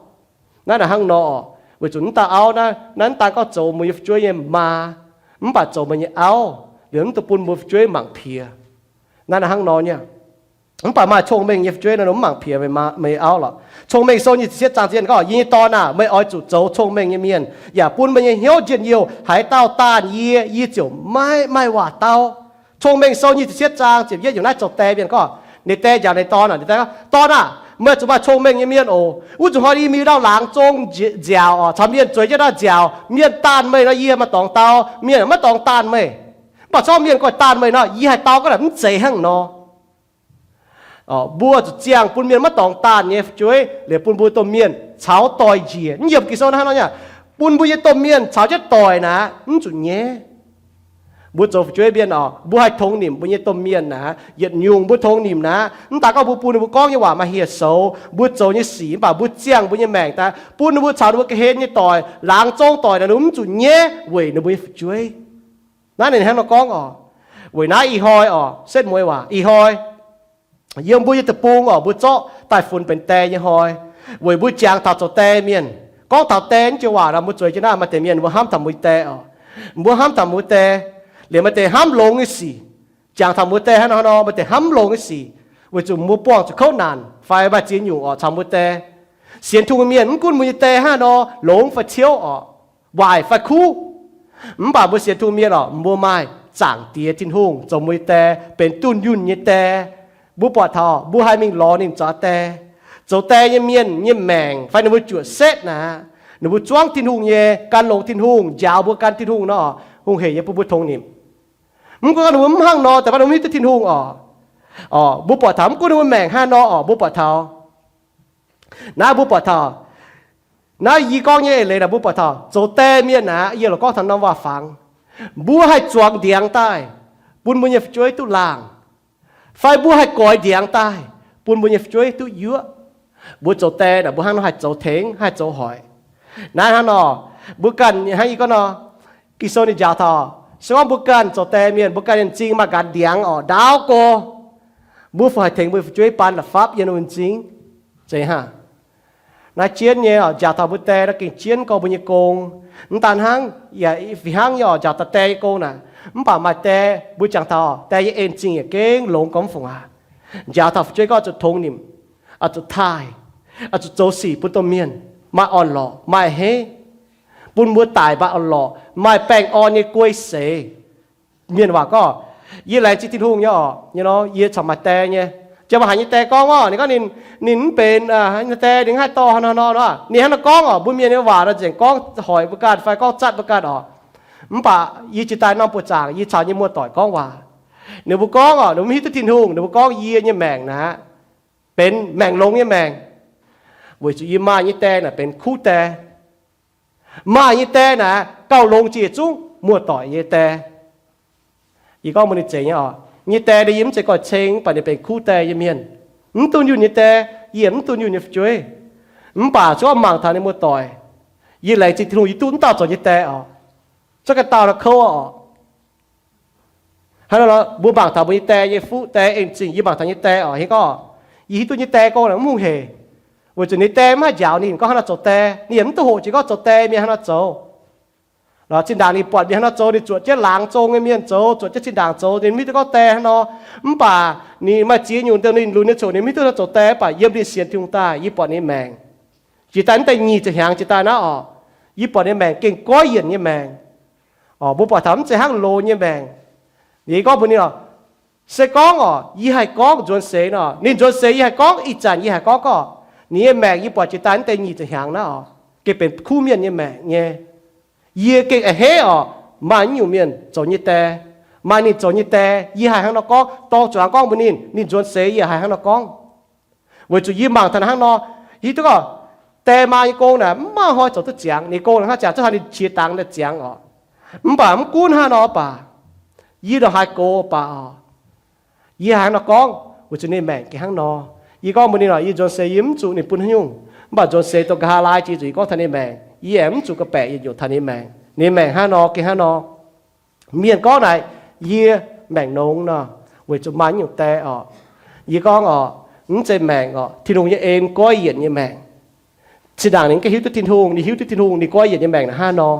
Naaiv naaic hnangv nor oc, weic zuqc mv dauh auv naaiv, naaiv mv daan gorngv zoux mbuo nyei fu'jueiv nyei maa, mv baac zoux meih nyei auv liuz mv dungx bun mbuo fu'jueiv mangc piex. Naaiv naaic hnangv nor nyei. Mv baac maaih cong-mengh nyei fu'jueiv nor, mv mangc piex meih auv lorqc. Cong-Mengh Sou nyic ziepc cietv zaang zien gorngv, yie nyei dorn aah! Meih oix zuqc zoux cong-mengh nyei mienh, yaac bun meih nyei hnyouv njien-youh. Haaix dauh daanh yie, yie ziouc maiv maaih waac dau. Cong-Mengh Sou nyic ziepc cietv zaang ziepc yietv yiemc naaiv zoux die mienh gorngv, ninh die njaaux ninh dorn aah, ninh die gorngv, Dorn aah! Meih zuqc maaih cong-mengh nyei mienh oc. Wuov zuqc hnoi yie mingh ndau laangz zong nziaauc oc, caux mienh zueiz jienv ndau nziaauc, mienh daanh meih nor, yie maiv dorngx dau, mienh maiv dorngx daanh meih. Mv baac zorqv mienh gorngv daanh meih nor, yie haih dau ga'naaiv mv zeiz hnangv nor. Mbuo zuqc ziangh bun mienh maiv dorngx daanh nyei fu'jueiv liuz bun mbuo domh mienh caux doic njiec. Mv yiemc Ging-Sou hnangv nor nyei, bun mbuo nyei domh mienh caux jienv doic naaic, mv zuqc nyaiv. Mbuo zoux fu'jueiv mienh oc, mbuo haih tongx nimc mbuo nyei domh mienh naaic. Yietc nyungc mbuo tongx nimc naaic, mv daan gorngv mbuo bun ninh mbuo gorngv nyei waac maaih hieh soux, mbuo zoux nyei sic, mv baac mbuo ziangh mbuo nyei maengc daaih bun ninh mbuo caux ninh mbuo ga'hlen nyei doic, laangz zong doic naaic, ninh mbuo mv zuqc nyaiv weic ninh mbuo nyei fu'jueiv. Naaiv ninh hnangv nor gorngv oc. Weic naaiv ih hnoi oc, setv mueiz waac ih hnoi, yiem mbuo nyei deic-bung oc, mbuo zorqv daaih funx benx die nyei hnoi. Weic mbuo jangx taux zoux die mienh, gorngv taux die naaiv joux waac nor, mbuo zueiz jienv naaiv maaih deix mienh mbuo hnamv taux mbuo nyei die oc. Mbuo hnamv taux mbuo die, liemh maaih deix hnamv longx nyei sic. Jangx taux mbuo die hnangv nor, maaih deix hnamv longx nyei sic, weic zuqc mbuo buangh zuqc kouv naanc fai maaih ziex nyungc oc caux mbuo die. Sienx Tin-Hungh mienh mv gunv mbuo nyei die hnangv nor longx fai ciouv oc, waaic fai kuv, mv baac mbuo sienx Tin-Hungh mienh oc, mbuo maaih Zaangc Diex Tin-Hungh zoux mbuo nyei die, benx dunh yunh nyei die. Mbuo buatc taux mbuo haih mingh lorz ninh zoux die. Zoux die nyei mienh nyei maengc fai ninh mbuo juoqc setv naaic, ninh mbuo zuangv Tin-Hungh nyei, gan longx Tin-Hungh, njaaux mbuo gan Tin-Hungh nor, hungh hec nyei bun mbuo tongx nimc. Mv gunv ninh mbuo mv hnangv nor, da'faanh ninh mbuo mv hiuv duqv Tin-Hungh oc. Mbuo buatc taux mv gunv ninh mbuo maengc hnangv nor oc, mbuo buatc taux naaiv, mbuo buatc taux naaiv yie gorngv nyei eix leiz naaic, mbuo buatc taux zoux die mienh naaic, yie loc gorngv taux norm waac-fangx, mbuo haih zuangx ndiangx daaih bun mbuo nyei fu'jueiv duqv laangh, fai mbuo haih goix ndiangx daaih bun mbuo nyei fu'jueiv duqv yuoqv. Mbuo zoux die naaic, mbuo hnangv nor haih zoux tengx, haih zoux hoic. Naaiv hnangv nor, mbuo ganh hnangv yie gorngv nor, Ging-Sou ninh njaaux taux se gorngv mbuo ganh zoux die mienh, mbuo ganh nyei m'zing maaih nqanx ndiangx oc, ndaauv go, mbuo fih haic tengx mbuo fu'jueiv baan la'fapv yiem ninh m'zing. Zeiz hnangv naaiv jienv nyei oc, njaaux taux mbuo die naaiv gengh jienv gorngv mbuo nyei gong. Mv daan hnangv, yaac fih hnangv nyei oc, njaaux taux die nyei gong naaic, mv baac maaih die mbuo jangx taux die nyei en-zingh yaac gengh longx gormx fungx aqv. Njaaux taux fu'jueiv gorngv zuqc tongx nimc, zuqc taaih, zuqc zoux sic bun domh mienh maaih orn-lorqc, maaih a'hneiv. bun mbuo daic mbaa orn-lorqc, maaih baengh orn nyei guei seix. Mienh waac gorngv, yie laengz zingh Tin-Hungh nyei orqc, yie caux maaih die nyei. Jiex maaih haaix nyei die gorngv orqc, ninh gorngv ninh, ninh mv benx die, ninh haih dorh hnangv nor nor, ninh hnangv nor gorngv orqc. Mbuo mienh nyei waac nor nzengc gorngv hoic mbuo ganh fai gorngv zatv mbuo ganh orqc. Mv baac yie jiex daaih norm buoqc zaangc, yie caux nyei muoz-doic gorngv waac. Ninh mbuo gorngv orqc, ninh mbuo mv hiuv duqv Tin-Hungh, ninh mbuo gorngv yie nyei maengc naaic benx maengc longx nyei maengc, weic zuqc yie maaih nyei die naaic benx kuv die. Maaih nyei die naaic gauh longx jiex zungv muoz-doic nyei die. Yie gorngv mbuox ninh zeiz nyei orqc, nyei die yie mv zeiz goiv ceng, mv baac ninh benx kuv die nyei mienh. Mv dunh yunh nyei die, yie mv dunh yunh nyei fu'jueiv. Mv baac zuov mangc taux ninh muoz-doic, yie laengz zingh Tin-Hungh yie duqv mv dauh zoux nyei die orqc. Cuotv ga'dauh nor kouv orqc. Hnangv nor mbuo mangc taux mbuo nyei die nyei fuqv die en zingh, yie mangc taux nyei die orqc, hingv gorngv yie hiuv duqv nyei die gong naaic mv hungh heic, weic zuqc ninh die mv haih njaaux ninh gorngv hnangv nor zoux die. Ninh yaac mv duqv hoqc jiex gorngv zoux die mienh hnangv nor zoux. Zinh ndaangc ninh buatc mienh hnangv nor zoux, ninh zuoqc jienv laangz zong nyei mienh zoux, zuoqc jienv zinh ndaangc zoux, ninh mv hiuv duqv gorngv die hnangv nor. Mv baac ninh maaih ziex nyungc dongh ninh lunx nyei ziouc ninh mv hiuv duqv hnangv nor zoux die, mv baac yiem ninh sienx Tin-Hungh daaih yie buatc ninh maengc jiex daaih mv deix nyic ziepc hnyangx jiex daaih naaiv orqc, yie buatc ninh maengc gengh goiv yienc nyei maengc. Mbuo buatc taux mv zeiz hnangv loz nyei maengc. Ninh gorngv mbuox ninh orqc, se gorngv orqc yie haih gorngv nzuonx seix nor, ninh nzuonx seix yie haih gorngv, ih zanc yie haih gorngv gorngv, ninh nyei maengc yie buatc jiex daaih mv deix nyic ziepc hnyangx naaiv orqc, gengh benx kuv mienh nyei maengc nyei. Yie gengh a'hneiv orqc, maaih nyungc mienh zoux nyei die, maaih ninh zoux nyei die, yie haih hnangv nor gorngv, dorng zuangx gorngv mbuox ninh, ninh nzuonx seix yie haih hnangv nor gorngv. Weic zuqc yie mangc taux hnangv nor, hiuv duqv gorngv die maa nyei gong naaic mv maaih hnoi zoux duqv ziangx. Ninh gong naaic hnangv ziangx cuotv hnangv ninh qiex dangx daaih ziangx orqc. Mv baac mv gunv hnangv nor baac, yie ndongc haaix gox baac orqc, yie haih hnangv nor gorngv weic zuqc ninh maengc gengh hnangv nor. Yie gorngv mbuox ninh orqc, yie nzuonx seix yie mv zuqc ninh bun haaix nyungc, mv baac nzuonx seix dongh nqa'haav laai jiex zuqc yie gorngv taux ninh maengc, yie aengx mv zuqc ga'baeqc yietc nyungc taux ninh maengc. Ninh maengc hnangv nor gengh hnangv nor. Mienh gorngv naaic, yie maengc nongx nor, weic zuqc maaih nyungc die orqc. Yie gorngv orqc, mv zeiz maengc orqc, Tin-Hungh nyei en goiv yienc nyei maengc. Zinh ndaangc ninh gengh hiuv duqv Tin-Hungh, ninh hiuv duqv Tin-Hungh ninh goiv yienc nyei maengc naaic hnangv nor.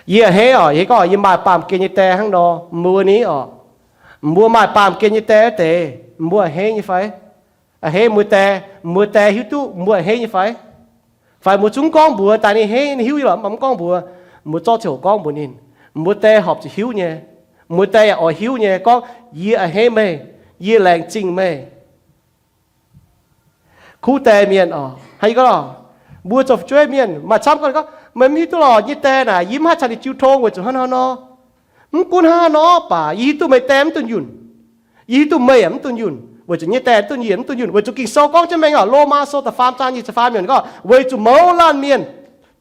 Yie a'hneiv orqc, yie gorngv yie maaih baamh gen nyei die hnangv nor, mbuo ni orqc, mbuo maaih baamh gen nyei die wuov deix, mbuo a'hneiv nyei fai? A'hneiv mbuo die, mbuo die hiuv duqv mbuo a'hneiv nyei fai? Fai mbuo zungv gorngv mbuox daaih ninh a'hneiv, ninh hiuv yie lorqc, mv baac mv gorngv mbuox, mbuo zorqv ziangh hoc gorngv mbuox ninh, mbuo die horpc zuqc hiuv nyei. Mbuo die yaac oix hiuv nyei gorngv, yie a'hneiv meih, yie laengz zingh meih. Kuv die mienh orqc, hnangv yie gorngv, mbuo zoux fu'jueiv mienh maaih camv gorngv, gorngv meih mv hiuv duqv lorqc, nyei die naaic yie mv haih caux ninh jiu tong weic zuqc hnangv nor nor. Mv gunv hnangv nor baac yie hiuv duqv meih die mv dunh yunh. Yie hiuv duqv meih yaac mv dunh yunh, weic zuqc nyei die mv dunh yunh, mv dunh yunh, weic zuqc Ging-Sou gorngv jienv mengh orqc, Lomaa Sou da'faam zaang nyic ziepc faam yiemc gorngv, weic zuqc mouz laanh mienh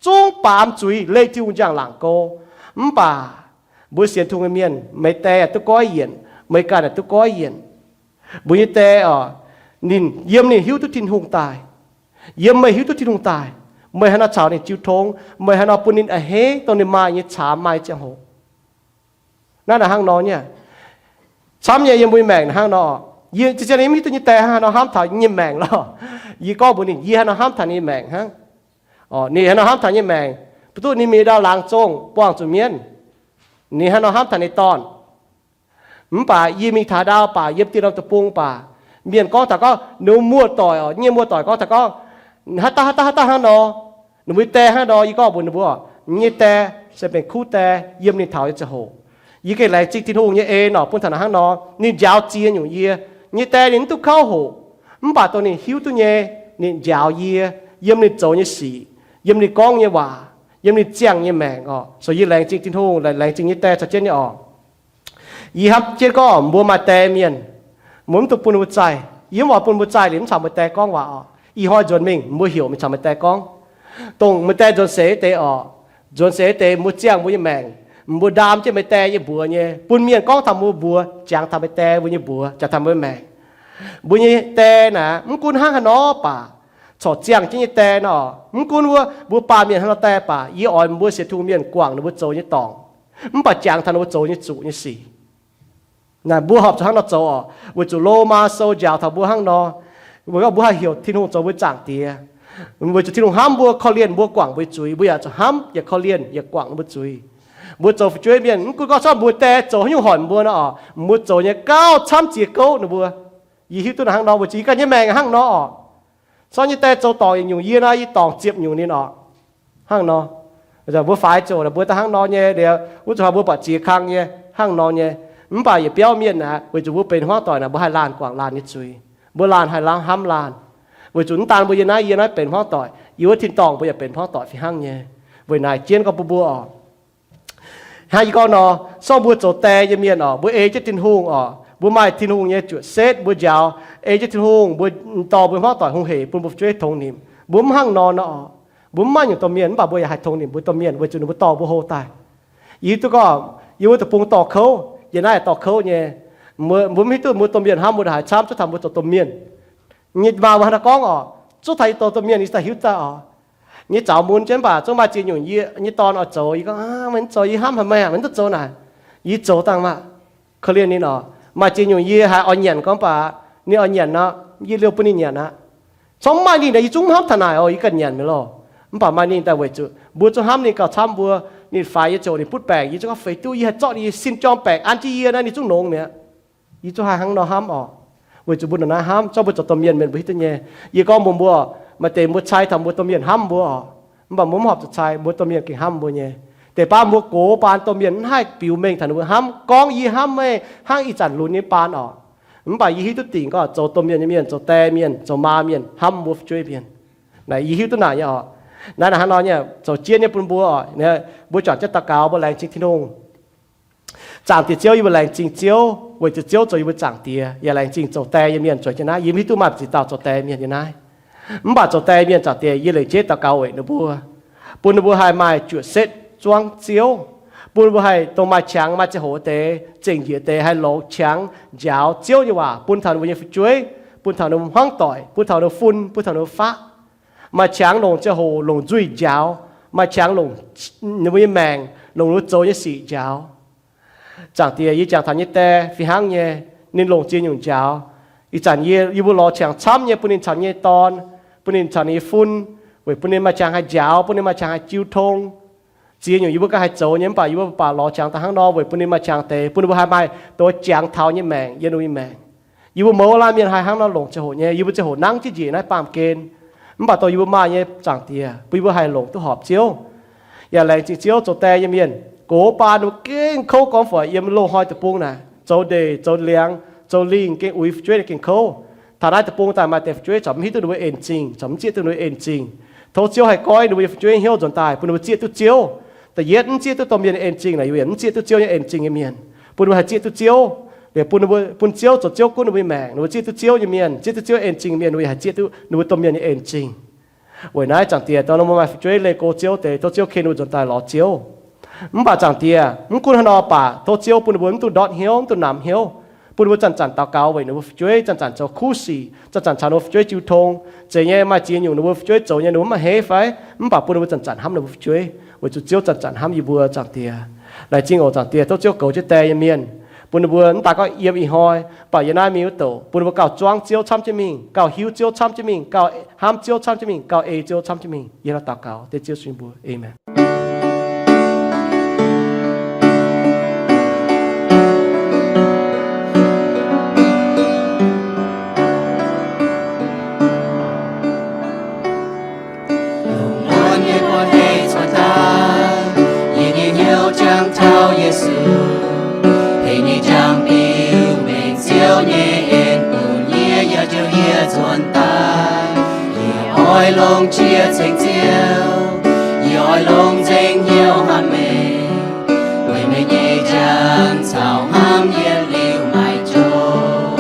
zungv baamz zuiz leih Tin-Hungh njang-laangc go. Mv baac mbuo sienx Tin-Hungh nyei mienh, meih die yaac duqv goiv yienc, meih ganh yaac duqv goiv yienc. Mbuo nyei die orqc, ninh yiem ninh hiuv duqv Tin-Hungh daaih, yiem meih hiuv duqv Tin-Hungh daaih, meih haaix nor caux ninh jiu tong, meih haaix nor bun ninh a'hneiv dongh ninh maaih nyei caamx maaih nyei ziangh hoc. Naaiv naaic hnangv nor nyei. Camv nyei yiem mbuo nyei maengc naaic hnangv nor. Yie zien-zien yie mv hiuv duqv nyei die haaix nor hnamv taux nyei maengc lorqc. Yie gorngv mbuox ninh yie haaix nor hnamv taux ninh nyei maengc hnangv. Ninh haaix nor hnamv taux nyei maengc, mv duqv ninh mingh ndau laangz zongh buangh zuqc mienv, ninh haaix nor hnamv taux ninh dorn. Mv baac yie mingh taux ndau baac yiem dieh norm deic-bung baac, mienh gorngv taux gorngv ninh muoz-doic orqc, nyei muoz-doic gorngv taux gorngv haaix dauh haaix dauh haaix dauh hnangv nor, ninh mbuo nyei die hnangv nor, yie gorngv mbuox ninh mbuo, nyei die se benx kuv die yiem ninh taux nyei ziangh hoc. Yie gengh laengz zingh Tin-Hungh nyei en orqc, bun taux naaic hnangv nor ninh njaaux ziex nyungc yie. Nyei die ninh mv duqv kouv hoqc, mv baac dongh ninh hiuv duqv nyei, ninh njaaux yie yiem ninh zoux nyei sic, yiem ninh gorngv nyei waac, yiem ninh ziangh nyei maengc orqc. So yie laengz zingh Tin-Hungh, laengz zingh nyei die caux jienv nyei orqc. Yie hnamv jienv gorngv mbuo maaih die mienh, mbuo mv dungx bun mbuo zaih. Yie mv oix bun mbuo zaih liuz mv caux meih die gorngv waac orqc. Ih hnoi nzuonx mingh mbuo heuc mingh caux meih die gorngv. Dongh meih die nzuonx seix deix orqc, nzuonx seix deix mbuo ziangh mbuo nyei maengc, mbuo ndaam jienv meih die nyei mbuox nyei, bun mienh gorngv taux mbuo mbuox, jangx taux meih die mbuo nyei mbuox, jangx taux mbuo maengc. Mbuo nyei die naaic mv gunv hnangv haaix nor baac, corc ziangh jienv nyei die nor, mv gunv wuov mbuo baamh mienh haaix nor die baac, yie oix mbuo sienx Tin-Hungh mienh guangc ninh mbuo zoux nyei dorngc, mv baac jangx taux ninh mbuo zoux nyei zuqc nyei sic. Naaic mbuo horpc zuqc hnangv nor zoux orqc, weic zuqc Lomaa Sou njaaux taux mbuo hnangv nor. Mbuo gorngv mbuo haih heuc Tin-Hungh zoux mbuo Zaangc Diex, weic zuqc Tin-Hungh hnamv mbuo, korv-lienh mbuo, guangc mbuo nyei zuiz. Mbuo yaac zuqc hnamv yaac korv-lienh yaac guangc mbuo zuiz. Mbuo zoux fu'jueiv mienh, mv gunv gorngv cuotv mbuo die zoux haaix nyungc hoic mbuo nor orqc, mbuo zoux nyei gauh camv jiex gouv ninh mbuo. Yie hiuv duqv naaic hnangv nor, weic zuqc yie ganh nyei maengc hnangv nor orqc. Corc nyei die zoux dorngc yietc nyungc, yie naaiv yie dorngc ziepc nyungc ninh orqc. Hnangv nor. Mbuo faix ziouc mbuo daaih hnangv nor nyei liuz, wuov zuqc mbuo buatc ziex kang nyei hnangv nor nyei. Mv baac yietc biauv mienh aeqv, weic zuqc mbuo benx hmuangv doic naaic, mbuo haih laanh guangc laanh nyei zuiz. Mbuo laanh haih laanh hnamv laanh. Weic zuqc mv daan mbuo yie naaiv, yie naaiv benx hmuangv doic, yie wuov tin-dorngh mbuo yaac benx hmuangv doic fih hnangv nyei. Weic naaic jienv gorngv bun mbuo oc, hnangv yie gorngv nor, sorng mbuo zoux die nyei mienh oc, mbuo ei jienv Tin-Hungh oc, mbuo maaih Tin-Hungh nyei juoqc setv mbuo njaaux, ei jienv Tin-Hungh, mbuo dorh mbuo hmuangv doic hungh heic bun mbuo fu'jueiv tongx nimc. Mbuo mv hnangv nor nor oc. Mbuo mv maaih nyungc domh mienh, mv baac mbuo yaac haih tongx nimc mbuo domh mienh weic zuqc ninh mbuo dorh mbuo hlo daaih. Yie hiuv duqv gorngv yie wuov deic-bung dorh kouv, yie naaiv yaac dorh kouv nyei. Mbuo mv hiuv duqv mbuo domh mienh hnamv mbuo ndongc haaix camv, cuotv taux mbuo zoux domh mienh nyei maa mbuo hnangv naaiv gorngv oc, cuotv taux yie zoux domh mienh yie daaih hiuv daaih oc. Nyei zaux mun jienv mv baac zungv maaih ziex nyungc yie, nyei dorn oix zoux, yie gorngv, Meih mv zoux, yie hnamv haic meih aqv, meih mv duqv zoux naaic. Yie zoux dangh maah. Korv-lienh ninh oc. Maaih ziex nyungc yie haiz oix nyanc gorngv baac ninh oix nyanc nor, yie liouh bun ninh nyanc aqv. Corc mv maaih ninh daaih yie zungv mv hnamv taux naaic oc, yie ganh nyanc mi'aqv loh. Mv baac maaih ninh daaih weic zuqc mbuo zungv hnamv ninh gauh camv mbuo. Ninh faix yie ziouc ninh butv baengc, yie zungv gorngv, Feix duqv yie haih zorqv ninh nyei sin jorm baengc an jienv yie naaiv, ninh zungv longx mi'aqv. Yie zungv haih hnangv nor hnamv oc. Weic zuqc mbuo ndongc naaiv hnamv, zorqv mbuo zoux domh mienh, mienh mbuo hiuv duqv nyei. Yie gorngv mbuox mbuo, maaih deix mbuo cai taux mbuo domh mienh hnamv mbuo oc. Mv baac mbuo mv horpc zuqc cai, mbuo domh mienh gengh hnamv mbuo nyei. Deix baav mbuo gox baan domh mienh mv haih biux mengh taux ninh mbuo hnamv, gorngv, Yie hnamv meih, hnangv ih zanc lunx nyei baan oc. Mv baac yie hiuv duqv dingc gorngv zoux domh mienh nyei mienh, zoux die mienh, zoux maa mienh hnamv mbuo fu'jueiv mienh. Naaic yie hiuv duqv naaic nyei oc. Naaiv naaic hnangv nor nyei zoux jienv nyei bun mbuo oc. Mbuo juangc jienv daux gaux, mbuo laengz zingh Tin-Hungh. Zaangc Diex Ziouv, yie mbuo laengz zingh Ziouv weic zuqc Ziouv zoux yie mbuo Zaangc Diex. Yaac laengz zingh zoux die nyei mienh zueiz jienv naaiv. Yie mv hiuv duqv maaih ziex dauh zoux die mienh nyei naaiv. Mv baac zoux die mienh, Zaangc Diex, yie laengz zingh daux gaux weic ninh mbuo, bun ninh mbuo haih maaih juoqc setv zuangv Ziouv, bun ninh mbuo haih dongh maaih qangx maaih ziangh hoc deix, zengc njiec deix haih longx qangx njaaux Ziouv nyei waac bun taux ninh mbuo nyei fu'jueiv, bun taux ninh mbuo hmuangv doic, bun taux ninh mbuo fun, bun taux ninh mbuo faqv. Maaih qangx longc ziangh hoc longc nzuih njaaux, maaih qangx longc ninh mbuo nyei maengc, longc ninh mbuo zoux nyei sic njaaux. Zaangc Diex, yie jangx taux nyei die fih hnangv nyei, ninh longc ziex nyungc njaaux. Ih zanc yie, yie mbuo lorz qangx camv nyei bun ninh caux nyei dorn, bun ninh caux ninh nyei fun, weic bun ninh maaih qangx haih njaaux, bun ninh maaih qangx haih jiu tong. Ziex nyungc yie mbuo ganh haih zoux nyei, mv baac yie mbuo baac lorz qangx daaih hnangv nor weic bun ninh maaih qangx deix, bun ninh mbuo haih maaih dongh jangx taux nyei maengc yiem ninh mbuo nyei maengc. Yie mbuo mouz laanh mienh haih hnangv nor longc ziangh hoc nyei, yie mbuo ziangh hoc nangv jienv njiec naaiv baamh gen. Mv baac dongh yie mbuo maaih nyei, Zaangc Diex, bun yie mbuo haih longc duqv horpc Ziouv. Yaac laengz zingh Ziouv, zoux die nyei mienh gox baan ninh mbuo gengh kouv gormx fai yiem loz-hnoi deic-bung naaic, zoux ndeic, zoux liangx, zoux lingh, gengh uix fu'jueiv naaiv gengh kouv. Taux naaiv deic-bung daaih maaih deix fu'jueiv corc mv hiuv duqv ninh mbuo en zingh, corc mv zieqv duqv ninh mbuo en zingh. Tov Ziouv haih goiv ninh mbuo nyei fu'jueiv hnyouv nzuonx daaih bun ninh mbuo zieqv duqv Ziouv. Da'yietv, mv zieqv duqv domh mienh en zingh naaic, yaac mv zieqv duqv Ziouv nyei en zingh nyei mienh. Bun ninh mbuo haih zieqv duqv Ziouv, liuz bun ninh mbuo, bun Ziouv zoux Ziouv gunv ninh mbuo nyei maengc. Ninh mbuo zieqv duqv Ziouv nyei mienh, zieqv duqv Ziouv en zingh nyei mienh, ninh mbuo haih zieqv duqv ninh mbuo domh mienh nyei en zingh. Weic naaiv, Zaangc Diex, dongh ninh mbuo maaih fu'jueiv leih go Ziouv deix, tov Ziouv ken ninh mbuo nzuonx daaih lorz Ziouv. Mv baac Zaangc Diex, mv gunv hnangv nor baac tov Ziouv bun ninh mbuo mv dungx ndortv hnyouv, mv dungx namx hnyouv. Bun ninh mbuo zanc-zanc daux gaux weic ninh mbuo fu'jueiv, zanc-zanc zoux kuv sic, zanc-zanc caux ninh mbuo fu'jueiv jiu tong. Zeiz nyei, maaih ziex nyungc ninh mbuo fu'jueiv zoux nyei ninh mbuo mv maaih heiv fai? Mv baac bun ninh mbuo zanc-zanc hnamv ninh mbuo fu'jueiv, weic zuqc Ziouv zanc-zanc hnamv yie mbuo, Zaangc Diex. Laengz zingh oc, Zaangc Diex. Tov Ziouv goux jienv die nyei mienh, bun ninh mbuo mv daaih gorngv yiem ih hnoi, mv baac yiem naaiv mingh wuov douc, bun ninh mbuo gauh zuangv Ziouv camv jienv mingh, gauh hiuv Ziouv camv jienv mingh, gauh hnamv Ziouv camv jienv mingh, gauh ei Ziouv camv jienv mingh. Yie hnangv naaiv daux gaux dengv Ziouv Yesu nyei mbuox. Aamen. Lungh muonz nyei buoz-ndiev cuotv daaih, yie nyei hnyouv jangx taux Yesu. Heh nyei jangx biux mengh Ziouv nyei en bun yie, yaac njoux yie nzuonx daaih. Yie oix longc qiex ceng Ziouv, yie oix longc nzengc hnyouv hnamv meih, weic meih nyei njang caux hnamv yietc liuz maiv joux.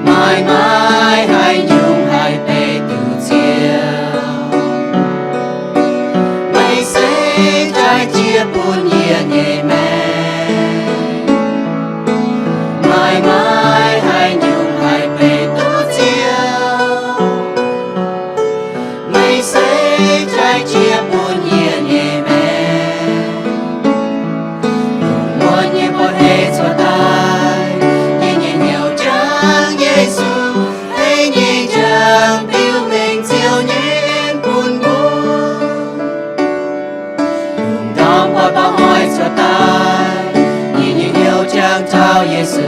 Maaih maiv haaix nyungc haih beiv duqv Ziouv, meih se jaaix jiex bun yie nyei maengc. Maaih maiv haaix nyungc haih beiv duqv Ziouv, meih se jaaix jiex bun yie nyei maengc. Lungh muonz nyei buoz-ndiev cuotv daaih, yie nyei hnyouv jangx Yesu. Heh nyei jangx biux mengh Ziouv nyei en bun mbuo. Lungh ndorm buatc bauh hnoi cuotv daaih, yie nyei hnyouv jangx taux Yesu.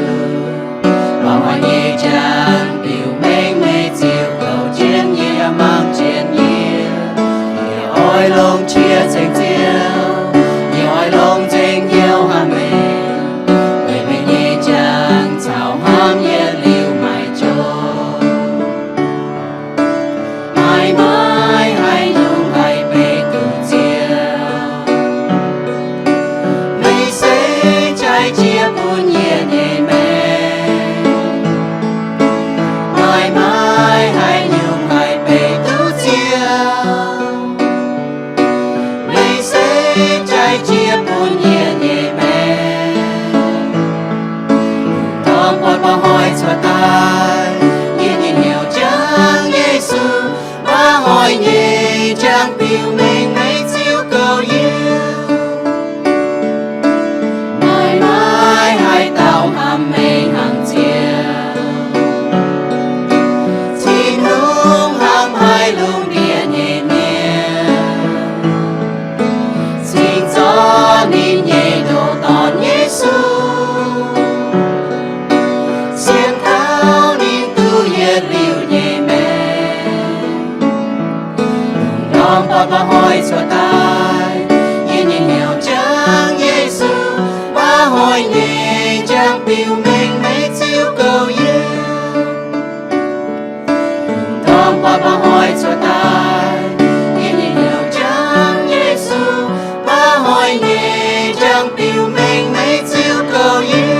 Bauh hnoi nyei jangx biux mengh meih ziux kouv jienv yie, mangc jienv yie. Yie oix Yie nyei hnyouv jangx Yesu, mba'hnoi nyei jangx biux mengh meih Ziouv goux yie. Maaih, maaih haaix dauh hnamv meih hnangv Ziouv? Tin-Hungh hnamv haic lungh ndiev nyei mienh, cingx zorqv ninh nyei ndoh Dorn, Yesu, sienx taux ninh duqv yietc liuz nyei maengc, ndorm baac mba'hnoi cuotv daaih. Yie nyei hnyouv jangx Yesu, mba'hnoi nyei jangx biux mengh meih Ziouv goux yie. Ndorm baac mba'hnoi cuotv daaih. Yie nyei hnyouv jangx Yesu, mba'hnoi nyei jangx biux mengh meih Ziouv goux yie.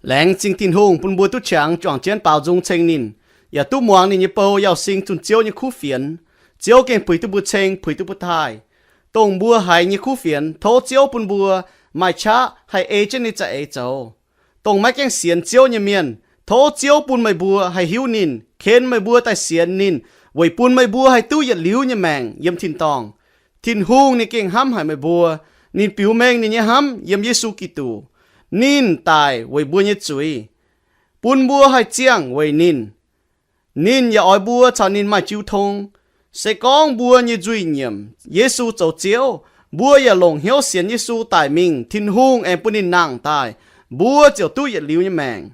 Laengz zingh Tin-Hungh bun mbuo duqv qangx juangc jienv baaux nzung ceng ninh, yaac duqv muangx ninh nyei bou Yauh Sing zunh Ziouv nyei kuv fienx. Ziouv gengh puix duqv mbuo ceng, puix duqv mbuo taaih. Dongh mbuo haiz nyei kuv fienx, tov Ziouv bun mbuo maaih qaqv haih ei jienv ninh za'eix zoux. Dongh maiv gaengh sienx Ziouv nyei mienh, tov Ziouv bun meih mbuo haih hiuv ninh, ken meih mbuo daaih sienx ninh, weic bun meih mbuo haih duqv yietc liuz nyei maengc yiem tin-dorngh. Tin-Hungh ninh gengh hnamv haic meih mbuo. Ninh biux mengh ninh nyei hnamv yiem Yesu Giduc. Ninh daic weic mbuo nyei zuiz, bun mbuo haih ziangh weic ninh. Ninh yaac oix mbuo caux ninh maaih jiu tong. Se gorngv mbuo nyei nzuih nyiemc Yesu zoux Ziouv, mbuo yaac longc hnyouv sienx Yesu daic mingh, Tin-Hungh aengx bun ninh nangh daaih, mbuo ziouc duqv yietc liuz nyei maengc.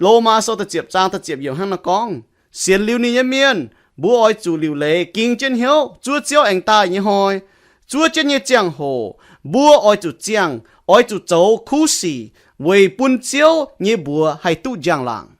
Lomaa Sou da'ziepc zaang da'ziepc yiemc hnangv naaiv gorngv, sienx liuz ninh nyei mienh, mbuo oix zuqc liuc leiz ging jienv hnyouv zuov Ziouv aengx daaih nyei hnoi. Zuov jienv nyei ziangh hoc mbuo oix zuqc ziangh, oix zuqc zoux kuv sic weic bun Ziouv nyei mbuox haih duqv njang-laangc.